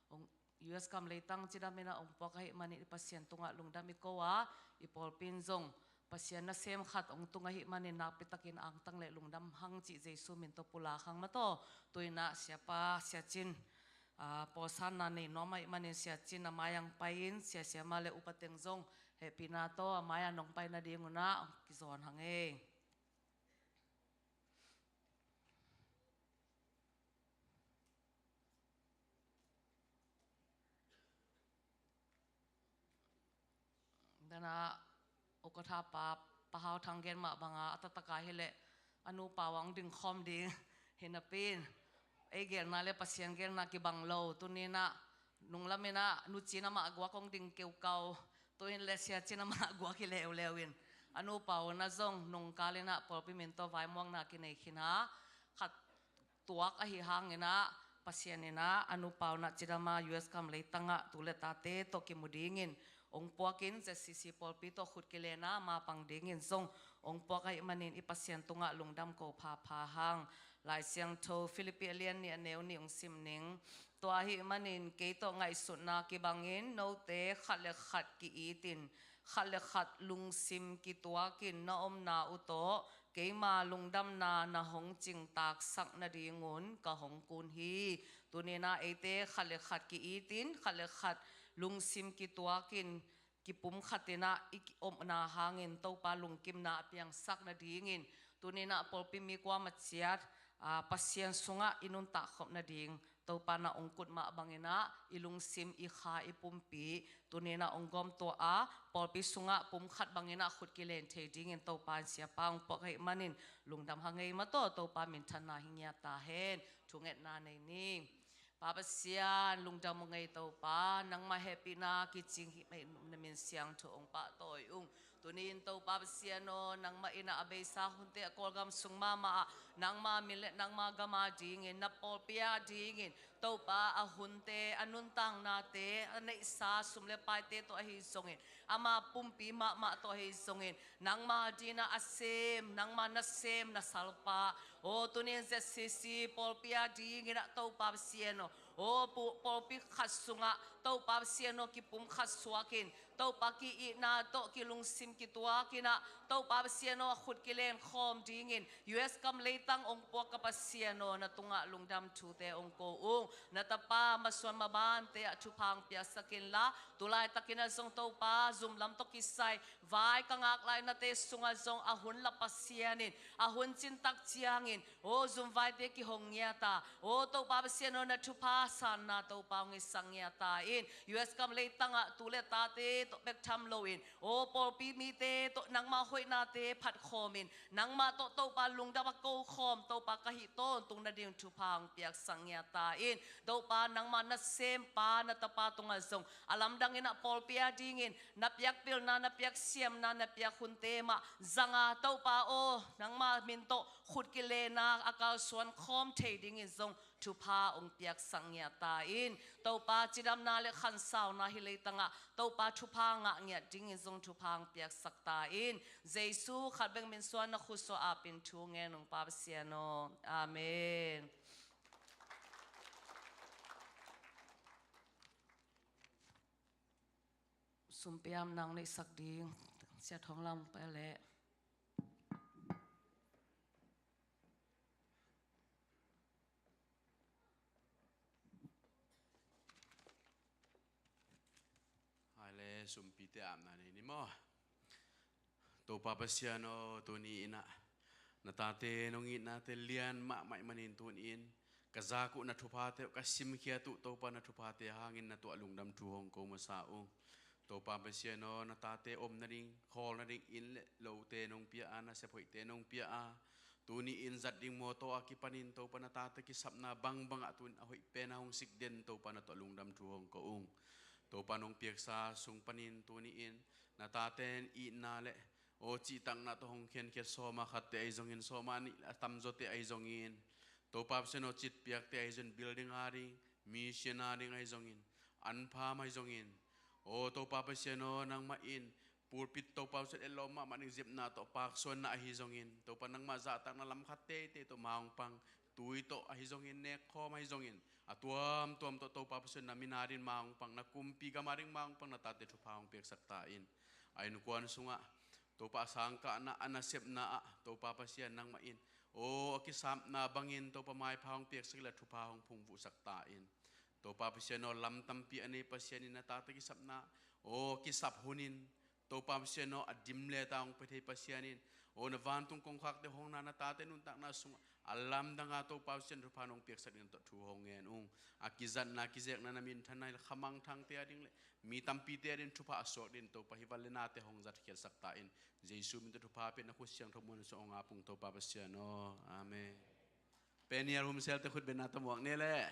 hong U S gam leitang cidam ina hong puak ahih manin i Pasian tungah lungdam i ko a, i pawlpi in zong Pasian nasem khat hong tung ahih manin nakpi takin angtang le lungdam hang cih Jesu min tawh pulak hang maw taw. Tu ina siapa Sia Cin, a, pawlsanna nei nuam ahih manin Sia Cin a mai-ah hong pai in, sia siama le upa teng zong hehpihna tawh a mai-ah nong pai nading un ah hong kizawn hang ei. Dana ukatha pa, Pa Hau Thang gen mah banga a taktak a hi leh a nupa uh hong dingkhawm ding hi napi in, ei gelna le Pasian gelna kibang lo. Tuni in ah nunglam in ah Nu Cin amah guak hong ding keukau. Tu in le Sia Cin amah guak hi leuleu in, a nupa uh na zong nungkal in ah pawlpi min tawh vaimuakna kinei khin a, khat tuak ahi hangin ah Pasian in ah a nupa un ah cidam a U S gam leitang ah tu le tate tawh kimu dingin hong puakin Z C C pawlpi tawh khut kilen a mapang dingin zong hong puak ahih manin i Pasian tungah lungdam ko phapha hang. Lai Siangtho Philippi a lian nih a neu nih hong sim ning. Tua ahih manin kei tawh ngaihsutna kibangin note khat le khat ki-itin, khat le khat lungsim kituakin na omna uh tawh keima lungdamna na hong cingtaksak nadingun ka hong kun hi. Tuni-in ah eite khat le khat ki-itin, khat le khat lungsim kituakin kipumkhatin ah i omna hangin Topa lungkimna a piangsak nadingin, tuni-in ah pawlpi mi kuamah ciat, aa, Pasian sungah i nuntak khop nading Topa na hong kut mah bangin ah i lungsim, i kha, i pumpi tuni-in ah hong gawmtua a, pawlpi sungah pumkhat bangin ah khut kilen thei dingin Topa in siapa hong puak ahih manin lungdam hang ei mah tawh Topa minthanna hi ngiat ta hen. Thungetna nei ni. Pa Pasian, lungdam ung ei Topa, nangmah hehpihna kicing hih mah in na min siangtho hong pahtawi ung. Tuni-in Topa Pasian aw, nangmah in ah a beisa hunte a Kawlgam sung mahmah ah nangmah min le nangmah gam a dingin, na pawlpi a dingin Topa a hunte, a nuntaknate, a neihsa sum le paite tawh ahi zongin, ama pumpi mahmah tawh ahi zongin, nangmah dingin ah a sem, nangmah nasem na salpa aw, tuni-in Z C C pawlpi a dingin ah Topa Pasian aw, aw pu-, pawlpi khat sungah Topa Pasian aw kipumkhat suakin, Topa ki-itna tawh kilungsim kituakin ah Topa Pasian aw a khut kilen khawm dingin U S gam leitang hong puak ka Pasian aw, na tungah lungdam thute hong ko ung. Na tapa masuan mabante ah thupha hong piaksak inla, tu laitakin ah zong Topa zum lam tawh kisai vai ka ngak lainate sungah zong a hun la Pasian in, a hun cin tak ciangin aw zumvaite kihong ngiat a, aw Topa Pasian aw na thupha sanna Topa hong hisak ngiat ta in, U S gam leitang ah tu le tate tawh bek tham loin, aw pawlpi mite tawh nangmah hoihnate phat khawmin, nangmah tawh Topa lungdam a ko khawm Topa ka hih tawntung nading thupha hong piaksak ngiat ta in, Topa nangmah nasempa na tapa tungah zong a lamdang in ah pawlpi a dingin na piak pilna, na piak siamna, na piak hunte mah zanga Topa aw, nangmah min tawh khut kilenna a kalsuan khawm thei dingin zong thupha hong piaksak ngiat ta in, Topa cidamna le khansauna hih leitang ah Topa thupha ngah ngiat dingin zong thupha hong piaksak ta in, Jesu khat bek min suang na khut suah apin thu ngen ung Pa Pasian aw. Amen. Sumpi a nang neihsak ding Sia Thawng Lam pia leh. Hai le, sumpite apna nei ni maw. Topa Pasian aw, tuni in ah na tate nong itnate lian mahmah ahih manin tuni in ka zak uh na thuphate uh ka simkhiat uh, Topa na thuphate hangin na tuah lungdam thu hong ko masa ung. Topa Pasian aw, na tate om nading, khawl nading inn le lote nong pia a, nasep hoihte nong pia a, tuni in zat ding mawtaw a kipanin Topa na tate kisapna bangbang ah tuni a hoih pen a hong sik den Topa na tuah lungdam thu hong ko ung. Topa nong piaksa sung panin tuni in na tate in itna le aw cihtakna tawh hong khenkhiat sawma khatte ahi zongin, sawma nih a tamzawte ahi zongin, Topa Pasian aw citpiakte ahi zongin, building a ding, mission a ding ahi zongin, anpham ahi zongin, aw Topa Pasian aw nangmah in pulpit Topa Pasian etlawm mahmah ding zepna tawh paksuanna ahi zongin, Topa nangmah zahtakna lam khat teitei tawh ma hong pang, tui tawh ahi zongin, nekkhawm ahi zongin, a tuamtuam tawh Topa Pasian na min a ding ma hong pang, na kumpi gam a ding ma hong pang, na tate thupha hong piaksak ta in. A innkuan sungah Topa a sangkahna, a nasepna ah Topa Pasian nangmah in aw a kisapna bangin Topa maipha hong piaksak inla thupha hong phungvuhsak ta in. Topa Pasian aw lam tampi a nei Pasian in na tate kisapna aw kisap hunin Topa Pasian aw a dim le ta hong pia thei Pasian in aw na vantung kongkhakte hong na na tate nuntakna sungah a lamdang a Topa Pasian thupha nong piaksak ding tawh thu hong ngen ung. A kizatna kizekna na minthanna in khamangthangte a ding le mi tampite a ding thupha a suak ding Topa hi van le nate hong zatkhiatsak ta in. Jesu min tawh thupha pia na khut siangtho muan sung hong ap ung Topa Pasian aw. Amen. Penial humselte khut benna tawh muak ni le.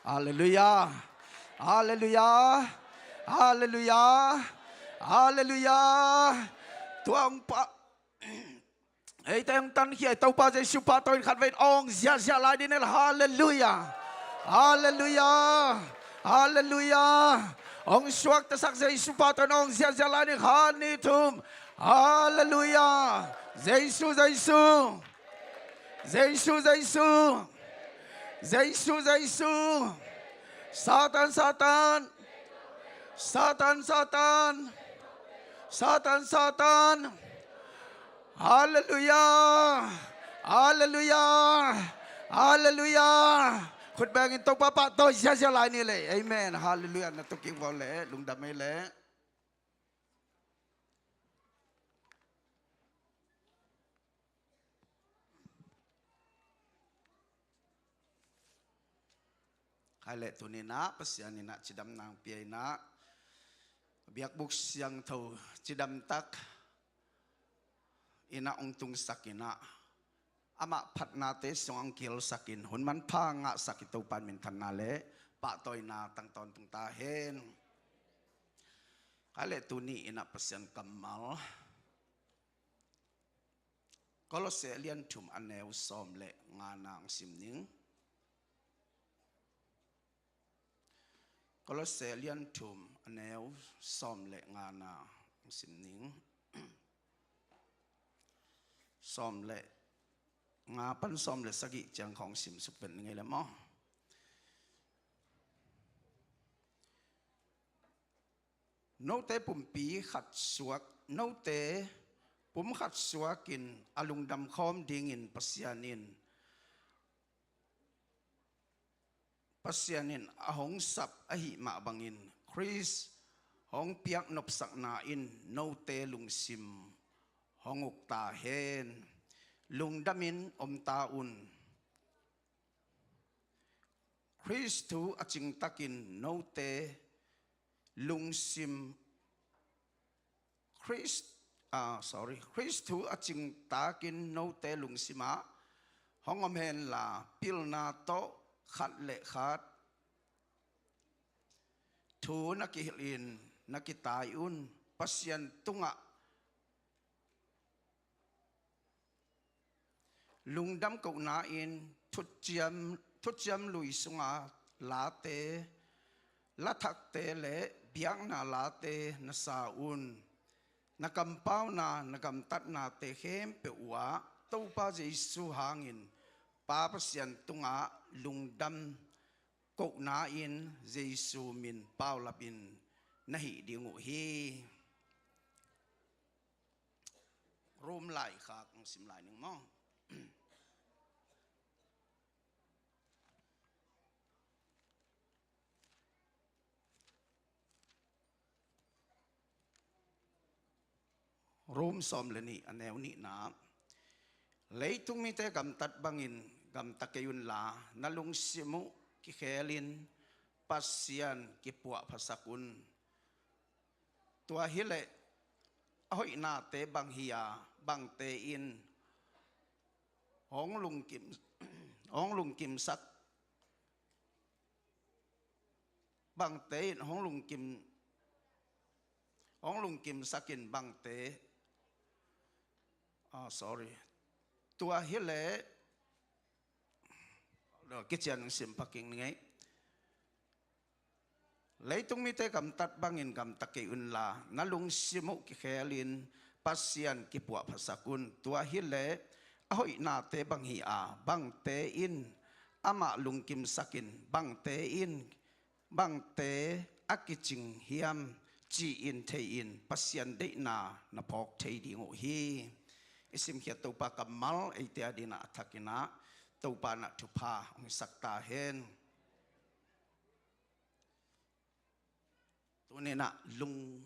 Halleluiah. Halleluiah. Halleluiah. Halleluiah. Tua hong pa, eite hong tankhia Topa Jesu pahtawi in khatvei in hong ziahziah lai ding hi. Halleluiah. Halleluiah. Halleluiah. Hong suaktasak Jesu pahtawi in hong ziahziah lai ding hi. Khat, nih, thum. Halleluiah. Jesu, Jesu. Jesu, Jesu. Jesu, Jesu. Satan, Satan. Satan, Satan. Satan, Satan. Halleluiah. Halleluiah. Halleluiah. Khut bengin Topa pahtawi ziahziah lai ni le. Amen. Halleluiah. Na tung kik vua le. Lungdam ei le. Khai le tuni-in ah Pasian in ah cidamna hong pia in ah, biakbuk siangtho cidamtak in ah hong tungsak in ah, amah phatnate sungah hong kilsak in hun manpha ngahsak i Topa in minthanna le pahtawina tang tawntung ta hen. Khai le tuni-in ah Pasian kammal Kolose a lian thum a neu sawm le ngana hong sim ning. Kolose a lian thum a neu sawm le ngana hong sim ning. Sawm le nga pan sawm le sagih ciang khawng sim suk pen ning ei le maw. Note pumpi khat suak, note pum khat suakin a lungdam khawm dingin Pasian in, Pasian in a hong sap ahih mah bangin Khrist hong piak nopsakna in note lungsim hong uk ta hen. Lungdamin om ta un. Khrist thu a cingtakin note lungsim, Khrist, ah, sorry, Khrist thu a cingtakin note lungsimah hong om henla, pilna tawh khat le khat thu na kihilhin na kitai un. Pasian tungah lungdam kohna in thuciam, thuciam lui sunga late, lathakte le biakna late na sa un. Na kampauna, na gamtatnate khempeuh uhah Topa Jesu hangin Pa Pasian tungah lungdam kohna in Jesu min paulapin na hih ding uh hi. Rom laikhak hong sim lai ning maw. Rom sawm le nih a neu nihna. Leitung mite gamtat bangin gamta kei unla, na lungsim uh kikhelin Pasian kipuahphasak un. Tua hileh a hoihnate bang hi-a, bangte in hong lungkim, hong lungkimsak, bangte in hong lungkim, hong lungkimsakin bangte, ah, sorry. Tua hileh, kician sim phaking ni ngei. Leitung mite gamtat bangin gamta kei unla, na lungsim uh kikhelin Pasian kipuahphasak un. Tua hileh a hoihnate bang hi-a, bangte in amah lungkimsakin, bangte in, bangte a kicing hiam, ci-in thei-in Pasian deihna na phawk thei ding uh hi. I simkhiat Topa kammal eite adingin a thakin ah Topa in ah thupha hong hisak ta hen. Tuni-in ah lung,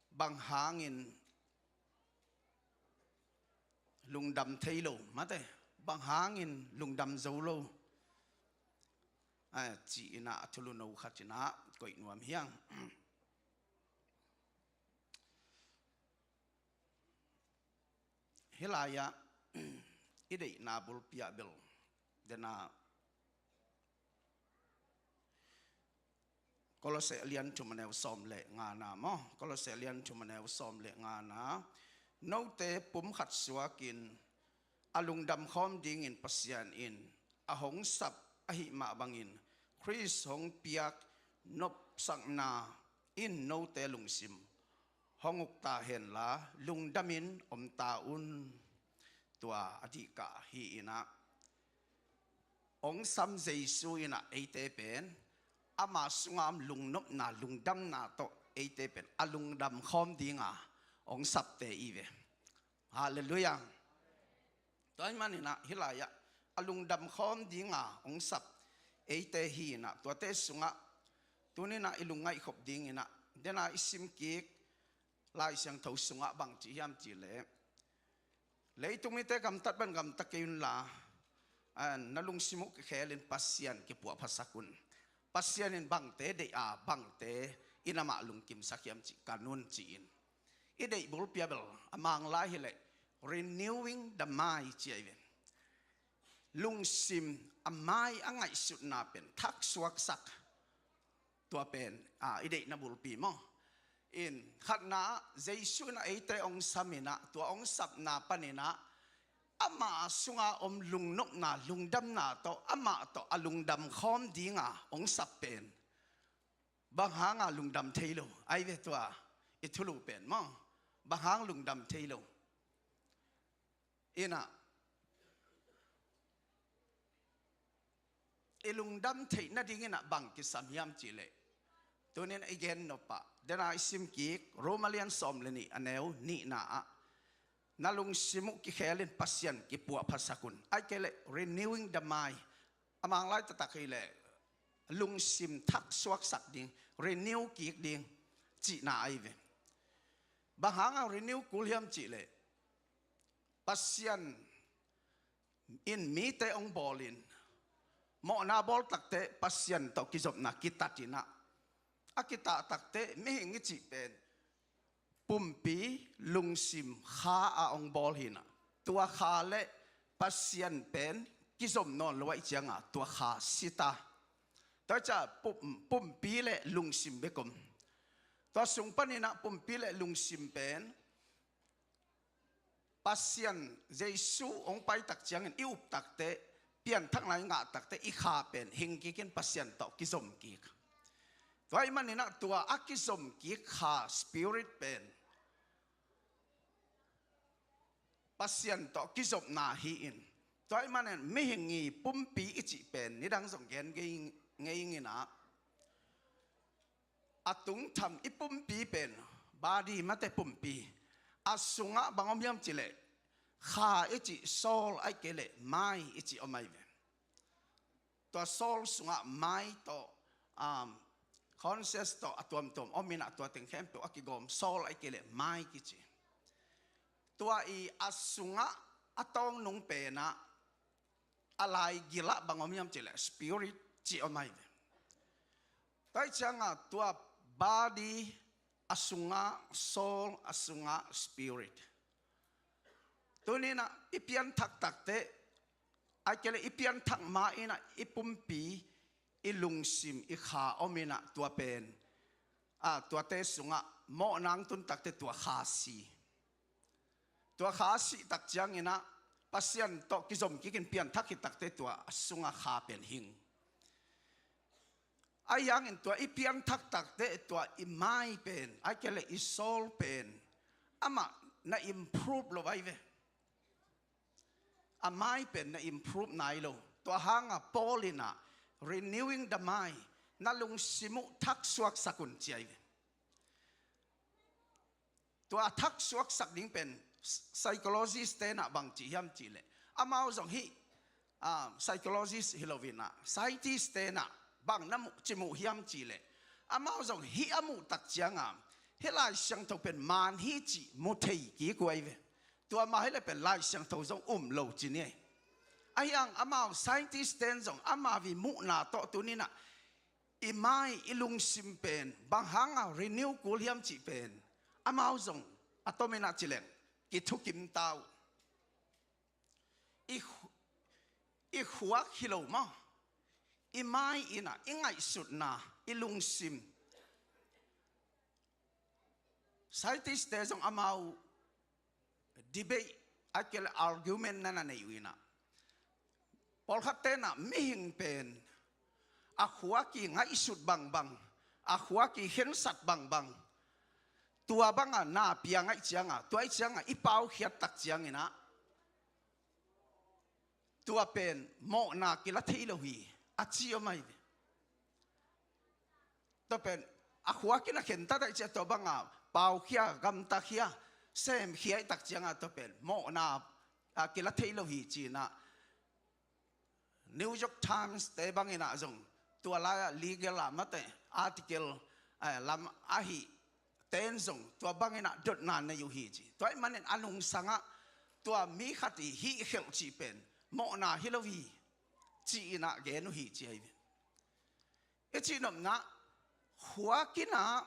bang hangin lungdam thei lo, mate, bang hangin lungdam zo lo, a ci-in ah a thulu no khat in ah koih nuam hi ing. Hih lai-ah i deihna bulpi ah bel, dena, Kolose a lian thum a neu sawm le ngana maw? Kolose a lian thum a neu sawm le ngana. Note pum khat suakin a lungdam khawm dingin Pasian in a hong sap ahih mah bangin Khrist hong piak nopsakna in note lungsim hong uk ta henla, lungdamin om ta un. Tua a dihkah hi inah, hong sam Jesu inah eite pen ama sunga om lungnopna, lungdamna tawh eite pen a lungdam khawm dinga hong sapte i ve. Halleluiah. Tua ahih maninah hih lai-ah a lungdam khawm dinga hong sap eite hi inah, tuate sungah tuninah i lungngaihkhop dinginah dena i simkik Lai Siangtho sungah bang ci hiam cihleh, leitung mite gamtat ban gamta kei unla, na lungsim uh kikhelin Pasian kipuahphasak un. Pasian in bangte deih a, bangte in amah lungkimsak hiam cih kan un ci-in. I deih bulpi a bel a Manglai hileh renewing the mind ci ahi ve. Lungsim, a mai, a ngaihsutna pen thaksuaksak. Tua pen i deihna bulpi maw? In khatna ah Jesu in a eite hong sam inah, tua hong sapna paninah ama sunga om lungnopna, lungdamna tawh amah tawh a lungdam khawm dinga hong sap pen bang hanga lungdam thei lo? Ai ve, tua i thulu pen maw, bang hang lungdam thei lo? Inah i lungdam theih nadinginah bang kisam hiam cihleh, tunin i gen nopah dena i simkik Roma lian sawm le nih a neu nihna ah, na lungsim uh kikhelin Pasian kipuahphasak un. Ai kei leh renewing the mind, a Manglai taktak hileh lungsim thaksuaksak ding, renew kik ding cihna ahi ve. Bang hanga renew kul hiam cihleh, Pasian in mite hong bawlin, mawhna bawl takteh Pasian tawh kizopna kitat inah, a kitah takteh mihing i cih pen pumpi, lungsim, kha a hong bawl hinah, tua kha le Pasian pen kizom nawn lo ahih cianga tua kha sita. Tua ciah pum-, pumpi le lungsim bek om. Tua sung paninah pumpi le lungsim pen Pasian Jesu hong paitak ciangin i up takteh, pianthakna i ngah takteh i kha pen hing kikin Pasian tawh kizom kik. Tua ahih maninah tua a kizom kik kha, spirit pen Pasian tawh kizopna hi-in, tua ahih manin mihing i pumpi i cih pen nidang zong gen ngei, ngei inginah, a tungtham i pumpi pen body, mate pumpi, a sungah bang om hiam cihleh, kha i cih, soul, ai kei leh mai i cih om ahi ve. Tua soul sungah mai tawh, um, conscious tawh a tuamtuam om inah, tua teng khempeuh a kigawm soul ai kei leh mai kici. Tua i a sungah a tawngnung penah a lai gilah bang om hiam cihleh spirit cih om ahi ve. Tua ahih cianga tua body a sungah soul, a sungah spirit. Tuninah i pianthak takteh, ai kei leh i pianthak ma inah i pumpi, i lungsim, i kha om inah tua pen, a, tuate sungah mawhna hong tun takteh tua kha si. Tua kha sih tak cianginah Pasian tawh kizom kikin pianthak hi takteh tua a sungah kha pen hing. Ahi hangin tua i pianthak takteh tua i mai pen, ai kei leh i soul pen, amah na improve lo ahi ve. A mai pen na improve nai lo. Tua hanga Paul inah renewing the mind, na lungsim uh thaksuaksak un ci ahi ve. Tua a thaksuaksak ding pen psychologist tenah bang ci hiam cihleh, amau zong hih, ah, psychologist hi loinah scientist tenah bang na muh, ci muh hiam cihleh, amau zong hih a muh tak cianga hih Lai Siangtho pen man hi cih mu thei kik uh ahi ve. Tua mah hileh pen Lai Siangtho zong um lo ci ni. Ahi hang amau scientist ten zong amau i muhna tawh tuninah i mai, i lungsim pen bang hanga renew kul hiam cih pen amau zong a tominah cileng kithukim ta uh. I khu-, i khuak hi lo maw? I mai inah i ngaihsutna, i lungsim, Scientist te zong amau debate, a kile argument na na nei uh inah, pawlkhat tenah mihing pen a khuak i ngaihsut bangbang, a khuak i khensat bangbang, tua banga na pia ngaih cianga, tua i cianga i paukhiat tak cianginah tua pen mawhna kila thei lo hi, a ci om ahi ve. Tua pen a khuak in a khentat ahi cia tua banga paukhia, gamtakhia, semkhia i tak cianga tua pen mawhna a kila thei lo hi cinah New York Times te banginah zong tua lai-ah legal ah mate article, eh, lam ahi ten zong tua banginah dotna nei uh hi ci. Tua ih manin a nungsangah tua mi khat i hih khelh cih pen mawhna hi lo hi ci-inah gen uh hi ci ahi ve. I cihnopna, khuak inah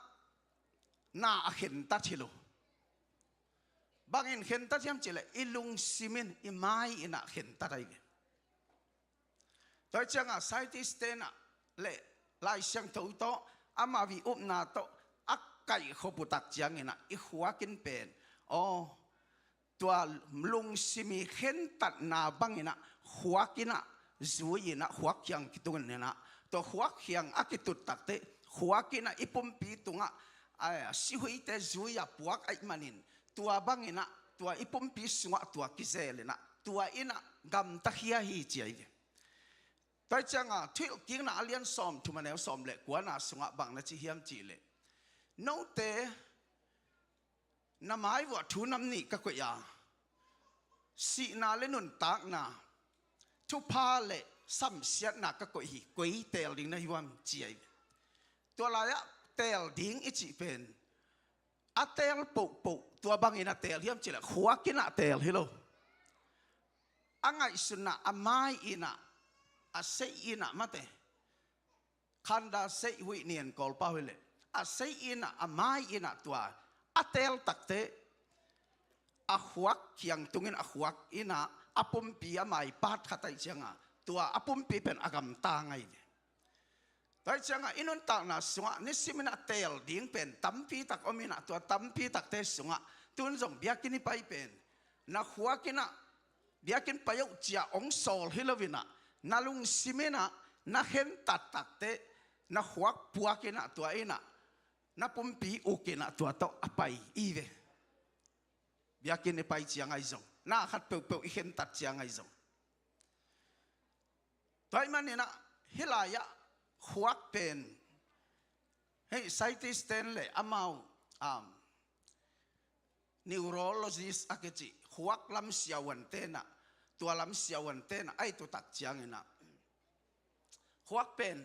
na a khentat hi lo. Bangin khentat hiam cihleh i lungsim in, i mai inah khentat ahi ve. Tua ih cianga scientist tenah le Lai Siangtho tawh amau i upna tawh a kaihkhop uh tak cianginah i khuak in pen, aw, tua lungsim i khentatna banginah khuak inah zui inah khuak khiang kitun inah, tua khuak khiang a kitut takteh khuak inah i pumpi tungah a sihuite zui a puak ahih manin tua banginah tua i pumpi sungah tua kizel inah tua inah gamtakhia hi ci ahi ve. Tua ih cianga Thuhilhkikna a lian sawmthum a neu sawm le kuana sungah bang na ci hiam cihleh, note na mai vuah thu nam nih ka koih a, sihna le nuntakna, thupha le samsiatna ka koih hi, koi teel ding na hi uh hiam ci ahi ve. Tua lai-ah teel ding i cih pen a teel pohpoh tua bangin a teel hiam cihleh khuak inah teel hi lo. A ngaihsutna a mai inah, a sei inah mate, khanda sei huih nian kawlpa huih leh a sei inah a mai inah tua a teel takteh a khuak khiang tungin a khuak inah a pumpi a maipat khat ahi cianga tua a pumpi pen a gamta ngai ve. Tua ih cianga i nuntakna sungah nisim inah teel ding pen tampi tak om inah tua tampi takte sungah tun zong biakinn i pai pen na khuak inah biakinn pai uh cia ong sawl hi lo inah na lungsim inah na khentat takteh na khuak puak inah tua inah na pumpi uk inah tua tawh a pai i ve. Biakinn i pai ciang ahi zong, na khat peuhpeuh i khentat ciang ahi zong. Tua ih maninah hih lai-ah khuak pen hei scientist ten le amau, um, neurologist a kici khuak lam siahuan tenah, tua lam siahuan tenah a i tutak cianginah khuak pen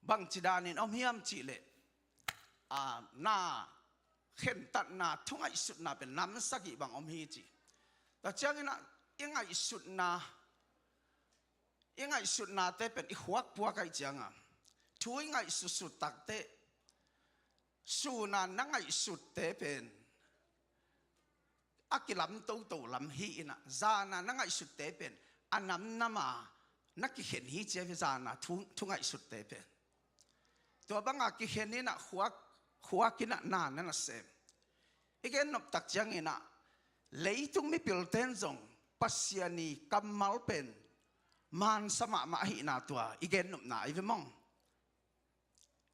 bangci danin om hiam cihleh, a, na khentatna thungaihsutna pen nam sagih bang om hi ci. Tua cianginah i ngaihsutna, i ngaihsutnate pen i khuak puak ahi cianga thu i ngaihsutsut takteh suna na ngaihsutte pen a kilam toto lam hi inah zana na ngaihsutte pen a namnama na kikhen hi ci ahi ve, zana thu, thu ngaihsutte pen. Tua banga kikhen inah khuak, khuak inah na na na sem. I gen noptak cianginah leitung mipilten zong Pasian i kammal pen mansa mahmah ahihna tua i gen nopna ahi ve mong.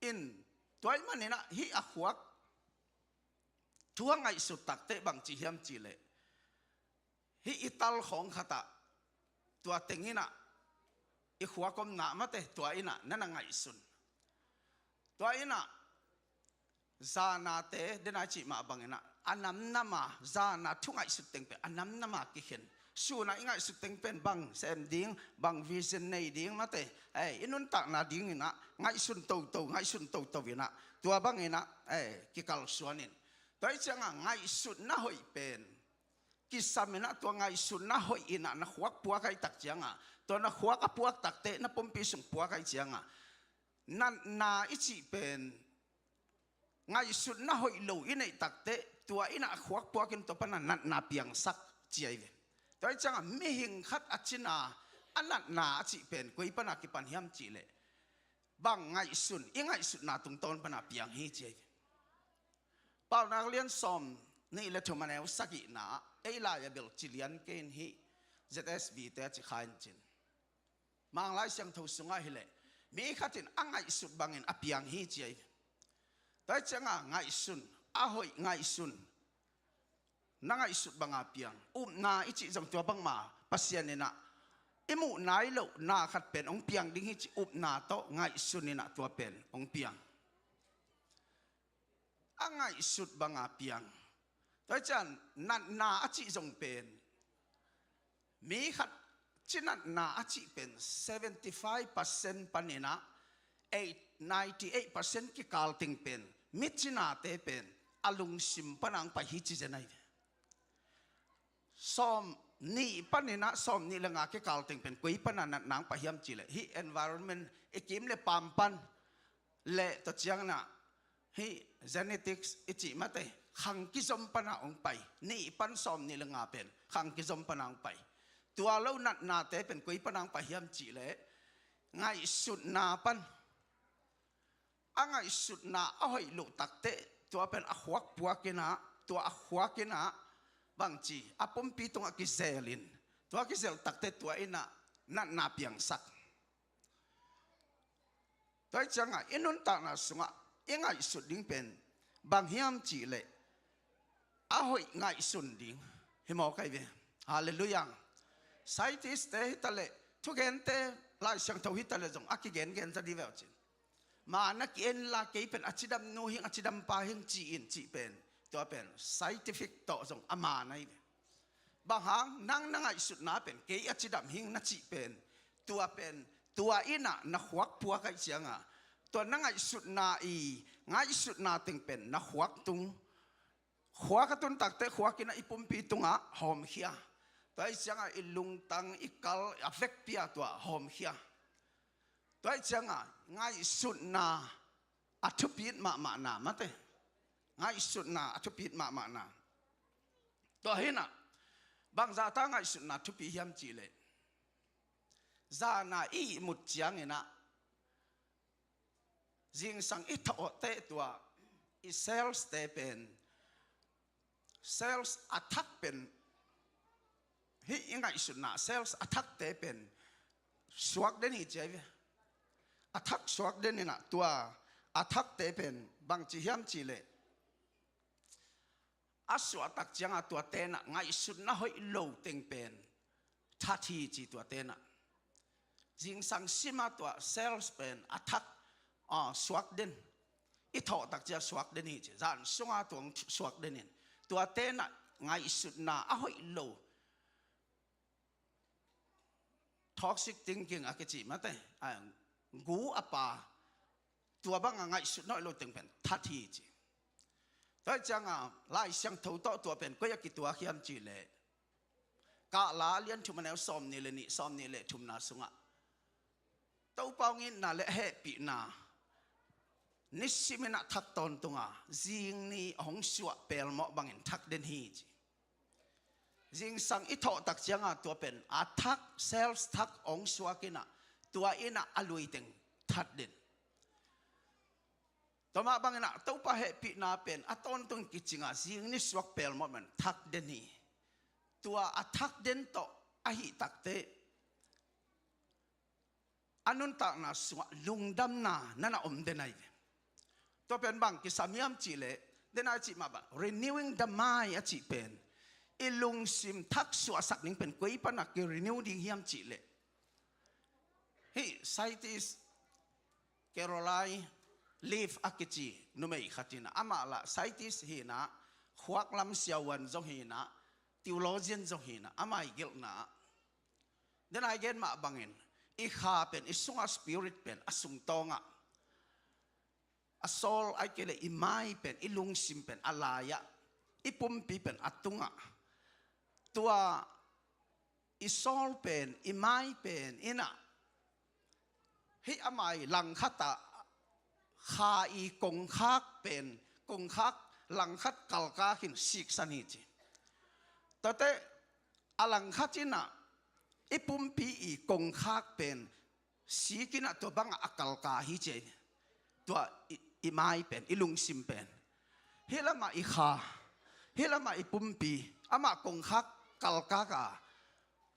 In tua ih maninah hih a khuak thu a ngaihsut takteh bangci hiam cihleh hih i tal khawng khatah tua tenginah i khuak omna mate tua inah na na ngaihsun. Tua inah zanate dena i cih mah banginah a namnama zana thu ngaihsut teng pen a namnama kikhen. Suna i ngaihsut teng pen bang sem ding, bang vision nei ding mate, ei, i nuntakna dinginah ngaihsun toto, ngaihsun toto inah tua banginah, ei, kikalsuanin. Tua ih cianga ngaihsutna hoih pen kisam inah tua ngaihsutna hoih inah na khuak puak ahi tak cianga tua na khuak a puak takteh na pumpi sung puak ahi cianga natna i cih pen ngaihsutna hoih lo i neih takteh tua inah a khuak puakin tua pana natna piangsak ci ahi ve. Tua ih cianga mihing khat a cina a natna a cih pen koi pana kipan hiam cihleh Bang ngaihsun, i ngaihsutna tungtawn pana piang hi ci ahi. Paunak lian sawm nih le thum a neu sagihna ah, ei lai a bel ci lian kei in hih Z S V te a ci kha in cin. Mang Lai Siangtho sungah hileh mi khat in a ngaihsut bangin a piang hi ci ahi. Tua hi cianga ngaihsun, a hoih ngaihsun, na ngaihsut banga piang. Upna i cih zong tua bangma Pasian inah i muh nai loh na khat pen hong piang ding hi ci, upna tawh ngaihsun inah tua pen hong piang. A ngaihsut banga piang. Tua hi cian natna a cih zong pen mi khat cinatna a cih pen seventy five percent paninah eight, ninety eight percent kikal teng pen micinate pen a lungsim pana hong pai hi ci zen ahi ve. Sawm nih paninah sawm nih le nga kikal teng pen koi pana natna hong pai hiam cihleh hih environment i kim le pam pan le tua cianginah hih genetics i cih mate khang kizom pana hong pai. Nih pan sawm nih le nga pen khang kizom pana hong pai. Tua lo natnate pen koi pana hong pai hiam cihleh ngaihsutna pan. A ngaihsutna a hoih loh takteh tua pen a khuak puakinah, tua a khuakinah bangci a pumpi tungah kizelin, tua kizel takteh tua inah natna piangsak. Tua hi cianga i nuntakna sungah i ngaihsut ding pen bang hiam cihleh a hoih ngaihsun ding hi mawk ahi ve. Halleluiah. Scientist te hitaleh, thugente, Lai Siangtho hitaleh zong a kigengen za di veu cin. Mana ki-en la kei pen a cidam nu hing, a cidam pa hing ci-in cih pen, tua pen scientific tawh zong a mana hi ve. Bang hang nang na ngaihsutna pen kei a cidam hing na cih pen, tua pen tua inah na khuak puak ahi cianga tua na ngaihsutna i ngaihsutna teng pen na khuak tung. Khuak a tun takteh khuak inah i pumpi tungah hawmkhia. Tua hi cianga i lungtang i kal a vekpi a tua hawmkhia. Tua hi cianga ngaihsutna a thupit mahmahna mate. Ngaihsutna a thupit mahmahna. Tua hinah bangzahta ngaihsutna thupi hiam cihleh zana i ihmut cianginah zingsang i thawhteh tua i cells te pen, cells a thak pen, hih i ngaihsutna cells a thakte pen suak den hi ci ahi ve. A thak suak den inah tua a thakte pen bangci hiam cihleh a suahtak cianga tua tenah ngaihsutna hoih lo teng pen that hi ci tua tenah. Zingsang sima tua cells pen a thak, ah, suak den. I thawhtak cia suak den hi ci. Zan sunga tuang suak den in. Tua tenah ngaihsutna a hoih lo. Toxic thinking a kici mate. A, gu a pa. Tua banga ngaihsutna hoih lo teng pen that hi ci. Tua hi cianga Lai Siangtho tawh tua pen koi a kituak hiam cihleh Kahla lian thum a neu sawm nih le nih, sawm nih le thumna sungah Topa hong itna le hehpihna nisimin a thak tawntunga zing ni hong suah pelmawh bangin thak den hi ci. Zingsang i thawhtak cianga tua pen a thak, cells thak hong suak inah tua inah a lui teng that den. Tua mah banginah Topa hehpihna pen a tawntung kicinga zing ni suak pelmawh pen thak den hi. Tua a thak den tawh ahih takteh a nuntakna sungah lungdamna nana om den ahi ve. Tua pen bang kisam hiam cihleh, den a cih mah bang renewing the mind a cih pen i lungsim thak suahsak ding pen koi pana ki renew ding hiam cihleh. Hih scientist Caroline Leaf a kici numei khat inah, amah lah scientist hinah, khuak lam siavuan zong hinah, theologian zong hinah, amah i gelhna ah, den a i gen mah bangin i kha pen, i sunga spirit pen a sungtawngah, a soul ahih kei leh i mai pen, i lungsim pen a lai-ah, i pumpi pen a tungah, tua i soul pen, i mai pen inah hih a mai langkhatah kha i kongkhak pen, kongkhak langkhat kalkak in siksan hi ci. Tuate a langkhat inah i pumpi i kongkhak pen Sikin ah tua bangah a kalka hi ci ei. Tua i, i mai pen, i lungsim pen, hih lamah i kha, hih lamah i pumpi, amah kongkhak kalkaka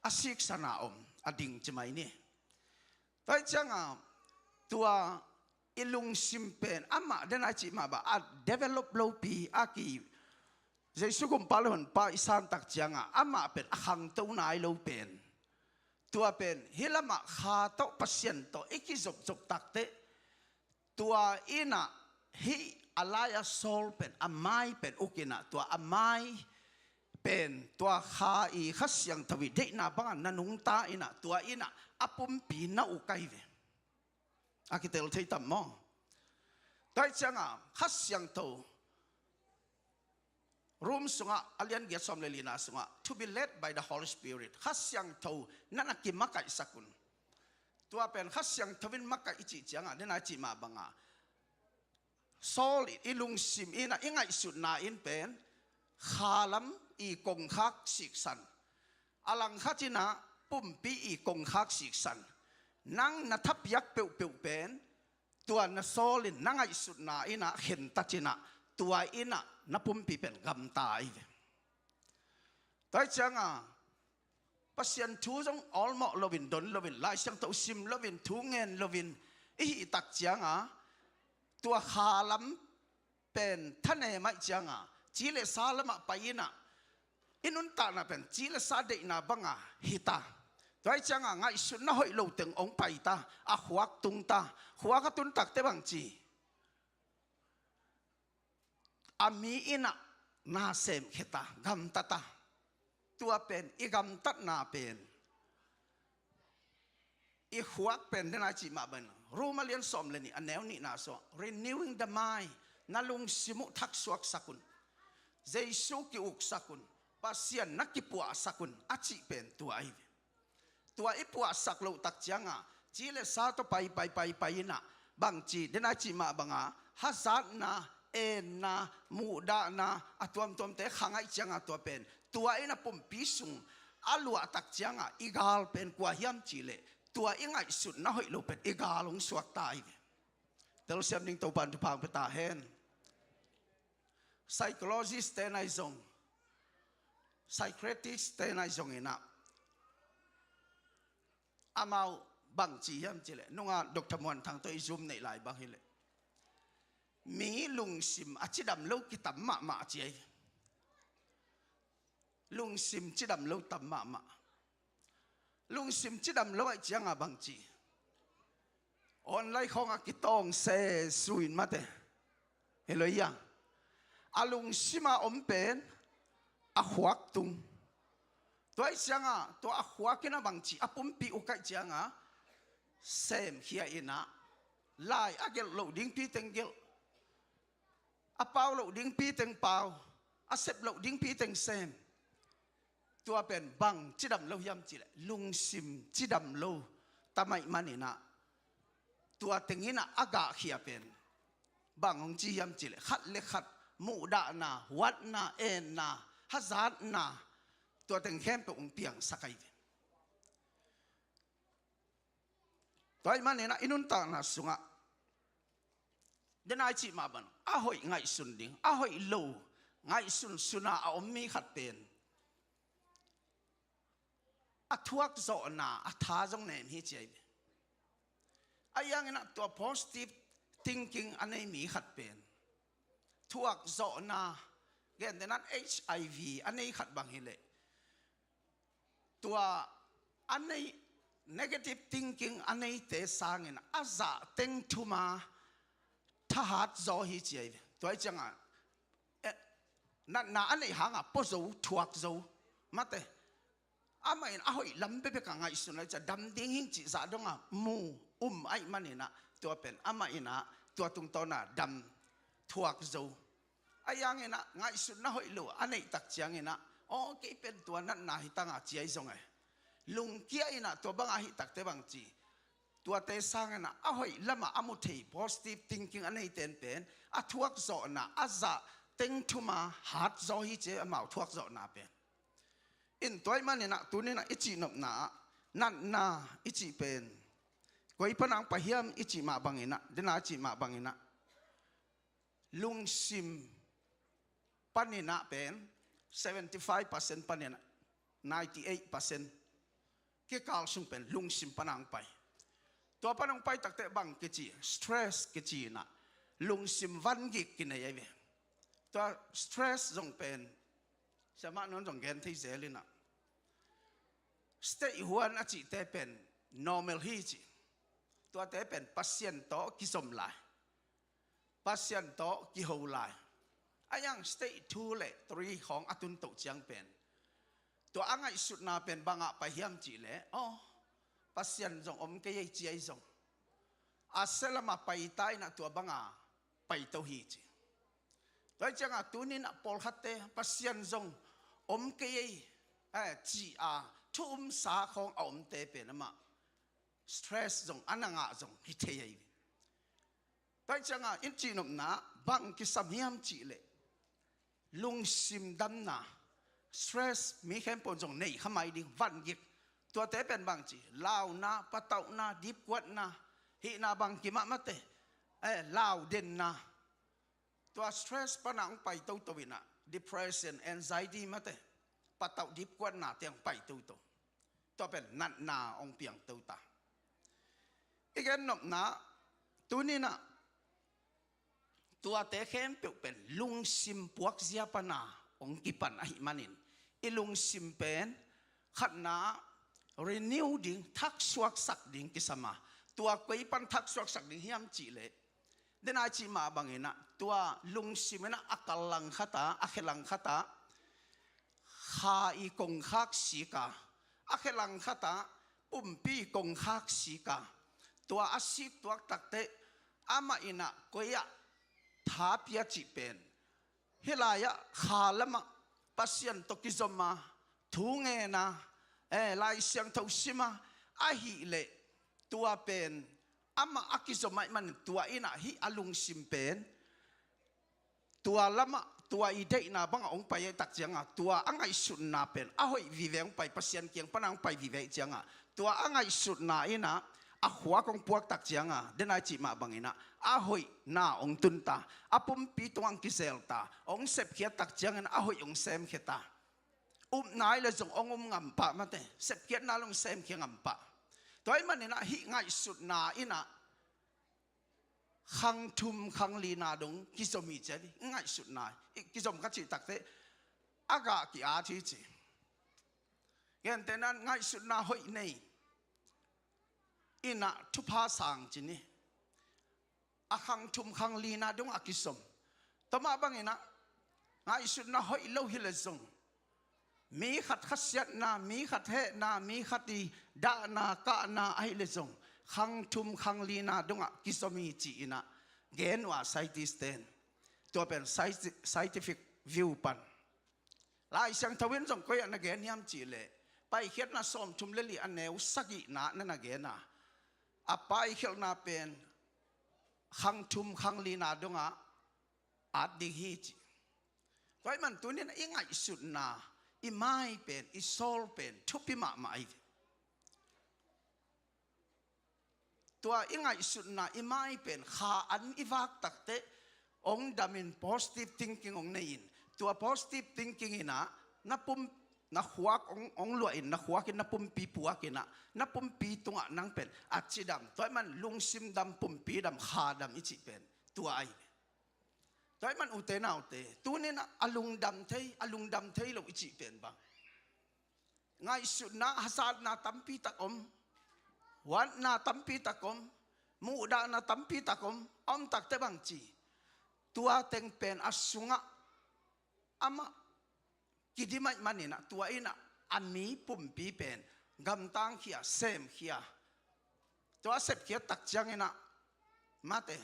a siksan a om a ding ci mai ni. Tua hi cianga tua i lungsim pen amah den a i cih mah bang a develop lopi a ki Jesu kumpa le honpa i santak cianga amah pen a khangto nai lo pen, tua pen hih lamah kha tawh Pasian tawh i kizopzop takteh, tua innah hih a lai-a Saul pen a mai pen ukinnah tua a mai pen tua kha i Kha Siangtho i deihna bangah na nungta innah tua innah a pumpi na uk ahi ve. A kitel thei tam maw? Tua hi cianga Kha Siangtho Rom sungah a lian giat sawm le lina sungah, to be led by the Holy Spirit, Kha Siangtho nan a kimakaihsak un. Tua pen Kha Siangtho in makaih i cih cianga den a i cih mah banga Saul i lungsim innah i ngaihsutna in pen khalam i kongkhak siksan, a langkhat innah pumpi i kongkhak siksan. Nang na thapiak peuhpeuh pen tua na Saul in na ngaihsutna innah khentacinah tua innah na pumpi pen gamta ahi ve. Tua hi cianga Pasian thu zong awlmawh loin don loin Lai Siangtho sim loin thu ngen loin i hihtak cianga tua khalam pen thanem aih cianga ci le sa lamah pai innah i nuntakna pen ci le sa deihna banga hita. Tua hi cianga ngaihsutna hoih lo teng ong paita, a khuak tungta. Khuak a tuntakte bangci a mi innah na semkheta, gamtata. Tua pen i gamtatna pen i khuak pen den a i cih mah bang Rom a lian sawm le nih a neu nihna sungah renewing the mind, na lungsim uh thaksuaksak un, Jesu ki-uksak un, Pasian na kipuahsak un a cih pen tua ahi ve. Tua i puahsak lohtak cianga ci le sa tawh pai pai pai pai innah bangci den a i cih mah banga hazatna, enna, muhdahna a tuamtuamte khang aih cianga tua pen tua innah pumpi sung a luahtak cianga i gal pen kua hiam cihleh tua i ngaihsutna hoih lo pen i gal hong suakta ahi ve. Telsiam ding Topan thupha hong pia ta hen. Psychologist te nai zong, psychiatrist te nai zong innah amau bangci hiam cihleh nunga Doctor Muan Thang tawh i zum neih lai bang hileh mi lungsim a cidam lo kitam mahmah ci ahi. Lungsim cidam lo tam mahmah. Lungsim cidam lo aih cianga bangci online khawngah kitawng se suin mate. Hi lo ia a lungsima om pen a khuak tung. Tua aih cianga tua a khuak innah bangci a pumpi uk aih cianga semkhia innah lai a gelh loh dingpi teng gelh, a pau loh dingpi teng pau, a sep loh dingpi teng sem. Tua pen bang cidam lo hiam cihleh lungsim cidam lo tam aih maninah tua tenginah a gahkhia pen bang hong ci hiam cihleh khat le khat muhdahna, huatna, enna, hazatna, tua teng khempeuh hong piangsak ahi ve. Tua aih maninah i nuntakna sungah den a i cih mah bang a hoih ngaihsun ding, a hoih lo ngaihsun suna a om mi khat pen a thuakzawhna a tha zong nem hi ci ahi ve. Ahi hanginah tua positive thinking a nei mi khat pen thuakzawhna, gentehnan H I V a nei khat bang hileh tua a nei, negative thinking a neite sangin a zah teng thuma thahat zaw hi ci ahi ve. Tua hi cianga eh, natna a neih hanga pua zo, thuak zo mate. Amah in a hoih lam bekbek a ngaihsun lai cia dam ding hing cih zah donga mu um aih maninah tua pen amah innah tua tungtawna dam, thuak zo. Ahi hanginah ngaihsutna hoih lo a neihtak cianginah aw kei pen tua natna hi tanga ci ahi zong e. Lungkia innah tua banga hihtakte bangci tuate sanginah a hoih lamah a mu thei positive thinking a neiten pen a thuakzawhna a zah teng thuma hat zaw hi ci amau thuakzawhna pen. In tua aih maninah tuninah i cihnopna ah natna i cih pen Koi pana hong pai hiam i cih mah bangin ah, dena i cih mah bangin ah, lungsim panin ah pen seventy five percent panin ah ninety eight percent kikal sung pen lungsim pana hong pai. Tua pana hong pai takteh bang kici, stress kici in ah, lungsim vangik kinei ahi ve. Tua stress zong pen siamah nuam zong gen thei zel in ah, state huan a cihte pen normal hi ci. Tuate pen Pasian tawh kizom lai, Pasian tawh kiho lai. A iang state two le three khawng a tun toh ciang pen, tua a ngaihsutna pen bangah pai hiam cih leh, aw, Pasian zong om kei ei ci ahi zong, a sia lamah pai ta in ah tua bangah paito hi ci. Tua hi ciangah tuni in ah pawlkhatte Pasian zong om kei ei, eh, ci a thu umsa khawng a omte pen amah stress zong a na ngah zong hi thei ahi. Tua hi ciangah in cihnopna bang kisam hiam cih leh, lungsim damna, stress mi khempeuh zong nei kha mai ding, vangik. Tuate pen bang ci, launa, patauhna, dipkuatna, hihna bang kimah mate, eh, laudenna. Tua stress pana hong pai toto in ah, depression, anxiety mate, patauh dipkuatna tiang pai toto. Tua pen natna hong piang to ta. I gennopna, tuni in ah, tuate khempeuh pen lungsim puakzia pana hong kipan ahih manin, i lungsim pen khatna renew ding, thaksuaksak ding kisam a. Tua koi pan thaksuaksak ding hiam cih leh, dena i cih mah bangin ah, tua lungsim in ah a kal langkhat a, a khe langkhat a, kha i kongkhak sik a, a khe langkhat a, pumpi kongkhak sik a. Tua a sik tuak takteh, amah in ah koi ah tha pia cih pen, hih lai-ah kha lamah Pasian tawh kizom a, thu ngen a, eh, Lai Siangtho sim a, ahih leh tua pen amah a kizom ahih manin tua in ah hih a lungsim pen tua lamah, tua i deihna bangah hong pai ahih tak ciangah, tua a ngaihsutna pen a hoih vive hong pai, Pasian kiang pana hong pai vive ahih ciangah, tua a ngaihsutna in ah a khuak hong puak tak ciangah, dena i cih mah bangin ah, a hoihna hong tun ta, a pumpi tungah hong kizel ta, hong sepkhiat tak ciangin a hoih hong semkhia ta. Upna hi leh zong hong um ngam pah mate, sepkhiatna le hong semkhia ngam pah. Tua ahih manin ah hih ngaihsutna in ah khang thum khang lina dong kizom hi ci a, i ngaihsutna, i kizom kha cih takteh a gah ki-at hi ci. Gentehna in ngaihsutna hoih nei in ah thupha sang ci ni. A khang thum khang lina dongah a kizom. Tua mah bangin ah ngaihsutna hoih lo hi leh zong, mi khat khasiatna, mi khat hehna, mi khat i dahna kahna ahih leh zong, khang thum khang lina dongah kizom hi ci-in ah gen uh a, scientist ten. Tua pen scienti-, scientific view pan. Lai Siangtho in zong koi ah na gen hiam cih leh, Paikhiatna sawmthum le li a neu sagihna na na gen a, a paikhialhna pen khang thum khang lina dongah at ding hi ci. Tua ahih man tuni in ah i ngaihsutna, i mai pen, i sawl pen thupi mahmah ahi ve. Tua i ngaihsutna, i mai pen kha an i vak takteh hong damin positive thinking hong nei in, tua positive thinking in ah na pum, na khuak hong, hong luah in, na khuak in na pumpi puak in ah, na pumpi tungah nang pen a cidam. Tua ahih man lungsim dam, pumpi dam, kha dam i cih pen tua ahi ve. Tua ahih man ute naute, tuni in ah a lungdam thei, a lungdam thei lo i cih pen bang, ngaihsutna, hazatna tampi tak om, huatna tampi tak om, muhdahna tampi tak om, a om takteh bang ci, tua teng pen a sungah amah kidim ahih manin ah, tua in ah a mi pumpi pen gamtangkhia, semkhia. Tua a sepkhiat tak ciangin ah mate,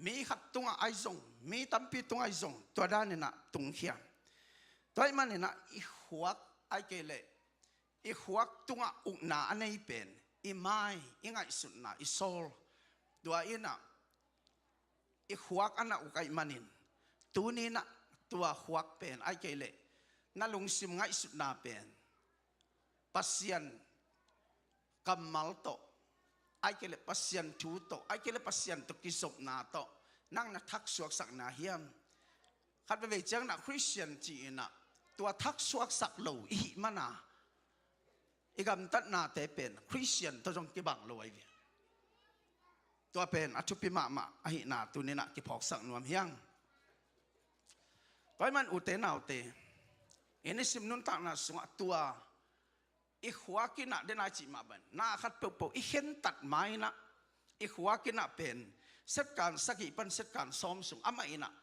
mi khat tungah ahi zong, mi tampi tungah ahi zong, tua danin ah tungkhia. Tua ahih manin ah i khuak, ahih kei leh i khuak tungah ukna a nei pen i mai, i ngaihsutna, i sawl. Tua in ah i khuak a na uk ahih manin, tuni in ah tua khuak pen, ahih kei leh na lungsim ngaihsutna pen Pasian kammal tawh ai kei le Pasian thu tawh, ai kei le Pasian tawh kizopna tawh nang na thaksuaksak na hiam? Khat veivei ciang na Khristian ci-in ah tua thaksuaksak lo i hih man a i gamtatnate pen Khristian tawh zong kibang lo ahi ve. Tua pen a thupi mahmah ahihna tuni-in ah kiphawksak nuam hi hang. Tua ahih man ute naute, i nisim nuntakna sungah tua i khuak in ah, den a i cih mah bangin na khat peuhpeuh i khentat ma-in ah, i khuak in ah pen setkan sagih pan setkan sawm sung amah in ah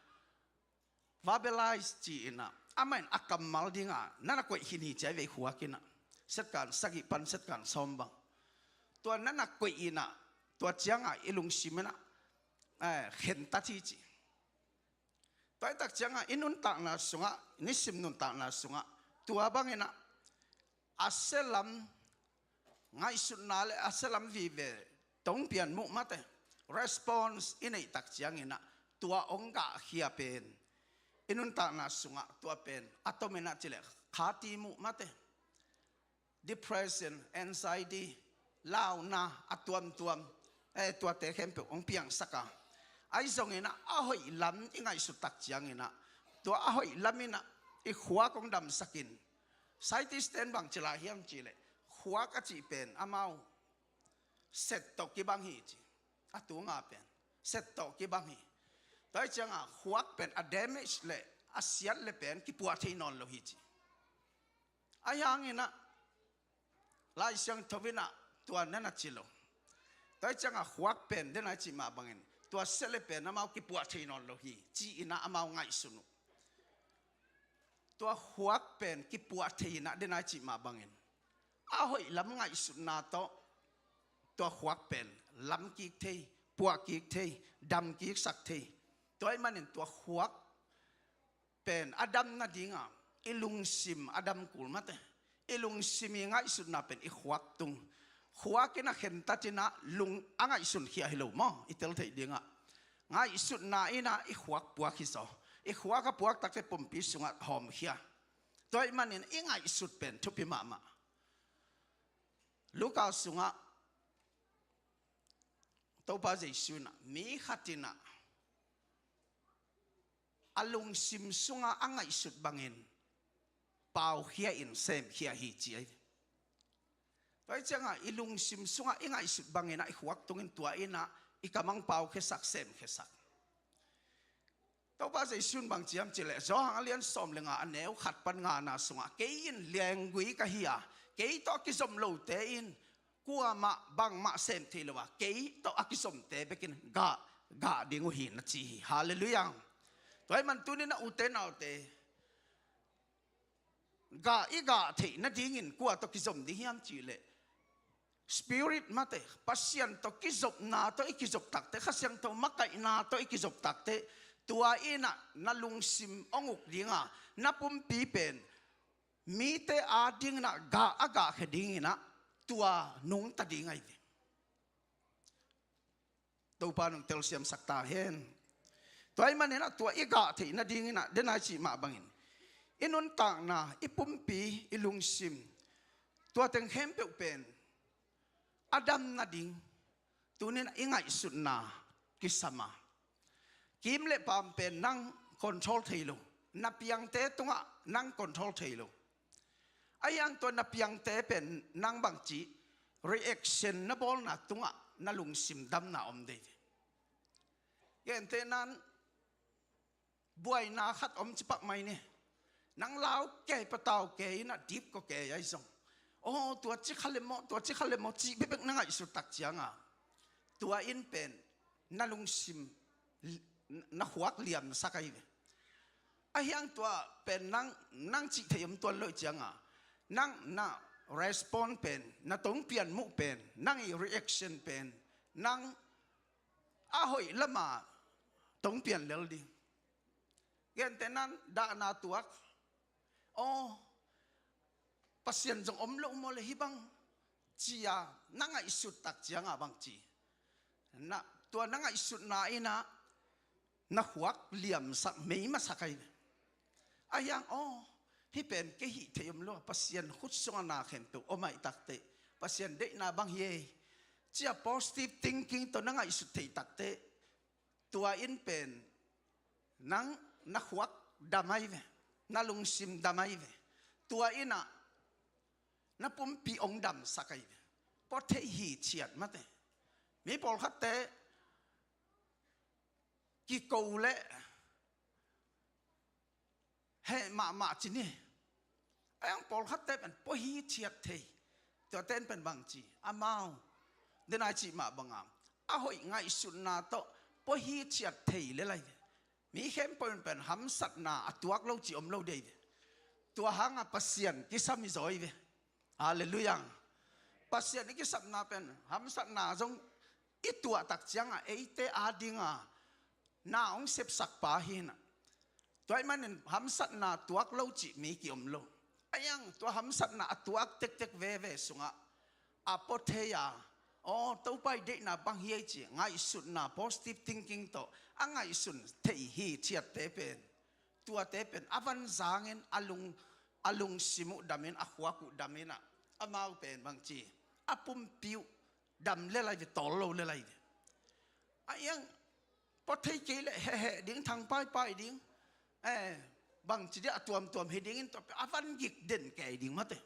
verbalize ci-in ah, amah in a kammal ding a na na koih khin hi ci ahi ve, i khuak in ah setkan sagih pan setkan sawm bang. Tua na na koih in ah, tua ciang a i lungsim in ah, eh, khentat hi ci. Tua ahih tak ciang a i nuntakna sungah, nisim nuntakna sungah tua bangin ah a sia lam ngaihsutna le a sia lam vive tawh hong pian muh mate, response i neih tak ciangin ah tua hong gahkhia pen i nuntakna sungah tua pen a tomin ah ci leh khati muh mate, depression, anxiety, launa a tuamtuam, eh, tuate khempeuh hong piangsak a. Ahi zongin ah a hoih lam i ngaihsut tak ciangin ah tua a hoih lam in ah i khuak hong damsak in. Scientist ten bang ci lai hiam cih leh khuak a cih pen amau set tawh kibang hi ci. A tunga pen set tawh kibang hi. Tua ahih ciang a khuak pen a damage le a siat le pen kipuah thei nawn lo hi ci. Ahi hangin ah Lai Siangtho in ah tua na na ci lo. Tua ahih ciang a khuak pen den a i cih mah bangin tua sia le pen amau kipuah thei nawn lo hi ci-in ah amau ngaihsun uh. Tua khuak pen kipuah thei in ah den a i cih mah bangin a hoih lam ngaihsutna tawh tua khuak pen lam kik thei, puah kik thei, dam kiksak thei. Tua ahih manin tua khuak pen a dam nading a i lungsim a dam kul mate, i lungsim i ngaihsutna pen i khuak tung. Khuak in a khentat in ah lung a ngaihsun khia hi lo maw, i tel theih ding ah ngaihsutna in ah i khuak puak hi zaw. I khuak a puak tak teh pumpi sungah hawmkhia. Tua ahih manin i ngaihsut pen thupi mahmah. Luka sungah Topa Jesu in ah mi khat in ah a lungsim sungah a ngaihsut bangin paukhia in semkhia hi ci ahi. Tua ahih ciang a i lungsim sungah i ngaihsut bangin ah i khuak tung in tua in ah i kam hong paukhiasak, semkhiasak. Topa Jesu in bang ci hiam cih leh Johan a lian sawm le nga a neu khat pan ngana sungah kei in lianggui ka hi a, kei tawh a kizom lote in kuamah bangmah sem thei lo a, kei tawh a kizomte bekin gah, gah ding uh hi na ci hi. Halleluiah. Tua ahih man tuni-in ah ute naute, gah i gah theih nadingin kua tawh kizom ding hiam cih leh Spirit mate, Pasian tawh kizopna tawh i kizop tak teh, Kha Siangtho makaihna tawh i kizop tak teh, tua in ah na lungsim hong uk ding a, na pumpi pen mite adingin ah gah a gahkhia dingin ah tua nungta ding ahi ve. Topa in hong telsiamsak ta hen. Tua ahih manin ah tua i gah theih nadingin ah den a i cih mah bangin i nuntakna, i pumpi, i lungsim, tua teng khempeuh pen a dam nading tuni-in ah i ngaihsutna kisam a. Kim le paam pen nang control thei lo. Na piangte tungah nang control thei lo. Ahi hang tua na piangte pen nang bangci reaction na bawlna tungah na lungsim damna om dei ve. Gentehna-in buaina khat om ci pak mai ni. Nang lau kei, patau kei in ah dip kua kei ahi zong, aw, tua ci kha le maw, tua ci kha le maw, cih bekbek na ngaihsut tak ciang a, tua in pen na lungsim, na khuak liamsak ahi ve. Ahi hang tua pen nang, nang cih theih om tuan lo ahih ciang a, nang na respond pen, na tong pian muh pen, nang i reaction pen, nang a hoih lam a tong pian lel ding. Gentehna-in dahna tuak, aw, Pasian zong om lo maw le hih bang, ci-a na ngaihsut tak ciang a bangci, na, tua na ngaihsutna in ah na khuak liamsak, mei masak ahi ve. Ahi hang, aw, hih pen kei hih theih om lo a, Pasian khut sungah na khempeuh om ahih tak teh Pasian deihna bang hi ei, Cia positive thinking tawh na ngaihsut theih takteh, tua in pen nang na khuak dam ahi ve, na lungsim dam ahi ve. Tua in ah na pumpi hong damsak ahi ve. Pua thei hi ciat mate. Mi pawlkhatte kiko le heh mahmah ci ni. A iang pawlkhatte pen pua hi ciat thei. Tuate in pen bang ci, amau denai cih mah banga a hoih ngaihsutna tawh pua hi ciat thei le lai ve. Mi khempeuh in pen hamsatna a tuak lo ci om lo dei ve. Tua hanga Pasian kisam hi zaw hi ve. Halleluiah. Pasian i kisapna pen hamsatna zong i tuahtak cianga eite adinga na hong sepsakpa hinah. Tua ih manin hamsatna tuak lo cih mi kiom lo. A iang tua hamsatna a tuak tektek veve sungah a pua thei a, aw Topa i deihna bang hi ei ci ngaihsutna positive thinking tawh a ngaihsun thei hi ciatte pen, tuate pen a van zangin a lung, a lungsim uh damin a khuak uh daminah amau pen bang ci, a pumpi uh dam le lai ve, tawl lo le lai ve. A iang pua thei kei le heheh ding, thang paipai ding, eh, bang ci dia a tuamtuam hi dingin tua a van gik den kei ding mate.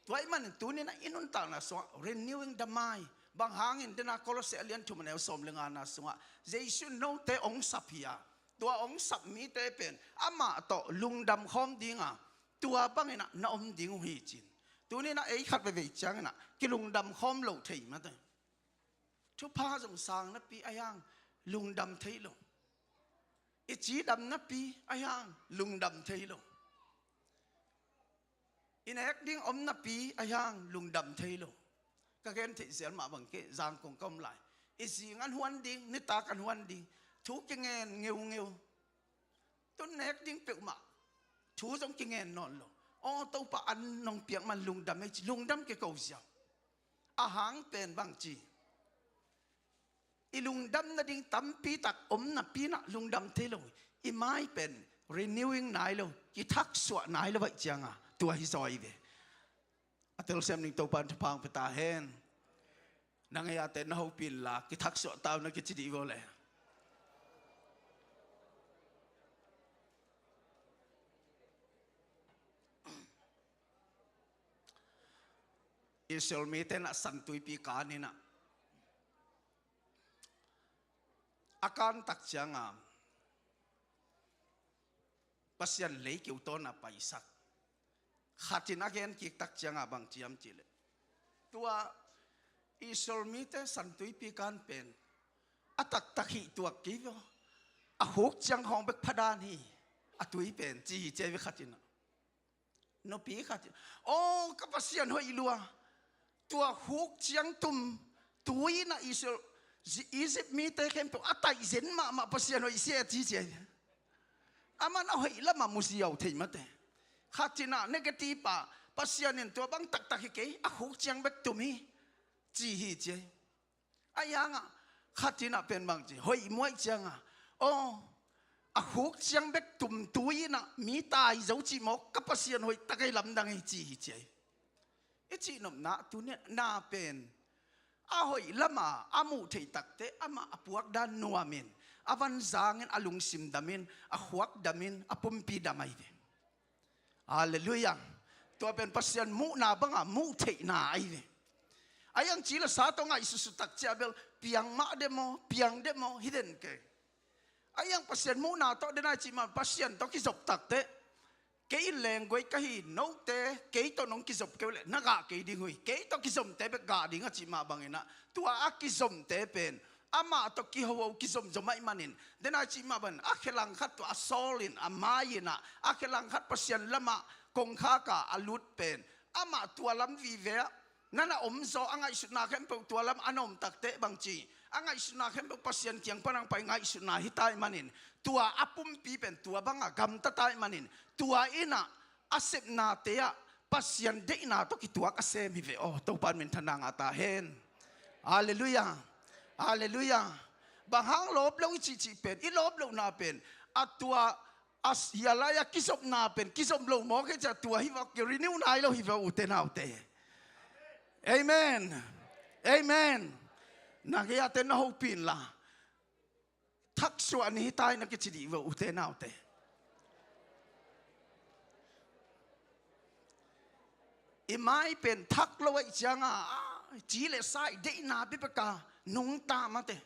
Tua ih manin tuninah i nuntakna sungah renewing the mind. Bang hangin dena Kolose a lian thum a neu sawm le ngana sungah Jesu note hong sap hi a, tua hong sap mite pen amah tawh lungdam khawm dinga tua banginah na om ding uh hi cin. Tuninah ei khat veivei cianginah kilungdam khawm lo thei mate. Thupha zong sang napi a iang lungdam thei lo. I cidam napi a iang lungdam thei lo. I nek ding om napi a iang lungdam thei lo. Ka gen theih zel mah bang kei, Zangkong ka om lai. I zing an huan ding, nitak an huan ding, thu kingen ngeungeu. Tun nek ding peuhmah thu zong kingen nawn lo. Aw Topa an nong piak man lungdam ei ci, lungdam kiko ziau. A hang pen bang ci, i lungdam nading tampi tak om napi inah lungdam thei lo. I mai pen renewing nai lo, kithaksuah nai lo baih cianga tua hi zaw hi ve. A telsiam ding Topa in thupha hong pia ta hen. Na ngei ate na hopih inla kithaksuah ta uh na kici dih vaw le. Israel mite inah San Tuipi kan inah a kan tak cianga Pasian lei keu tawna paisak. Khatin a gen kik tak cianga bang ciam cihleh, tua Israel mite San Tuipi kan pen a taktak hih tuak kei vaw, a khuk ciang khawng bek phadan hi a tui pen ci hi cia ve khatinah. Nupi khat in, aw ka Pasian hoih lua, tua khuk ciang tum tui inah Israel, Egypt mite khempeuh a taihzen mahmah Pasian hoih sia ci cia hi. Aman a hoih lamah muziau thei mate. Khat inah negative a, Pasian in tua bang taktak hi kei, a khuk ciang bek tum hi ci hi cia hi. A iangah khat inah pen bang ci, hoih muaih cianga, aw a khuk ciang bek tum tui inah mi tai zo cih mawk ka Pasian hoih tak ei, lamdang ei ci hi cia hi. I cihnopna tuni na pen a hoih lama a muh theih takteh amah a puakdan nuamin a van zangin a lungsim damin a khuak damin a pumpi dam ahi ve. Halleluiah. Tua pen Pasian muhna banga muh theihna ahi ve. A iang ci le sa tawh ngaihsutsut tak ciah bel piang mah demaw, piang demaw hi den kei. A iang Pasian muhna tawh denai cih mah Pasian tawh kizop takteh, kei in lengguai ka hi, note kei tawh nong kizop keu leh na gah kei ding uh hi. Kei tawh kizomte bek gah ding a cih mah banginah tua a kizomte pen amah tawh kihoho kizomzom ahih manin, denai cih mah ban a khe langkhat tua a sawl in a mai inah a khe langkhat Pasian lamah kongkhaka a lut pen amah tua lam vive ah na na omzaw a ngaihsutna khempeuh tua lam a na om takteh bang ci, a ngaihsutna khempeuh Pasian kiang pan hong pai ngaihsutna hi ta ahih manin, tua a pumpi pen tua banga gamta ta ahih manin, tua inah a sepnate ah Pasian deihna tawh kituak a sem hi ve aw. Topa in minthanna ngah ta hen. Halleluiah. Halleluiah. Bang hang lawp lo i cihcih pen, i lawp lohna pen a tua a sia lai-a kizopna pen kizop lo mawk hi cia tua hi vak, ki renew nai lo hi vak ute naute. Amen. Amen. Na gei-ate na hopih inla, thaksuah ni hi tai na kici dih ve, ute naute. I mai pen thak lo ahih cianga, a, ci le sa i deihna bekbek a nungta mate.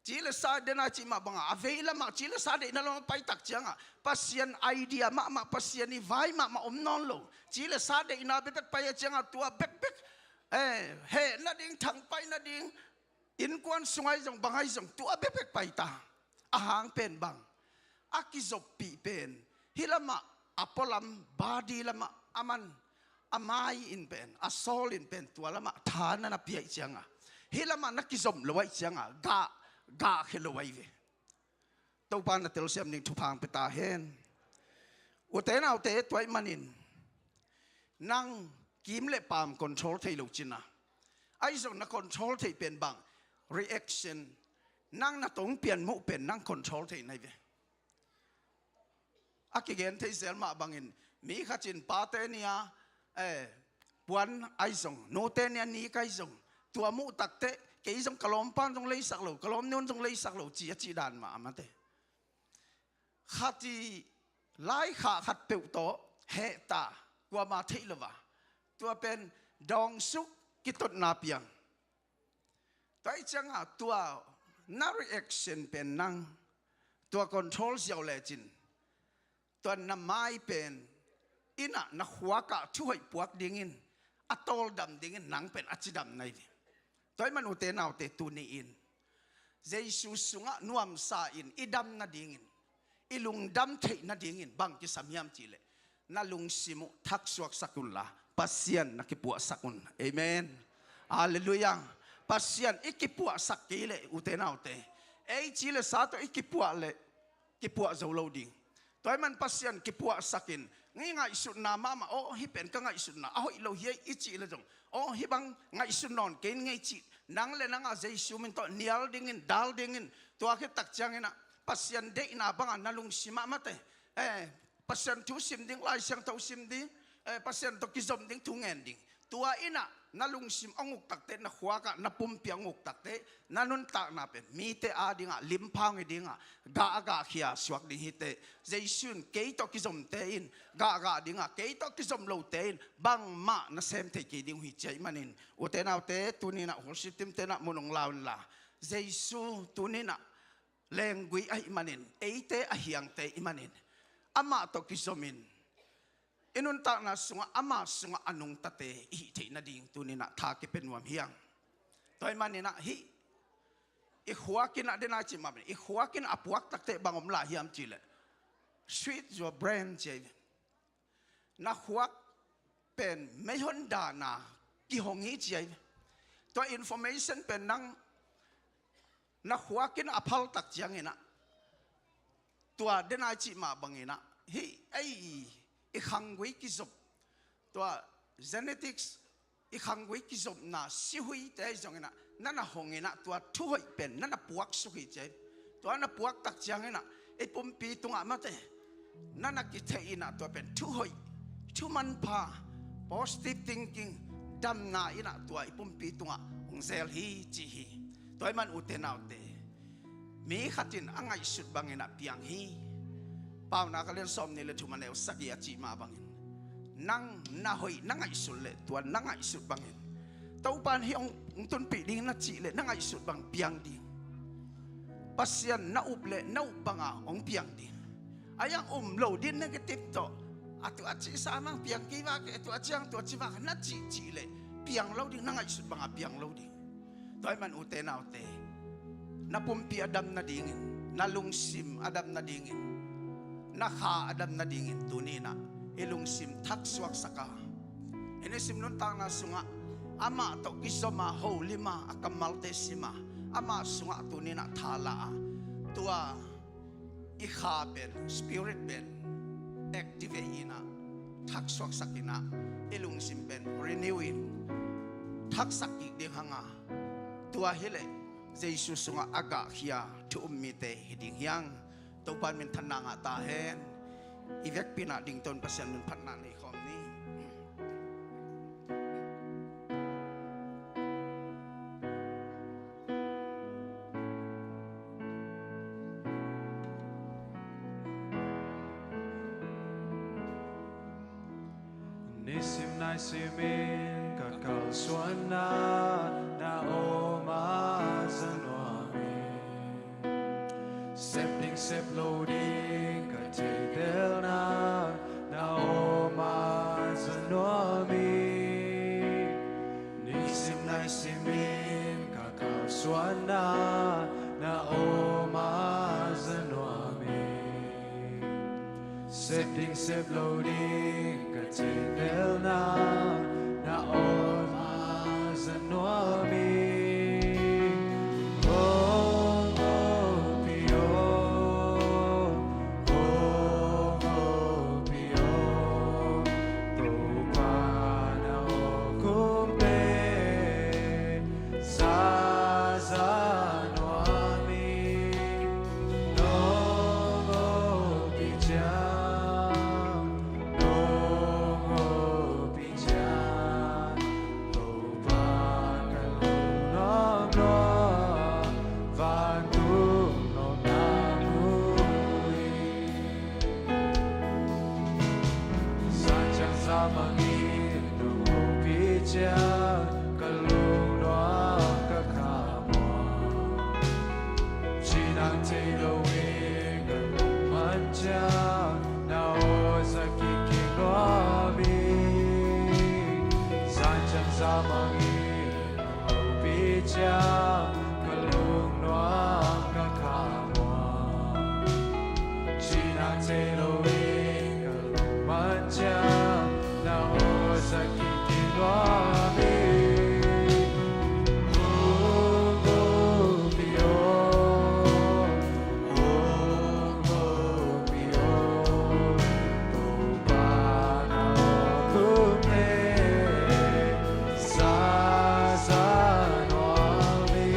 Ci le sa deihna i cih mah banga, a vei lamah ci le sa deihna lamah paitak cianga, Pasian idea mahmah, Pasian i vai mahmah om nawn lo. Ci le sa deihna bekbek pai a cianga, tua bekbek, eh, heh nading, thangpaih nading, innkuan sung ahi zong, bang ahi zong, tua bekbek paita. A hang pen bang, a kizoppih pen, hih lamah, a pualam, body lamah, a man, a mai in pen, a soul in pen, tua lamah tha na na pia ahih cianga, hih lamah na kizom lo ahih cianga, gah, gahkhia lo ahi ve. Topa na telsiam ding thupha hong pia ta hen. Ute naute, tua ahih manin nang kim le paam control thei lo cina, ahi zong na control thei pen bang, reaction, nang na tong pian muh pen nang control thei na hi ve. A kigen thei zel mah bangin, mi khat in pate ni a, eh, puan ahi zong, nute ni a nik ahi zong, tua muh takteh, kei zong ka lawmpan zong leisak lo, ka lawmnun zong leisak lo, ci a cih dan mah a mate. Khat i laikhak khat peuh tawh hehta, kuama theih lo a, tua pen dangsuk, kitotna piang. Tua ahih cianga tua na reaction pen nang tua control ziau lecin, tua na mai pen innah na khuakah thuhoih puak dingin, a tawldam dingin nang pen a cidam na hi ve. Tua ahih man ute naute, tuni-in Jesu sungah nuamsa in i dam nadingin, i lungdam theih nadingin bang kisam hiam cihleh, na lungsim uh thaksuaksak unla, Pasian na kipuahsak un. Amen. Halleluiah. Pasian i kipuahsak kei leh, ute naute, ei ci le sa tawh i kipuah leh, kipuah zo lo ding. Tua ahih man Pasian kipuahsak in, ngi ngaihsutna mahmah, aw, hih pen ka ngaihsutna a hoih lo hi ei i cih le zong, aw, hih bang ngaihsun nawn kei ning ei cih, nang le nang a Jesu min tawh nial dingin, dal dingin, tua khit tak cianginah Pasian deihna bangah na lungsim ah mate, eh, Pasian thu sim ding, Lai Siangtho sim ding, eh, Pasian tawh kizom ding, thu ngen ding. Tua innah na lungsim a nguk takteh, na khuakah, na pumpi a nguk takteh, na nuntakna pen mite adingah limpha hong hi dingah, gah a gahkhia suak ding hi teh. Jesu in kei tawh kizomte in gahgah dingah, kei tawh kizom lote in bangmah na sem thei kei ding uh hi, ci ahih manin, ute naute, tuni innah worship team te innah mun hong la unla, Jesu tuni innah lenggui ahih manin, eite a hiangte ahih manin, amah tawh kizomin, i nuntakna sungah ama sungah a nungtate i hih theih nading tuni innah tha kipia nuam hi hang. Tua ahih maninah hih i khuak innah, dena i cih mah pen, i khuak innah a puak takteh bang om lai hiam cihleh, switch your brain, ci ahi ve. Na khuak pen meihon dana kihong hi, ci ahi ve. Tua information pen nang na khuak in a phal tak cianginah, tua dena i cih mah banginah, hih ei i khanggui kizop, tua genetics, i khanggui kizopna sihuite ahi zonginah, na na honginah tua thuhoih pen na na puaksuk hi, ci ahi. Tua na puak tak cianginah, i pumpi tungah mate, na na kitheih innah tua pen thuhoih, thu manpha, positive thinking, damna innah tua i pumpi tungah hong zel hi, ci hi. Tua ahih man ute naute, mi khat in a ngaihsut banginah piang hi. Paunak a lian sawmnih le thum a neu sagih a cih mah bangin, nang na hoih na ngaihsut leh, tua na ngaihsut bangin, Topa in hih hong, hong tunpih ding na cih leh na ngaihsut bang piang ding. Pasian na up leh na up banga hong piang ding. A hiang um lo ding, negative tawh, a tua cihsa mang piang kei vak e, a tua ciang tua ci vak e, na cih cih leh piang lo ding, na ngaihsut banga piang lo ding. Tua ahih man ute naute, na pumpi a dam nadingin, na lungsim a dam nadingin, na kha a dam nadingin tuni innah i lungsim thaksuaksak a, i nisim nuntakna sungah amah tawh kizom a, holima, a kammalte sim a, amah sungah tuni innah tha la a, tua i kha pen, spirit pen activate innah, thaksuaksak innah, i lungsim pen renew in thaksak kik ding hang a, tua hileh Jesu sungah a gahkhia thu um mite hi ding hi hang. Topa in minthanna ngah ta hen. I vekpi innah dingto in Pasian min phatna nei khawm ni. Nisim naisim in ka kalsuanna na om a za nuam hi. Sep ding sep lo ding ka theihtelna na om a za nuam hi. Nisim naisim in ka kalsuanna na om a za nuam hi. Sep ding sep lo ding ka theihtelna na om a za nuam hi. Hong hopih aw, hong hopih aw, Topa na awk hun pen za za nuam hi. Nong hopih ciang, nong hopih ciang, Topa ka lungnuam nuam, vantung nopna mu hi. Zan ciang zan mangin nong hopih ciang ka lungnuam ka khamuang. Cinang thei lo in ka lungman ciang na aw za kik nuam hi. Zan ciang zan mangin nong hopih ciang ka lungnuam ka khamuang. Cinang thei lo in ka lungman ciang na aw za kik nuam hi. Hong hopih aw, hong hopih aw, Topa na awk hun pen za za nuam hi.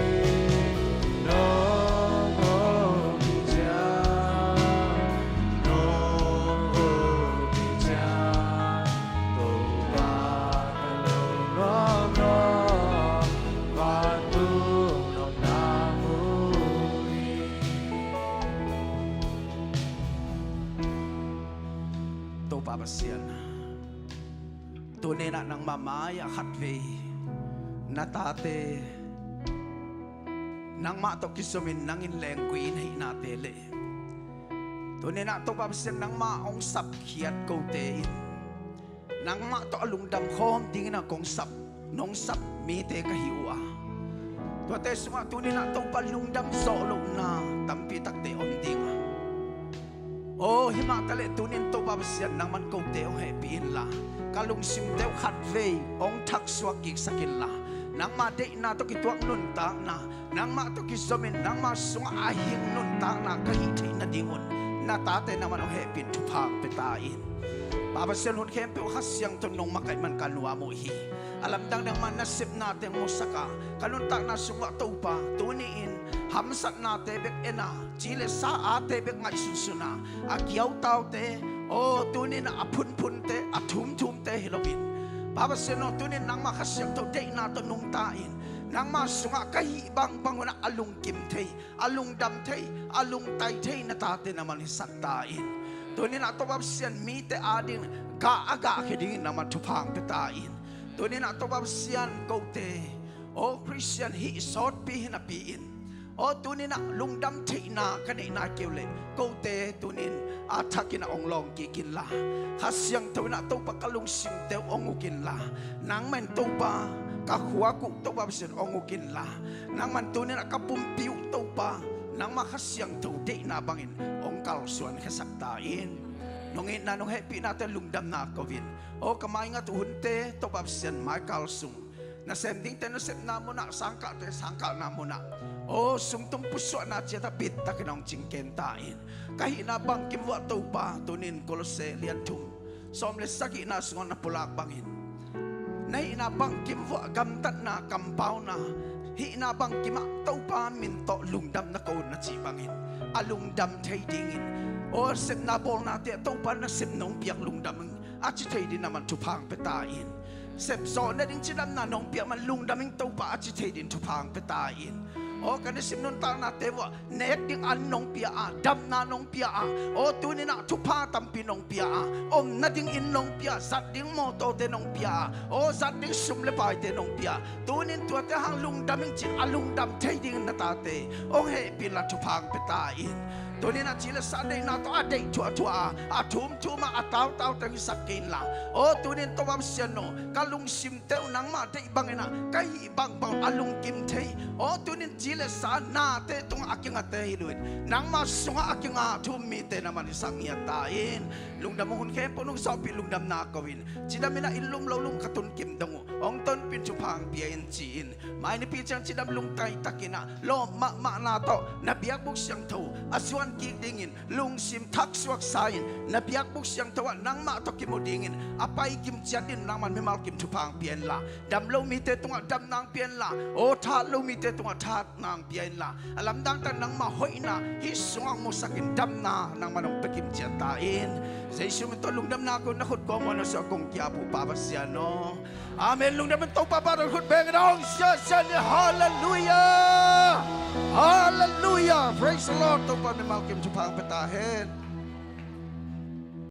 Nong hopih ciang, nong hopih ciang, Topa ka lungnuam nuam, vantung nopna mu hi. Topa Pasian, tuni-in ah nangmah mai-ah khatvei na tate nangmah tawh kizomin nang in lenggui na hihnate le tuni-in ah Topa Pasian nangmah hong sapkhiat kote in nangmah tawh a lungdam khawm dingin a kong sap, nong sap mite ka hi uh a, tuate sungah tuni-in ah Topa lungdam zawh lohna tampi takte om ding a. Aw, himah taleh tuni-in Topa Pasian nangman kote hong hehpih inla, ka lungsimte uh khatvei hong thaksuak kiksak inla, nangma deihna tawh kituak nuntakna, nangmah tawh kizomin nangma sungah a hing nuntakna ka hih theih nadingun na tate nangman hong hehpih in thupha pia ta in. Pa Pasian, hun khempeuh Kha Siangtho nong makaih man ka nuam uh hi. A lamdang nangma nasepnate hong musak a, ka nuntakna sungah Topa tuni-in hamsatnate bek en a, ci le sa ate bek ngaihsunsun a, a kiautaute, aw tuni-in a phunphunte, a thumthumte hi loin, Pa Pasian aw, tuni-in nangma Kha Siangtho deihna tawh nungta in, nangma sungah ka hih bangbang un a lungkim thei, a lungdam thei, a lungtai thei na tate nangman hisak ta in. Tuni-in ah Topa Pasian mite ading gah a gahkhia dingin nangman thupha pia ta in. Tuni-in ah Topa Pasian kote, aw Khristian hih sawtpi hi napi-in, aw tuni-in ah lungdam theihna ka neihna keu leh kote tuni-in a thakin a hong lawng kik inla, Kha Siangtho in ah Topa ka lungsimte uh hong uk inla, nangmah in Topa ka khuak uh Topa Pasian hong uk inla, nangmah in tuni-in ah ka pumpi uh Topa nangmah Kha Siangtho deihna bangin hong kalsuan khiasak ta in. Nong itna nong hehpihnate lungdamna ko in, aw ka maingat uh hunte Topa Pasian maikal sung nasem dingte nasepna munah, sangkahte sangkahna munah, aw sumtum pusuahna ciat a bittakin hong cingken ta in. Ka hihna bangkim vuah Topa tuni-in Kolose lian thum sawm le sagihna sungah na pulak bangin, na hihna bangkim vuah gamtatna kampauna, hihna bangkim ah Topa min tawh lungdam na ko un na cih bangin a lungdam thei dingin, aw sepna bawlnate ah Topa nasem nong piak lungdam ing a ci thei dingin nangman thupha pia ta in. Sepzawh nading cidamna nong piak man lungdam ing Topa a ci thei dingin thupha pia ta in. Aw, ka nisim nuntaknate vuah nek ding an nong pia a, damna nong pia a, aw, tuninah thupha tampi nong pia a, om nading inn nong pia a, zat ding mawtawte nong pia a, aw, zat ding sum le paite nong pia a, tunin tuate hang lungdam ing cin a lungdam thei dingin na tate hong hehpih inla thupha hong pia ta in. Tuninah ci le sa deihna tawh a deih thuahthuah a, a thumthum a, a tautau teng hisak kei inla, aw, tunin Topa Pasian aw, ka lungsim teuh nangmah deih banginah ka hih bangbang a lungkim thei. Aw, tunin ci le sa nate tungah a kingate hi loin nangmah sungah a kinga thum mite nangmah in hisak ngiat ta in. Lungdam hun khempeuh nong zawhpih lungdamna ko in. Cidaminah inn lum lo lum ka tun kim dong uh hong tonpin thupha hong pia in ci-in, mai nipi ciang cidam lungtaitakinah lawp mahmahna tawh na biakbuk siangtho a zuan kik dingin lungsim thaksuaksa in, na biakbuk siangtho ah nangmah tawh kimu dingin a pai kim ciat in nangman mimal kim thupha hong pia inla, dam lo mite tungah damna hong pia inla, aw, that lo mite tungah thatna hong pia inla, a lamdang tak nangmah hoihna hih sungah hong musakin damna nangman hong pia kim ciat ta in. Jesu min tawh lungdamna ko in, na khut kawm uh na suah kong kiap uh Pa Pasian aw. Amen. Lungdam in Topa pa tawh khut bengin a hong siasia ni. Halleluia. Halleluia. Praise the Lord. Topa mimal kim thupha hong pia ta hen.